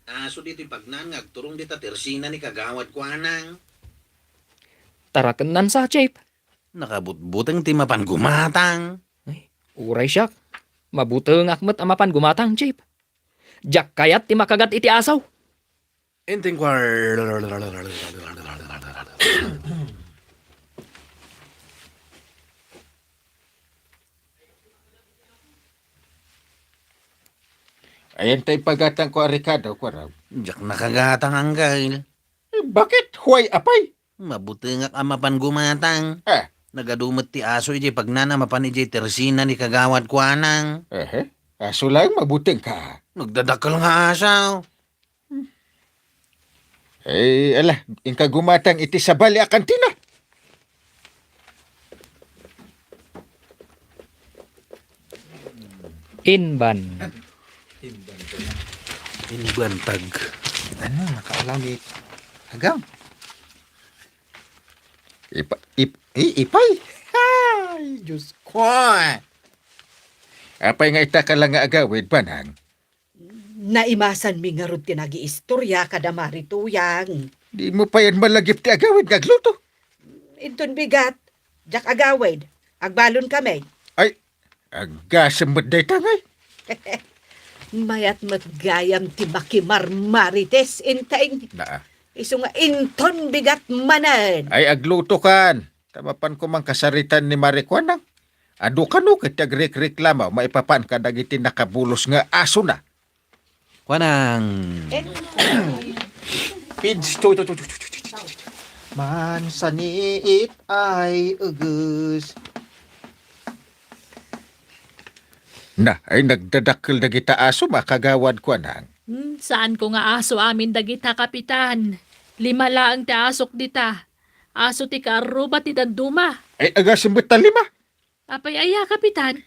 Aso ditoy pagnaan nga agturong dita tersina ni Kagawad Kuanang. Tarakennan sa, Chief. Nakabutbuteng ti mapan gumatang. Ay, uray siak. Mabutengak met a mapan gumatang, Chief. Diak kayat ti makagat iti aso. Inting kuar-, Ayan tay pagatang ko a rekado, kuarag. Diak nakagatang, Anggail. Eh, bakit? Huway apay? Mabutengak a mapan gumatang. Ah. Nagadu met ti aso idiay pagnaan a mapan idiay tersina ni Kagawad Kuanang. Ehe. Aso laeng mabuteng ka. nagdadakkel nga aso. Eh, ala, inka gumatang iti sabali a kantina. Inban. Inbantag. Ano, nakaalam ni Agam? Ipa-, ip-, i-, ipay? Ay, Diyos ko. Apay nga ita ka lang nga agawid, Banang? Naimasanmi ngarud ti nagiistorya kada Mari Tuyang. Di mo payan malagip ti agawid nga agluto? Inton bigat, diak agawid. Agbalon kami. Ay, aggasem met dayta ngay. Mayat met gayam ti makimarmarites, Enteng. Naa. Isu nga inton bigat manen. Ay, agluto kan. Ta mapan ko man kasaritan ni Mari Kuanang. Adu kano ket ti agrekreklamo maipapan kadagiti nakabulos nga asona. Kuanang. Pids, to, to, to. Mansaniit ay ugus. Na, ay nagdadakkel dagita aso, makagawad, Kuanang. Hmm, saan ko nga aso amin dagita, Kapitan. Lima laeng ti asok dita. Aso ti kaarruba ti dadduma. Ay, agasem met ta lima. Apay aya, Kapitan?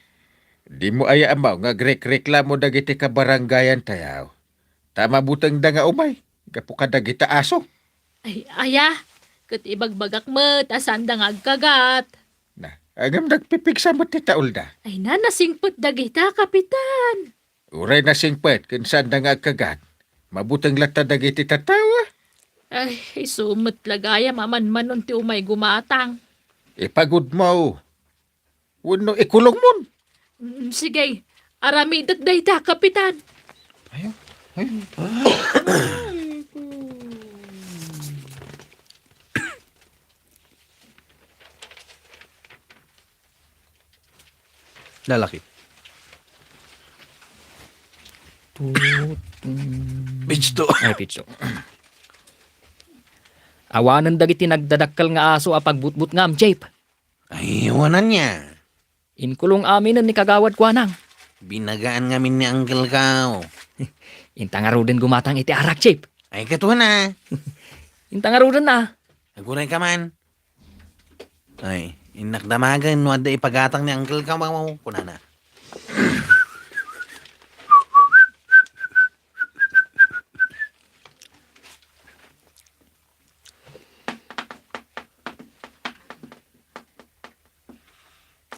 Di mo aya ammo nga agrekreklamo dagiti kabarangayan tayo? Ta mabutengda nga umay, gapu kadagita aso. Ay, aya, ket ibagbagak met a saanda nga agkagat. Na, ngem nagpipigsa met ti taulda. Ay na, nasingpet dagita, Kapitan. Uray nasingpet ken saanda nga agkagat, mabuteng latta dagiti tattao. Ay, isu met la gayam a manmanon ti umay gumatang. Ipagudmo wenno ikulongmon. Mm, sige, aramidek dayta, Kapitan. Ayo, ayo. Lalaki. Tut-, mm. Pidso. Ay, pidso. Awanen dagiti nagdadakkel nga aso a pagbutbutngam, Chief. Ay, awanen nia. Inkulong aminen ni Kagawad Kuanang. Binagaan ngamin ni Uncle Kao. Inta ngaruden gumatang iti arak, Chief. Ay, katuan a. Inta ngaruden a. Aguray ka man. Ay, innak damagen no adda ipagatang ni Uncle Kao, kunana.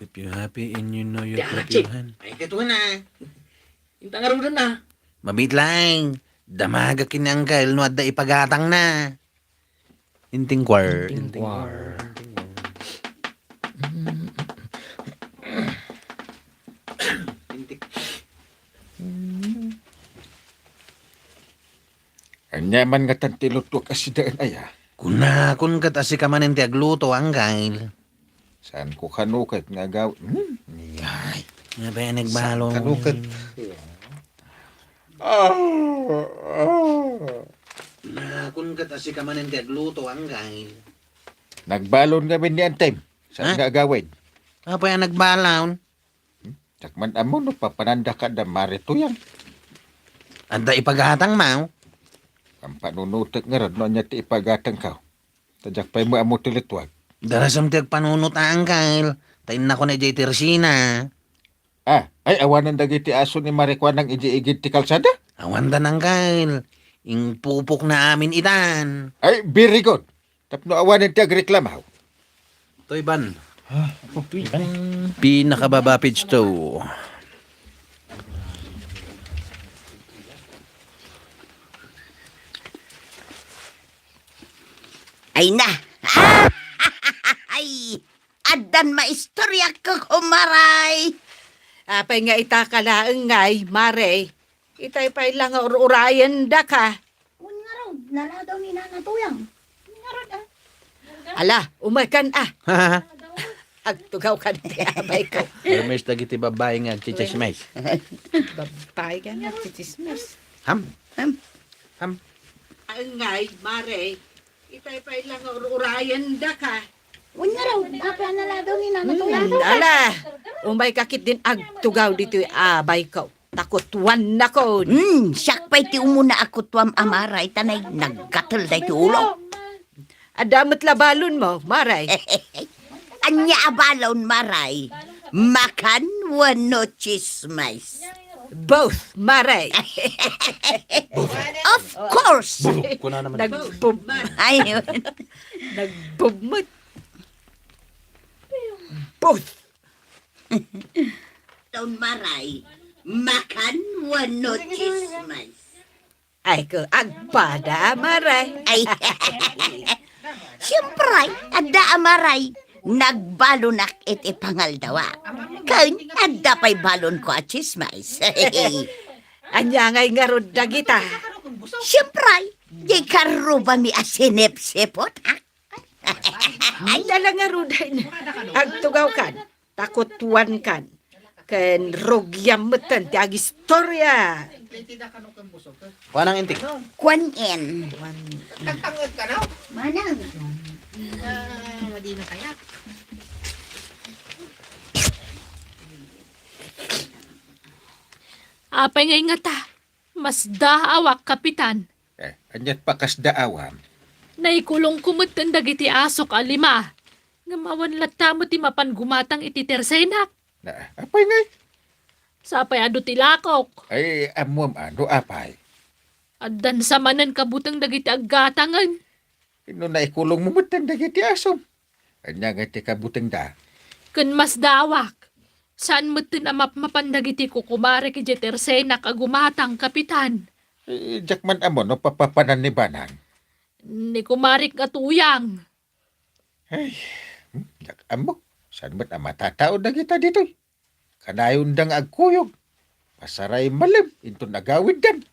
If you happy and you know you Ti clap anak, your Chief. Hand. Ay, katuan a. Inta ngaruden a. Mabit lang. Damaga ken ni Uncle no adda ipagatangna. Intingkwar, intingkwar. Intingkwar. Intik- Ania man ngatan ti lutuak a sidaen aya? Kunakon ket a sika manen ti agluto, Uncle. Saan ko kano ket nga agaw-, hmm? Ay, nga ba yan nagbalon? Saan kano ket? Ah, ah. Kunakon ket a sika manen ti agluto, Uncle. Nagbalon ngamin ni Antem. Saan Ha? nga agawid? Apay a nagbalon? Hmm? Diak man ammo no papananda kada Mari Tuyang. Adda ipagatang, maw? Ang panunutek ngarud no anya ti ipagatang ka. Ta diak pay maammo ti lituag. Darasem ti agpanunot a, Uncle. Ta innako na idiay tersina. Ah, ay, awanan dagiti aso ni Mari Kuanang idiay igid ti kalsada? Awandan, Uncle. Ingpupok na amin itan. Ay, very good. Tapno awanen ti agreklamaw. Toy Ban. Ah, Toy Ban. Pinakababa page two. Ay na. Ay, addan maistoryak ko, kumaray. Apay nga ita ka laeng ngay, Mare. Itay pay lang nga ur-urayen da ka. Wen ngarud, naladaw ni Nana Tuyang. Wen ngarud, ah. Ala, umaykan, ah. Agtugaw ka ti abay ko. Hermes dagiti babae nga agchichismis. Babae ka nga agchichismis. Ham? Ham? Ham? Angay, Mare. Itay pay lang nga ur-urayen da ka. Wen ngarud, apay a naladaw ni Nana Tuyang. Hmm, ala, umayka ketdin agtugaw ditoy abay ko. Ta kutuannakon. Hmm, siak pay ti umuna a kutuam a Maray, ta nay naggatel daytoy ulo. Adda met la balonmo, Maray. Ania a balon, Maray? Makan wenno chismis? Both, Maray. Of course. Nagbub-, ayun. Nagbubmut. Both. Balon, Maray, makan wenno chismis? Ay, ko, agpada, Maray. Ay, siyempre, adda a Maray. Nagbalonak iti pangaldawa. Ken, adda pay balonko a chismis. Ania ngay ngarud dagita? Siyempre, di karrubami a sinipsipot, ha? Ay, dala ngaruden. Agtugawkan, ta kutuankan. Ken rugiam metten ti agistoria. Kuanang inti. Kuan en. Manang. Apay ngay ngata? Masdaawak, Kapitan. Eh, aniat pakasdaawam? Naikulongko metten dagiti asok a lima. Ngem awan latta met ti mapan gumatang iti tersenak. Na, apay ngay? Sapay adu ti lakok. Ay, ammoam a no apay? Addan sa manen kabuteng dagiti aggatangen. No naikulongmo metten dagiti asom. Ania ngay ti kabutengda? Ken masdaawak. Saan metten a mapmapan dagiti kukumarek idiay tersenak a gumatang, Kapitan. Eh, diak man ammo no papapanan ni Banang. Ni kumarek nga tuyang. Ay, hmm, diak ammo. Saan met a matatao dagita ditoy? Kanayonda nga agkuyog. Pasaray malem inton agawiddan.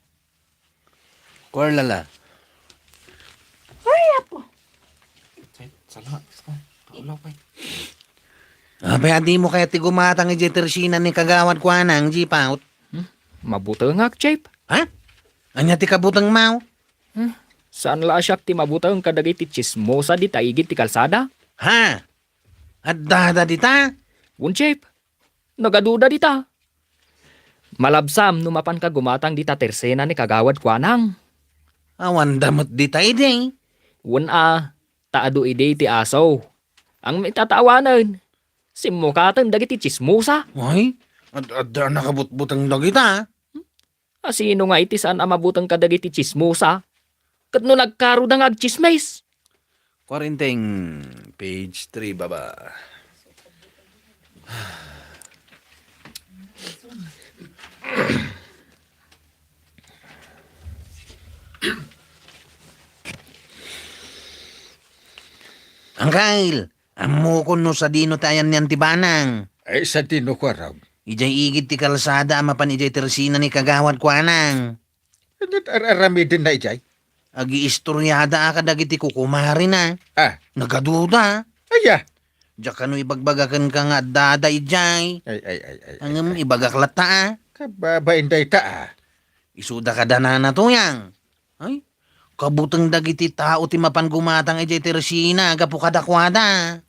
Kuarlala. Ay, apo. Ay, sala, sala. Kaulaw, pay. Apay, a dimo kayat ti gumatang idiay tersina ni Kagawad Kuanang, Jipaut? Hmm? Mabutengak, Chief. Ha? Ania ti kabutengmo? Hmm? Saan la a siak ti mabuteng kadagiti chismosa dita igid ti kalsada? Ha? Addada dita? Wen, Chief. Nagaduda dita. Malabsam no mapanka gumatang dita tersena ni Kagawad Kuanang. Awanda met dita idi. Wen a, ta adu idi ti aso. Ang mitatawanen, simmukaten dagiti chismosa. Ay, ad-, adda nakabutbuteng dagita. Asino nga iti saan a mabuteng kadagiti chismosa? Ket no nagkaroda nga agchismis? Quarantine, page three, baba. Angkel, ammokon no sadino ti ayannian ti banang. Ay, sadino, Kuarog? Idiay igid ti kalsada a mapan idiay tersina ni Kagawad Kuanang. Ket ar-, aramidenna idiay? Agiistoriada a kadagiti kukumarina. Ah. Nagaduda. Aya? Diak kano ibagbaga kenka nga addada idiay. Ay, ay, ay, ay, ay, ngem ay. Ibagak latta a. Kababain dayta a. Isuda kada nana Tuyang. Ay, kabuteng dagiti tao ti mapan gumatang idiay tersina gapu kadakuada.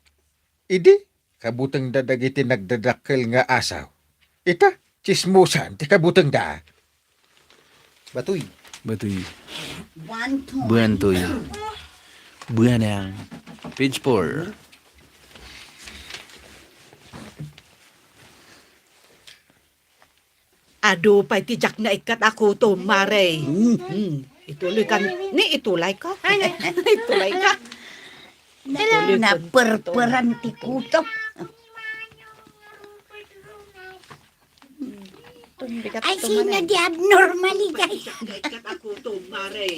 Idi, kabutengda dagiti nagdadakkel nga asaw. Ita, chismosan ti kabutengda. Batoy. Batoy. Buantoy. Buantoy. Buanang. Page four. Adu pay ti diak naikkat a kutom, Mare. Mm. Mm. Ituloy kan, ni ituloy ka? Ano? Ituloy ka? Ituloy kan. Naperperan ti kutom. Ay, sino di abnormal, ijay? Diak naikkat a kutom, Mare.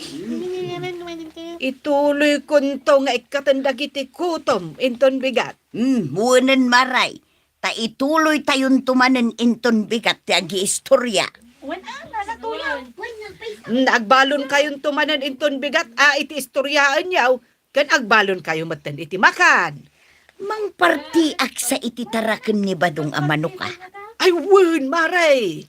Ituloy kunto nga ikkaten dagiti kutom, inton bigat. Mm, wen, Mare. Ta ituloytayonto manen inton bigat ti agiistorya. Wen, ah, nana Tuyang. Wen, nagpaysa. Mm, agbalon kayonto manen inton bigat a iti istoryaenyo, ken agbalon kayo metten iti makan. Mangpartiak sa iti taraken ni Badong a manok, a. Ay, wen, Mare.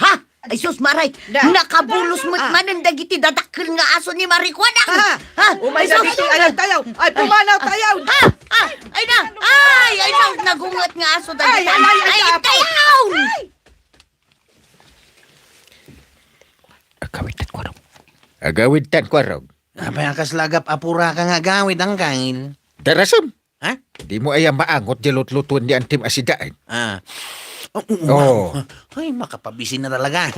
Ha? Ay, sus, Maray! Da. Nakabulos met manen dagiti dadakkel nga aso ni Mare Kuanang! Ha? Ha? Umay na ditoy, ayaw tayaw! Ay, pumanaw tayaw! Ha? Ha? Ay na! Ay, ay na! Nagunget nga aso dagita! Ay, ay, ay, ay, ay, ay, tayaw! Ay! Agawidtan, Kuarog. Apay a kasla gap-, apuraka nga agawid, Angkel? Darasem. Ha? Dimo aya maangot diay lutlutoen ni Antim a sidaen? Ah. Oo, oo. Oh. Ay, makapabisin na talaga.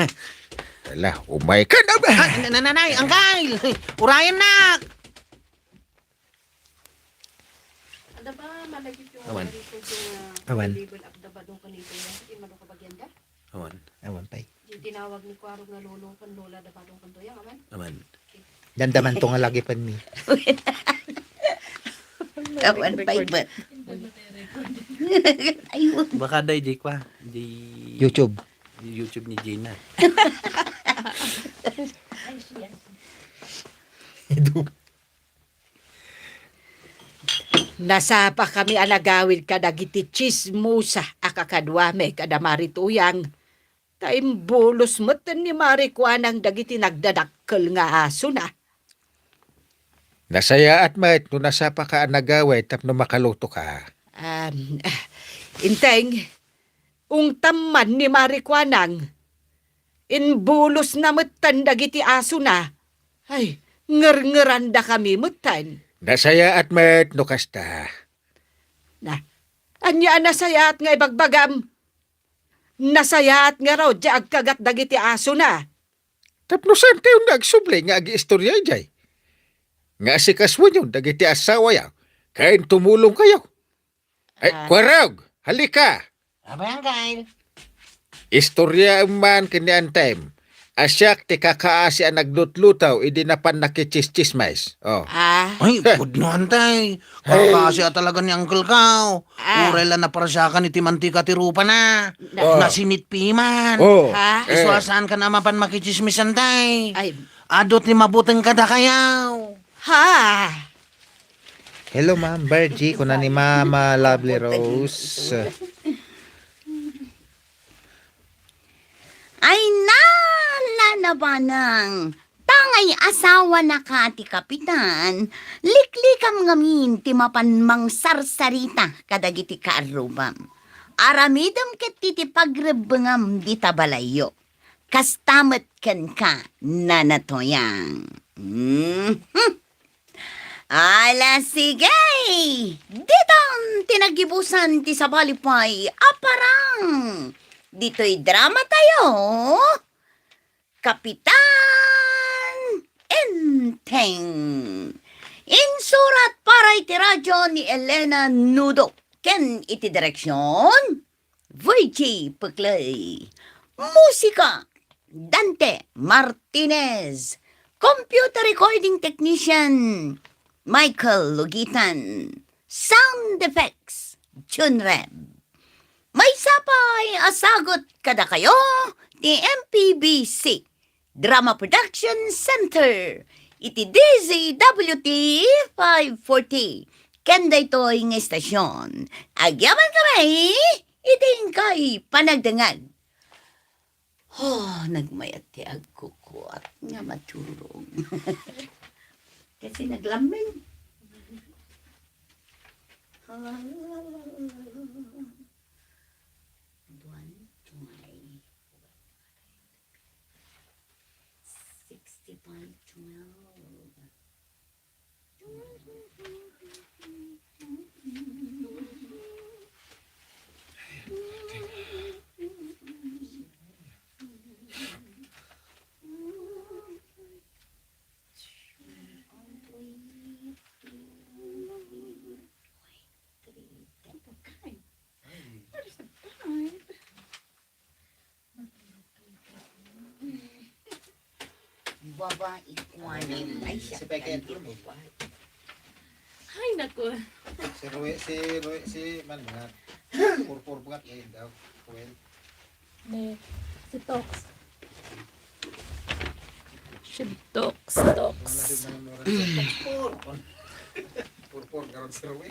Ala, umay ka na ba? Ah, na-, na-, nanay, Angkel! Urayan na! Adda ba malagip yung Awan. Mga record yung, ah, Awan. Label up da badong kanito yan? Di mano kabagian da? Awan. Awan pay. Di tinawag ni Kuarog nga lolo kan lola da badong kanto yan, awan? Awan. Okay. Dandaman to nga lagipen mi. Awan pay ba? Ayun. Baka day, di kwa. Di YouTube. YouTube ni Gina. Idu. Nasapakami a nagawid kadagiti tsismosa a kakaduami kada Mari Tuyang, ta imbulos metten ni Mari Kuanang dagiti nagdadakkel nga asona. Nasayaat met no nasapaka a nagawid tapno makalutoka. Um, ah, Inteng, ungtam man ni Mari Kuanang, imbulosna metten dagiti asona. Ay, ngerngerandakami metten. Nasayaat met no kasta. Na, ania a nasayaat nga ibagbagam? Nasayaat ngarud ti agkagat dagiti asona. Tapno saantayo nga agsubli nga agiistorya idiay? Nga asikasuenyo dagiti asawayo ken tumulongkayo. Ay, ah. Kuarog, halika! Apay, Angkel? Istoryaem man ken ni Antem a siak ti kakaasi a naglutluto idi napan nakitsistsismes. Oh. Ah. Ay, pudno, Antay. Kakaasi a talaga ni Uncle Kao. Ah. Uray la naparsiakan iti mantika ti rupana. Na- Oh. Nasinitpi man. Oh. Ha? Isu a Eh. Saankan a mapan makitsismis, Antay. Ay. Adu ti mabuteng kadakayo. Ha? Hello, Ma'am Virgie, kuna ni Mama Lovely Rose. Ay, nalanabanang! Tangay asawanaka ti kapitan, liklikam ngamin ti mapan mangsarsarita kadagiti kaarrubam. Aramidem ket ti, ti pagrebbengam dita balayyo. Kasta met kenka, Nana Toyang. Mhm. Ala, sige! Ditan ti naggibusan ti sabali pay a parang. Ditoy drama tayo, Kapitan Enteng. Insurat para iti radyo ni Elena Nudo ken iti direksyon, Virgie Peclay. Musika, Dante Martinez. Computer recording technician, Michael Lugitan. Sound effects, Jun Reb. Maysa pay a sagut kadakayo ti M P B C Drama Production Center iti D Z W T five forty. Ken daytoy nga istasyon, agyaman kami iti inkay panagdengngeg. Oh, nagmayat ti agkukuat nga maturog. Kasi naglamming. One twenty. Sixty-five twelve. Babae ko, ay, siya. Si Peke, ang babae. Ay, naku. Si Rue-, si Rue-, si man nga. Purpur bungat ngayon daw. Kuel. Ne, si Tox. Si Tox, Tox. Purpur. Purpur, karon si Rue.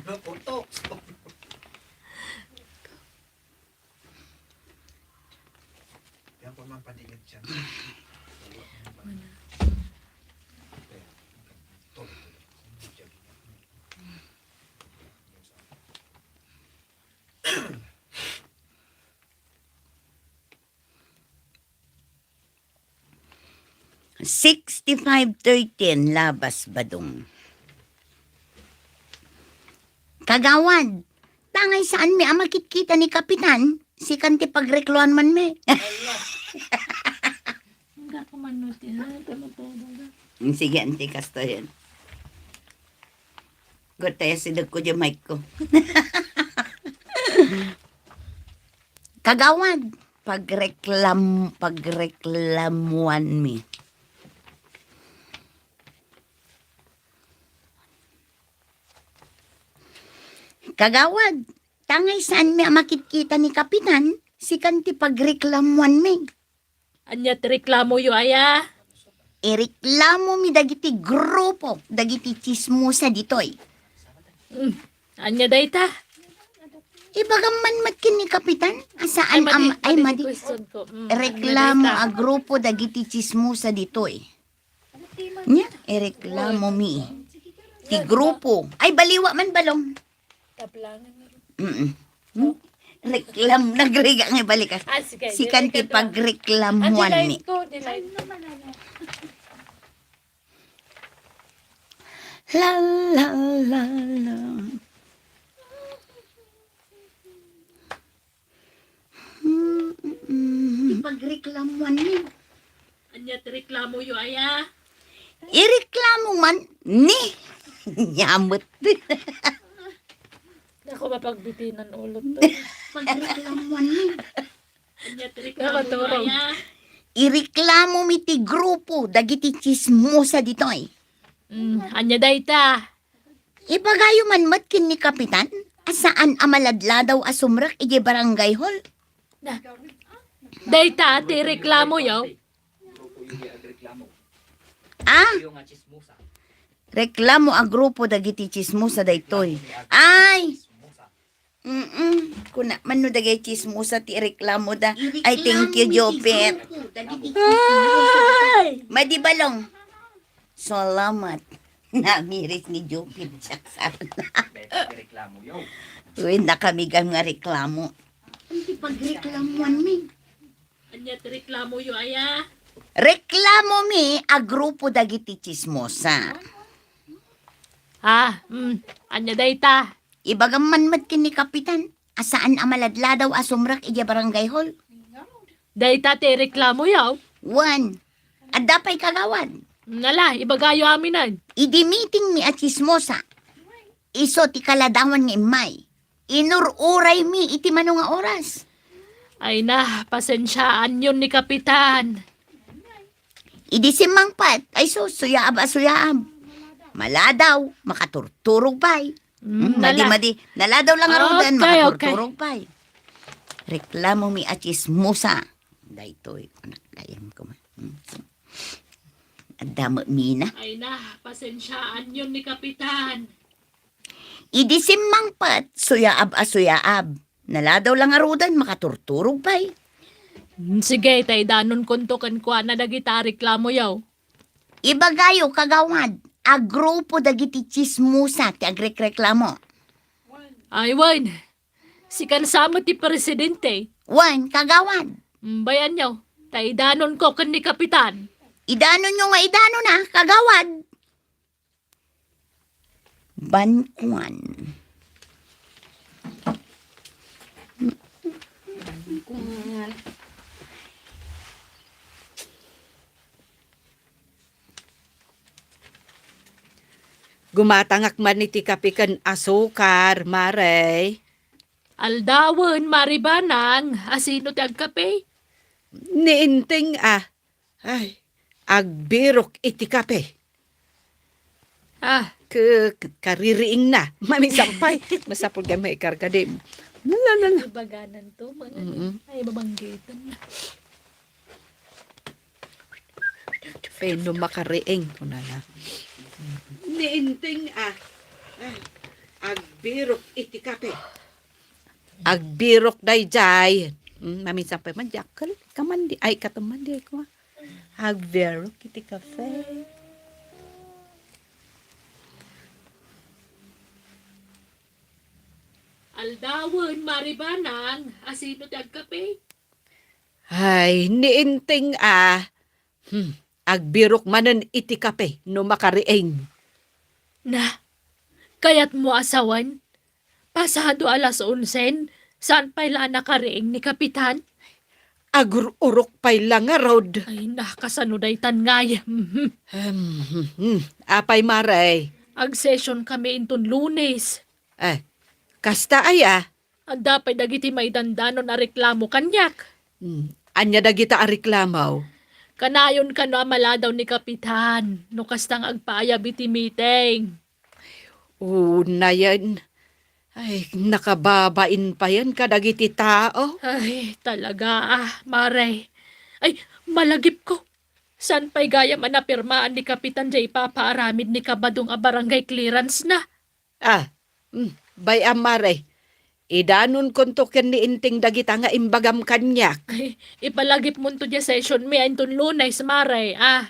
Purpur, Tox. Yan po man paningit siya. Wala. Sixty-five thirteen, Labas Badong. Kagawad, tangay saanmi a makitkita ni Kapitan, sikan ti pagrekluanmanmi. Ang gako man no ti, ha? Tama to, baga. Mm, sige, anti, kastoyen. Gotay, asideg ko di mic ko. Kagawad, pagreklam-, pagreklamuanmi. Kagawad, tangay saanmi a makitkita ni Kapitan, sikan ti pagreklamuanmi. Ania ti reklamoyo, aya? Ireklamomi dagiti grupo, dagiti tsismosa ditoy. Mm. Ania dayta? Ibagam man met ken ni Kapitan, a saan Ay, madi, am-, ay, madi madi. Question ko. Mm, ania reklamo dayta? A grupo dagiti tsismosa ditoy. Nia, ireklamomi. Ti grupo. Ay, baliwa man, Balong. Tablangan na rin. Mm-mm. Hmm? Reklam, nagriga nga balikas. Ah, sige. Sikan ti pagreklamuan ni. Ah, di line ko, di line ko. La, la, la, la. Hmm, mm, mm. Ti pagreklamuan ni. Ania ti reklamoyo, aya? Ireklamo man ni. Nyamot. Ako mapagbitinan ulo to. Pagreklamuan ni. Ania ti reklamoyo, aya? Ireklamomi ti grupo dagiti tsismosa ditoy. Mm, ania dayta? Ibagayo man met ken ni Kapitan a saan a maladladaw a sumrek idiay barangay hall. Na, dayta ti reklamoyo? Ah? Reklamo a grupo dagiti tsismosa daytoy. Ay! Mm-mm. Kuna man no dagiti tsismosa ti reklamoda. Ay, thank you, Jopet. Ay! Madi, Balong. Salamat. Namiris ni Jopet, saksak. Uy, nakamigan nga reklamo. Anti pagreklamuan mi. Ania ti reklamoyo, aya? Reklamomi a grupo dagiti tsismosa. Ah, mm, ania dayta? Ibagam man met ken ni Kapitan a saan a maladladaw a sumrek idiay barangay hall. Dayta ti reklamoyo? Wen. Adda pay, kagawad. Nala, ibagayo aminen. Idi meetingmi a tsismosa, isu ti kaladawan nga immay. Inur-uraymi iti mano nga oras. Ay na, pasensiaanyon ni Kapitan. Idi simmangpet, ay sus, suyaab a suyaab. Maladaw, makaturturog pay. Mm, hmm, madi, nala-, madi. Naladaw lang ngaruden, okay, makaturturog pay. Reklamomi a tsismosa. Daytoy, anak, gayam ko man. Hmm. Adda met mina. Ay na, pasensiaanyon ni Kapitan. Idi simmangpet, suyaab a suyaab. Naladaw lang ngaruden, makaturturog pay. Hmm, sige, ta idanonkonto kenkuana dagita a reklamoyo. Ibagayo, kagawad, a grupo dagiti tsismosa ti agrekreklamo. Ay, wen. Sikan sa met ti presidente. Wen, kagawad. Hmm, bayanyo, ta idanonko ken ni Kapitan. Idanonyo nga idanonna, kagawad. Bankuan. Bankuan. Gumatangak man iti kape ken asukar, Mare. Aldawen, Mare Banang, asino ti agkape? Ni Enteng a. Ay, agbirok iti kape. Ah. Ke-, ke-, kaririingna. Mamisampay. Masapul nga maikarga di. La, la, la. Ibaganan to, mga Mm-mm. Ay, babanggitan na. Peno makariing, kunana. Ni Enteng a. Ay, agbirok iti kape. Agbirok daydiay. Hmm, mamisampay man, Jackal. Kaman di, ay, katuman di, ko. Agbirok iti kape. Aldawen, Mare Banang, asino ti agkape? Ay, ni Enteng a. Hmm. Agbirok manen iti kape no makariing. Na, kayatmo a sawen? Pasado alas onsen, saan pay la a nakariing ni Kapitan? Agur-urok pay la ngarud. Ay, na, kasano daytan ngay? Mhm. Hmm, hmm, hmm. Apay, Mare? Ag-sessionkami inton Lunes. Eh, kasta aya? Adda pay dagiti maidandanon a reklamo kaniak. Hmm. Ania dagita a reklamo? Kanayon kano a maladaw ni Kapitan no kasta nga agpaayab iti meeting. Unayen. Ay, nakababain payen kadagiti tao. Ay, talaga, ah, Mare. Ay, malagipko. Saan pay gayam a napirmaan ni Kapitan diay ipapaaramid ni Kabadong a barangay clearance na? Ah, mm, bay-am, Mare. Idanonkonto ken ni Inting dagita nga imbagam kaniak. Ay, ipalagipmonto diay sessionmi a inton Lunes, Mare, ah.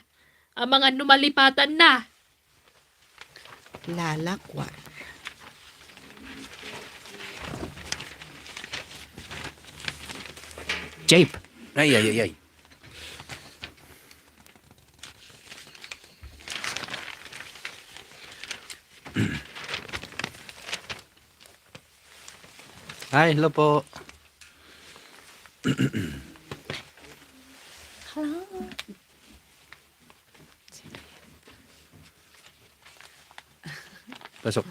Amangan no malipatanna. Lalakwa. Jape! Ay, ay, ay, ay. Ay, hello po. Hello. Pasok.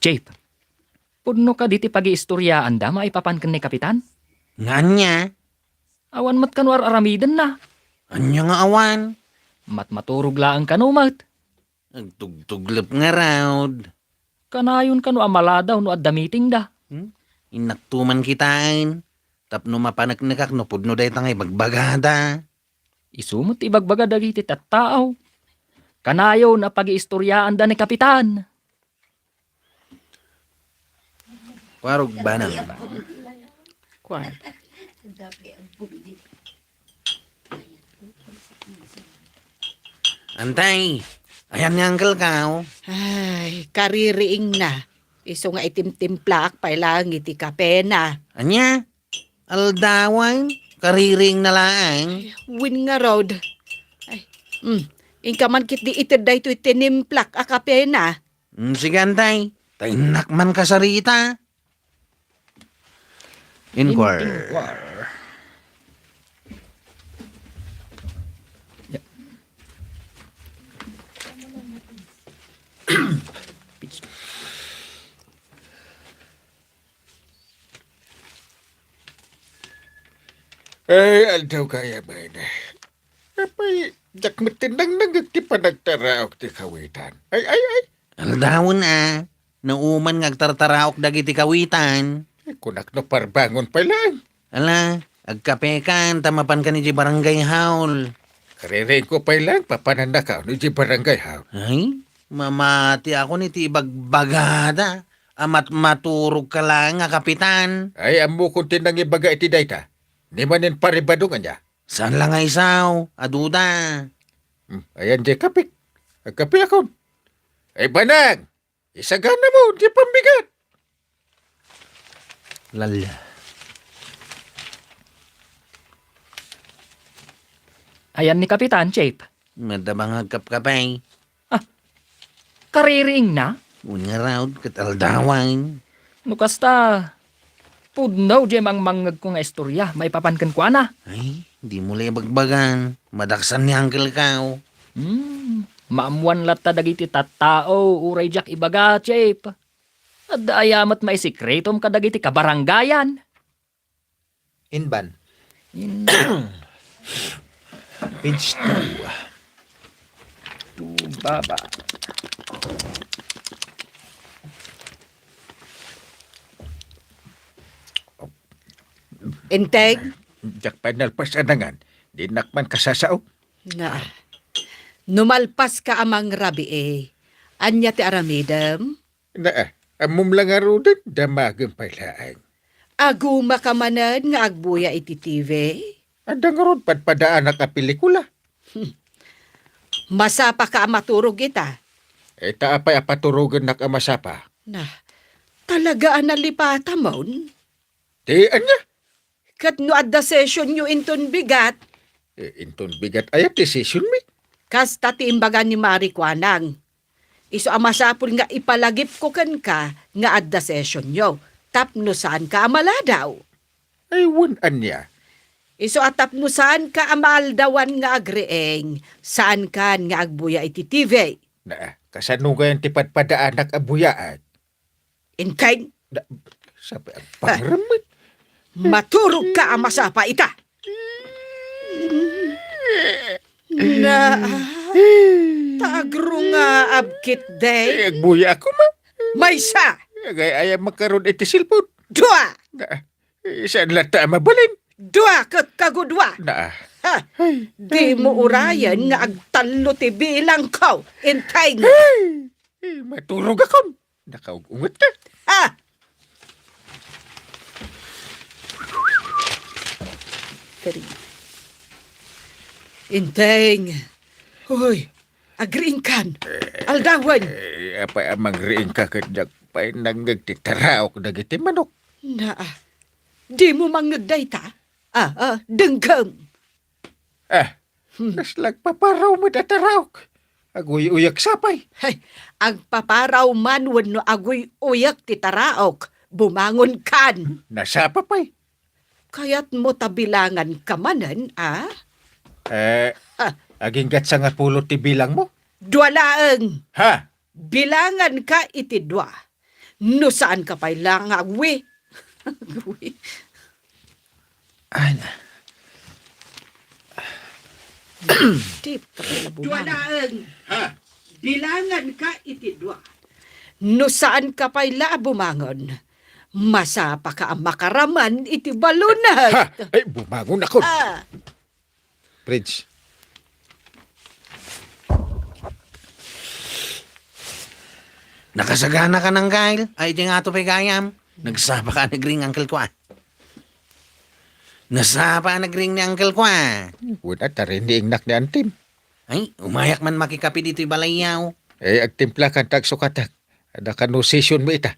Jape, pudno kadi ti pagiistoriaanda maipapan ken ni Kapitan? Nga ania? Awan met kano ar-aramidenna. Ania nga awan? Matmaturog laeng kano met. Agtugtuglep ngarud. Kanayon kano a maladaw no adda meetingda. Hmm? Innakto man kitaen. Tapno mapaneknekak no pudno dayta nga ibagbagada. Isu met ti ibagbaga dagiti tattao. Kanayon a pagiistoriaanda ni Kapitan. Kuarog, Banang. Kuan. Antay, ayan nga uncle ka, oh. Ay, kaririingna. Isu nga itimtimplaak pay laeng iti kapena. Ania? Aldawan? Kaririingna laeng? Ay, wen ngarud. Ay, mm, inka man ketdi ited daytoy tinimplak a kapena. Mm, sige, antay. Ta innak man kasarita. Inquire. Inquire. Ay, aldaw gayam. Apay, diak met ti nangnangngeg ti panagtaraok ti kawitan. Ay, ay, ay. Aldawen a, nauman nga agtartaraok dagiti kawitan. Ay, kunak no parbangon pay laeng. Ala, agkapekan ta mapankan idiay barangay hall. Kaririingko pay laeng papanannaka idiay barangay hall. Ay, mamatiakon iti ibagbagada a matmaturogka laeng a kapitan. Ay, ammokon ti nangibaga iti dayta. Ni manen paribadong ania? Saan la nga isaw, aduda. Hmm, ayan diay kapek. Agkapeakon. Ay, Banang! Isaganamo diay pambigat. Lalla. Ayan ni Kapitan, Chief. Madama nga agkapkapay. Ah, kaririingna? Wen ngarud, ket aldawan. No kasta, pudno diay mangmangngegko nga istorya maipapan kenkuana. Ay, dimo la ibagbagan. Madaksan ni Uncle Kao. Hmm, maammoan latta dagiti tattao uray diak ibaga, Chief. Adda aya met maisekretom kadagiti kabarangayan? Inban. In- Page two. Two, baba. Enteng? Diak pay nalpas a nangan. Dinak man kasasao. Na, no malpaska a mangrabii, ania ti aramidem? Na, ammom la ngaruden, damagem pay laeng. Agumaka manen nga agbuya iti T V? Adda ngarud padpadaanak a pelikula. Masapaka a maturog ita. Ita apay a paturogennak a masapa? Na, talaga a nalipatamon? Ti ania? Ket no adda sessionyo inton bigat? Eh, inton bigat aya ti sessionmi? Kasta ti imbaga ni Mari Kuanang. Isu a masapul nga ipalagipko kenka nga adda sessionyo tapno saanka a maladaw. Ay, wen ania? Isu a tapno saanka a maaldawan nga agriing, saankan nga agbuya iti T V. Na, kasano ngayon ti padpadaanak a buyaan? Enteng? Da, sabi ang pangrem. Maturog ka a masapa ita. Na, ta agrungaabkit, day. Eh, agbuya ako, ma. Maysa. Agay-ayam makaron iti cellphone. Dua. Na, eh, saan latta a mabalin? Dua ket kagudua. Na. Ha? Ay. Di mo urayen nga agtallo ti bilangko. Enteng. Ay. Eh, maturog akon. Nakaug-unget ka. Ha! Kari. Enteng. Hoy, agriingkan. Aldawen. Eh, apay a mangriingka ket diak pay nangngeg ti taraok dagiti manok. Naa. Di mo mangngeg dayta? Ah, ah, denggem. Ah, hmm. Kasla agpaparaw met a taraok. Aguy-uyak sapay. Hay, agpaparaw man wenno aguy-uyak ti taraok, bumangonkan. Nasapa pay. Kayatmo ta bilanganka manen, a? Eh, ha. Aginggat sangapulo ti bilangmo? Dua laeng. Ha? Bilanganka iti dua. No saanka pay la nga agwi. Agwi. Ay, na. Di ka pala bumangon. Dua laeng. Ha? Bilanganka iti dua. No saanka pay la a bumangon, masapaka a makaraman iti balunat. Ha? Ay, bumangon ako. Ah. Prince. Nakasagana ka nang, Kyle? Ay, di nga to pay gayam. Nagsapa ka nagring uncle ko, ah. Nasapa nagring ni uncle ko, ah. Wen, at tari ni ingnak ni antim. Ay, umayak man makikapi ditoy balayyaw. Eh, agtimpla kan ta agsukatak. Ada kano session mo ita?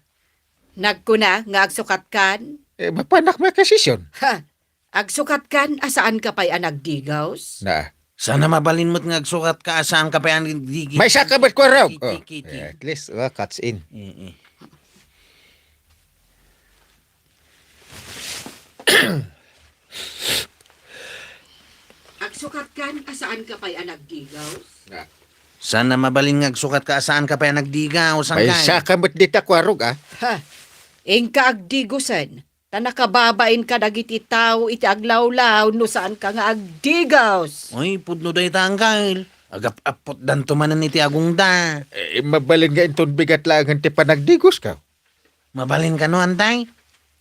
Nagkuna nga agsukatkan? Eh, mapanak makasession. Ha! Agsukatkan a saanka pay a nagdigos? Na. Sana mabalin met nga agsukatka a saanka pay a nagdigos. Maysa ka met kuarog. Kiti, oh, kiti. Eh, at least, uh, cuts in. Eh, eh. Agsukatkan a saanka pay a nagdigos? Na. Sana mabalin nga agsukatka a saanka pay a nagdigos, angkay. Maysa ka met dita kuarog, ah. Ha. Inka agdigosen. Ta nakababain kadagiti tao iti aglawlaw no saanka nga agdigos. Ay, pudno dayta, angkay. Agap-appotdanto manen iti agongda. Eh, mabalin nga inton bigat laengen ti panagdigoska. Mabalin kano, antay?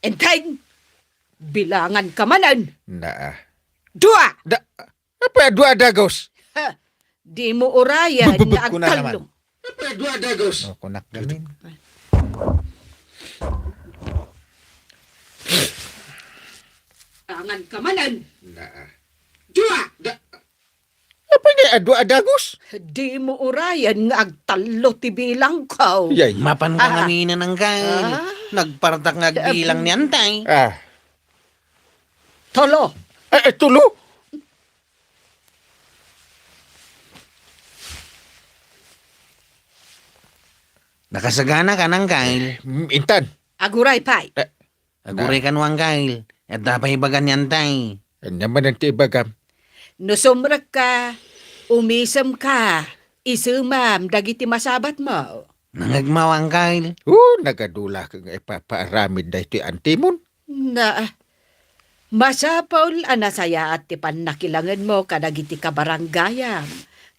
Enteng! Bilanganka manen. Naa. Dua! Da-, Apay a dua a dagos? Ha! Di mo urayan nga agtallo. Apay a dua a dagos? Oh, kunak gamin. Angan ka manen. Naa. Dua! Da-, apay nga a dua a dagos? Di mo urayan nga agtallo ti bilangko. Yay. Mapan ka ngaminen, angkay. Ah. Nagpartak nga agbilang ni antay. Ah. Tulo. Eh, eh, tulo? Nakasagana ka nang, Kyle? Mm, intan. Aguray pay. Eh, aguray kano, Kyle. Adda pay ibaga ni antay. Ania manen ti ibagam? No sumrekka, umisemka, isemam dagiti masabatmo. Nangngegmo, Kyle? Oh, nagadulak nga ipapaaramid daytoy antimon. Na, masapul a nasayaat ti pannakilangenmo kadagiti kabaranggayam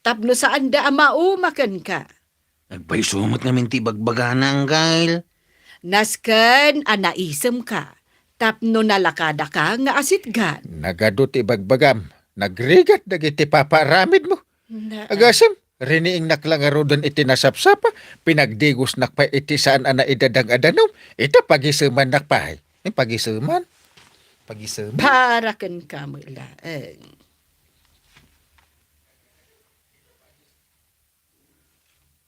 tapno saanda a mauma kenka. Agpayso met ngamin ti ibagbagana, angkay. Nasken a naisemka, Tapno nalakadaka nga asitgan. Nagadu ti ibagbagam. Nagrigat dagiti papaaramidmo. Na- Agasem, riniingnak la ngaruden iti nasapsapa, pinagdigosnak pay iti saan a naidadang a danum. Ita, pagisemannak pay. Eh, pagiseman? Pagiseman? Para kenka met laeng.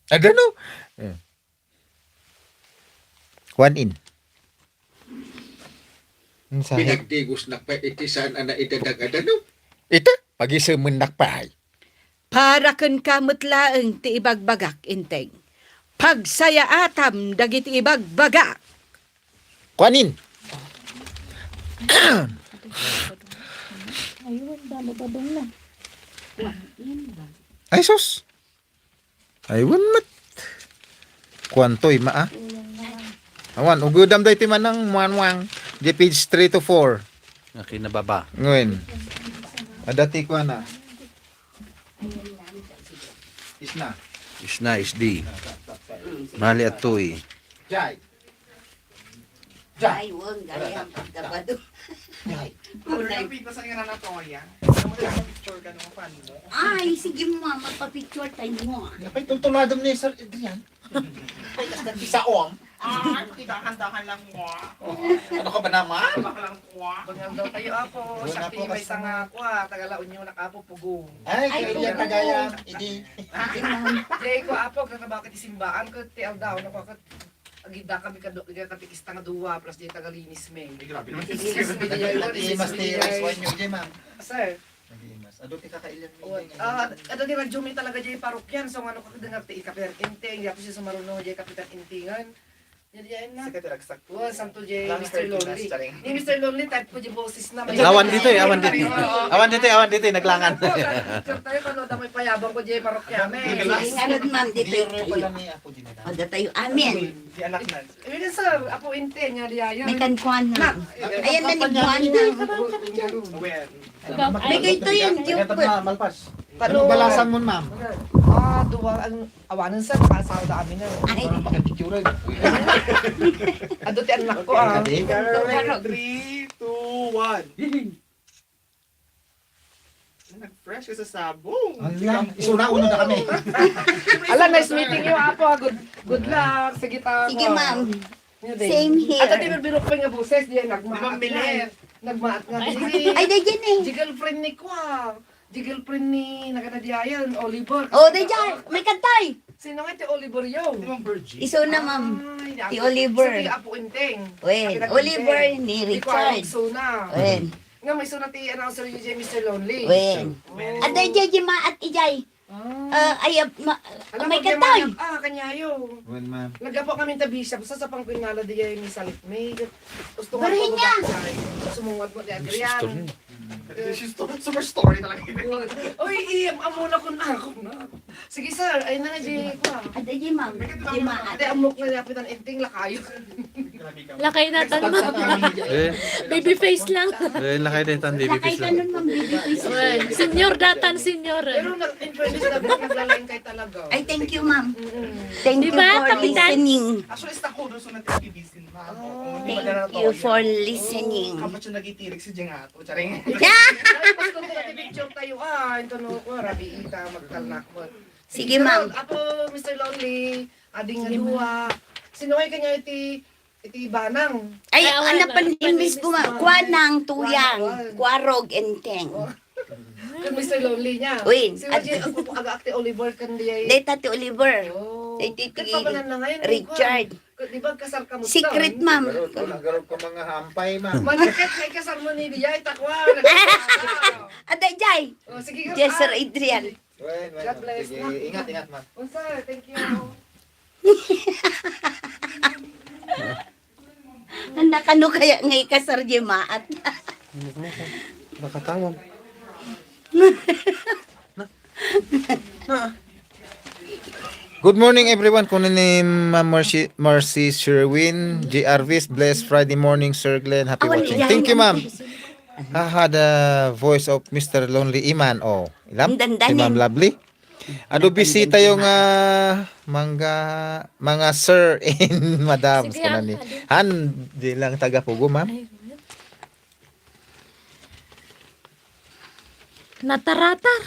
Adano? Eh. Kuan in. Ang sahi. Pinagdigosnak pay iti saan a naidadang a danum. Ita, pagisemennak pay. Para kenka met laeng ti ibagbagak, Enteng. Pagsayaatam dagiti ibagbagak. Kuan in. Ayun, damo badong na. Ay, sus. Ay, wen met. Kuantoy, ma, ah. Awan, ugudam daytoy manang muanmuang. Di page three to four. Nga kinababa. Ngayon. Adati ko na. Isna. Isna, isdi. Mali atoy. Jay. Ay, wang, gayam, gabado. Ay. Puro na yung pitasan nga na natoya. Ano mo na picture ka nung fan mo? Ay, sige mo, magpa-picture tayo mo. Napay tultuladom ni Sir Adrian. Ay, kas nagbisaong. Ah, kita kandahan lang mo. Ano ka ba naman? Baklang kuwa. Bunga daw tayo, apo. Bunga siya po, may sanga kuwa. Taga La Union, nakapo, pugo. Ay, ay, kaya tagaya. Hindi. Jay ko, apo, nagtrabaho ka di simbaan ko, ti aldaw, ano ko, Agida kami kadu-, katikista nga dua, plus di tagalinis mi. Ay, grabe naman. Sige, sige, sige. Nag-iimas ti rice wine nyo, di, ma'am? Sir. Nag-iimas. Adu ti kakailian mi, ah, adu ti radyo mi talaga, jay parokyan. So, ano ka, dengar ti ikapitan inting, di ako siya sumaruno, jay kapitan intingan. Yan, yan na. Sikat ti ragsak. Oh, santo, jay Mister Lonely. Ni Mister Lonely, type ko, jay boses na. Awan dito eh, awan dito. Awan dito, awan dito, naglangan. Sir, tayo, kano, damay payabang ko, jay parokya mi. Sige, anod, ma'am, dito. Pala may ako din. O, datayo. Amen. Di anak na. Amen, sir. Apo, inte, niya, di ayan. May kankuan na. Ayan na, nagkuan na. Where? May kayto yung tiyup. Malpas. Ano balasan mo, ma'am? Ah, duwa ang awanan, sir. Kasawa da amin na. Ay. Parang makipicturan. Ado ti anak ko, ah. Three, two, one. Nag-fresh ka sa sabong. Ala, isuna, una na kami. Ala, nice meeting you, Apo. Good, good luck. Sige ta. Sige, ma'am. Same here. Ato, di ba, birok pa nga boses, di yan, nagmaat nga. Di ba, Milet? Nagmaat nga. Ay, di, di, di. Di girlfriend ni Kwa. Di girlfriend ni, nagana di ayan, Oliver. Oh, di dyan. May kantay. Sino nga ti Oliver yo? Di ba, Virgie? Iso na, ma'am. Ay, ti Oliver. Sa ti Apo Enteng. Wen, Apo Enteng. Oliver ni Richard. Di ko alam, iso na. Wen. Nga may suna ti announcer ni Jay, Mister Lonely. Wen. Wen. At day, Jay, Jay, maat, ijay. Ah. Ah, ay, ah, ma-, alam may mo, kantay. Jay, maat, ah, kanyayo. Wen, ma'am. Nagapo kami ta Bishop, sa, sa pangkuinala di ay Miss Alip May. Gusto nga Barhin ko niya. Sumungot mo di Adrian. Sister niya. This is story, super story talaga. Oy, iyam, amo na kun ako na. Sige, sir. Ay na, Jay, ko, ah. Ate, Jay, ma'am. Jay, ma-, Ate, amok na niya, pitan inting lakayo. Lakay na tan, ma'am. Eh. Baby face lang. Eh, lakay na tan, baby face lang. Lakay ka nun, ma'am, baby face. Well, senior datan, senior. Pero nag-, in fairness, nag-, naglalain kayo talaga. Ay, thank you, ma'am. Mm-mm. Thank you for listening. Di ba, kapitan? Actually, stockholder, so nag-, Thank you for listening. Kapag siya nagitirik si Jeng Ato, charing. Ay, mas kung picture tayo, ah, ito no, ko, rabi ita, magtalnak mo. Sige, ma'am. Apo, Mister Lonely, ading nga duwa. Sino kayo kanya iti, iti banang? Ay, awan, ano pa ni Miss Buma-, Kuanang, Tuyang, Kuarog, Enteng. Oh. Kan Mister Lonely niya. Uy, si Roger, ang pupu-, aga-, ti Oliver kan di ay. Deta ti Oliver. Oh. Deta ti Richard. Kan pa man na ngayon, Richard. Di ba, kasar ka mo. Secret, ma'am. Garod ko, garod ko mga hampay, ma'am. Manakit, may kasar mo ni Biyay, takwa. Ada, Jay. Oh, sige, Jay, Sir Adrian. Wen, wen, God bless. Sige, ingat, ingat, ma'am. Unsa, thank you. Anak, ano kaya nga ikasar di maat? Nakatawag. Na. Na. Good morning, everyone. Kuno ni Ma'am Mercy, Mercy Sherwin, J R V's, blessed Friday morning, Sir Glenn. Happy watching. Thank you, ma'am. Haha, the voice of Mister Lonely Iman. Oh, ilam? Si Ma'am Lovely. Adu, busy tayo nga mangga-, mga sir and madams. Sige, kanani. Han, di lang taga Pugo, ma'am. Ay, Nataratar.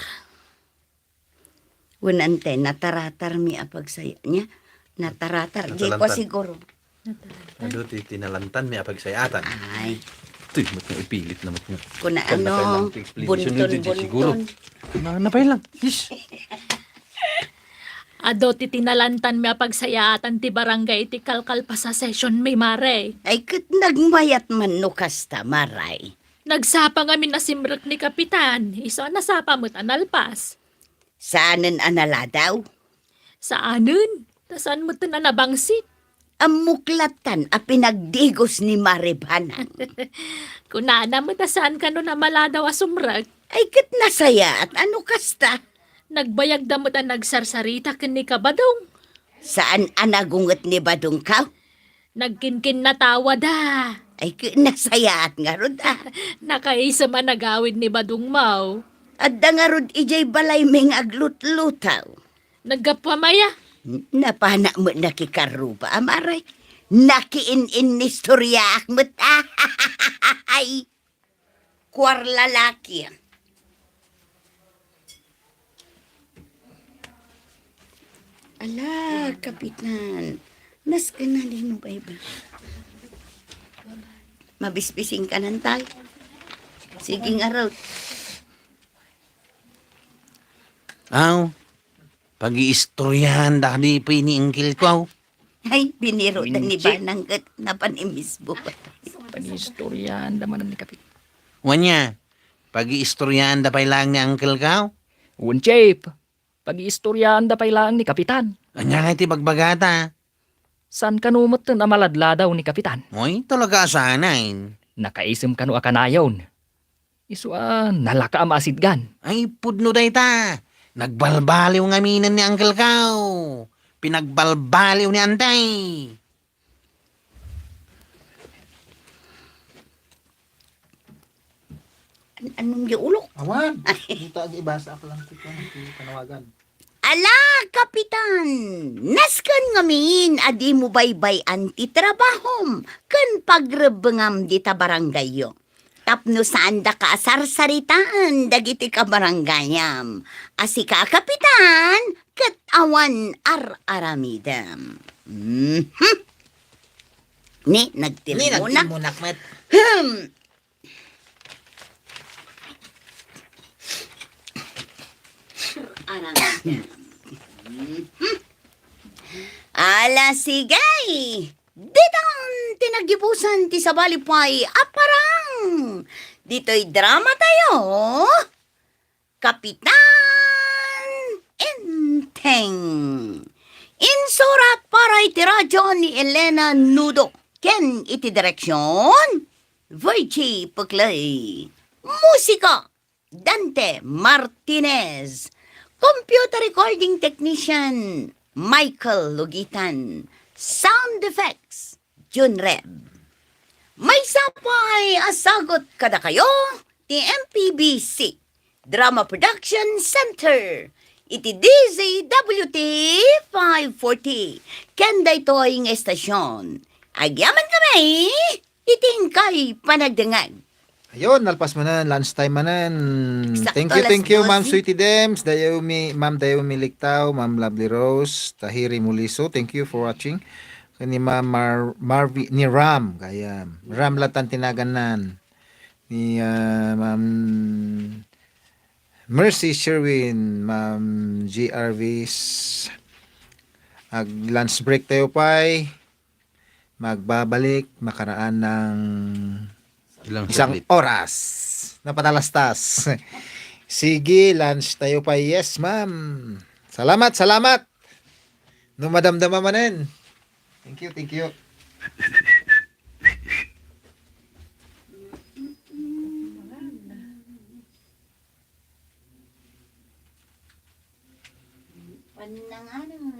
Wen, ante, nataratarmi a pagsaya-, nia? Nataratar. Di ko siguro. Nataratar. Adu ti tinalantanmi a pagsayaatan. Ay. Tuy, mat nga ipilit na mat nga. Kuna, ano, buntun, buntun. Na, napay lang. Yes. Adu ti tinalantanmi a pagsayaatan ti barangay iti kalkalpas a sessionmi, Mare. Ay, ket nagmayat man no kasta, Mare. Nagsapa ngamin a simrek ni Kapitan, isu a nasapa met a nalpas. Saanen a naladaw? Saanen, ta saan metten a nabangsit. Ammok lattan a pinagdigos ni Mare Banang. Kunana met a saan kano a maladaw a sumrek. Ay, ket nasayaat, ano kasta? Nagbayagda met a nagsarsarita ken ni Kabadong. Saan a nagunget ni Badong, kaw? Nagkinkinnatawa da. Ay, k-, nasayaat ngarud, a. Nakaisem a nagawid ni Badong Maw. Adda ngarud idiay balaymi nga aglutlutaw. Naggapu a maya. N-, napana met nakikarruba, a, Mare. Nakiin-innistoriaak met, a. Ay. Kuar lalaki. Ala, Kapitan. Nasken a di mo ba iba? Mabisbising ka nan tay. Sige ngarud. Aw, pagiistoryahan da kadi pay ni Uncle ko, aw. Ay, biniro da ni Banang ket napanimisbo. Pagiistoryahan da manen ni Kapit. Wen nia, pagiistoryahan da pay laeng ni Uncle ko, aw. Wen, Chief. Pagiistoryahan da pay laeng ni Kapitan. Ania ngay ti bagbagata? Saan kano metten a maladladaw ni Kapitan? Oy, talaga a saanen. Nakaisem kano a kanayon. Isu a nalaka a maasitgan. Ay, pudno dayta. Nagbalbaliw ngaminen ni Uncle ko. Pinagbalbaliw ni Antay. An-, anong di ulok? Awan. Ay. Dita agi ibasa ako lang ti kuan, ti panawagan. Ala, Kapitan! Nasken ngamin a dimo baybay-an ti trabahom ken pagrebbengam dita barangayyo. Tapno saandaka a sarsaritaen dagiti kabarangayam. A sika a kapitan, ket awan ar-aramidem. Mhm. Ni, nagtirmunak met. Hmm. Aramidem. Mhm. Ala, sige. Ditan ti naggibusan ti sabali pay a parang. Ditoy drama tayo, Kapitan Enteng. Insurat para iti radyo ni Elena Nudo ken iti direksyon, Virgie Puclay. Musika, Dante Martinez. Computer recording technician, Michael Lugitan. Sound effects, Jun Reb. Maysa pay a sagut kadakayo ti M P B C Drama Production Center iti D Z W T five forty. Ken daytoy nga estasyon, agyaman kami iti inkay panagdengngeg. Ayun, nalpas manen, lunch time manen. Eksakto, thank you, alas thank you, Ma'am dose. Sweetie Dems, Dayomi, Ma'am Dayomi Liktaw, Ma'am Lovely Rose, Tahiri Muliso, thank you for watching. Ni Ma'am Mar-, Marvi-, ni Ram, gayam. Ram latan tinagannan. Ni, ah, Ma'am Mercy Sherwin, Ma'am G R Vs. Ag lunch break tayo pay. Magbabalik makaraan ng ilang isang saglit. Oras. Napatalastas. Sige, lunch tayo pa. Yes, ma'am. Salamat, salamat. No madamdama manen. Thank you, thank you. Pananganan.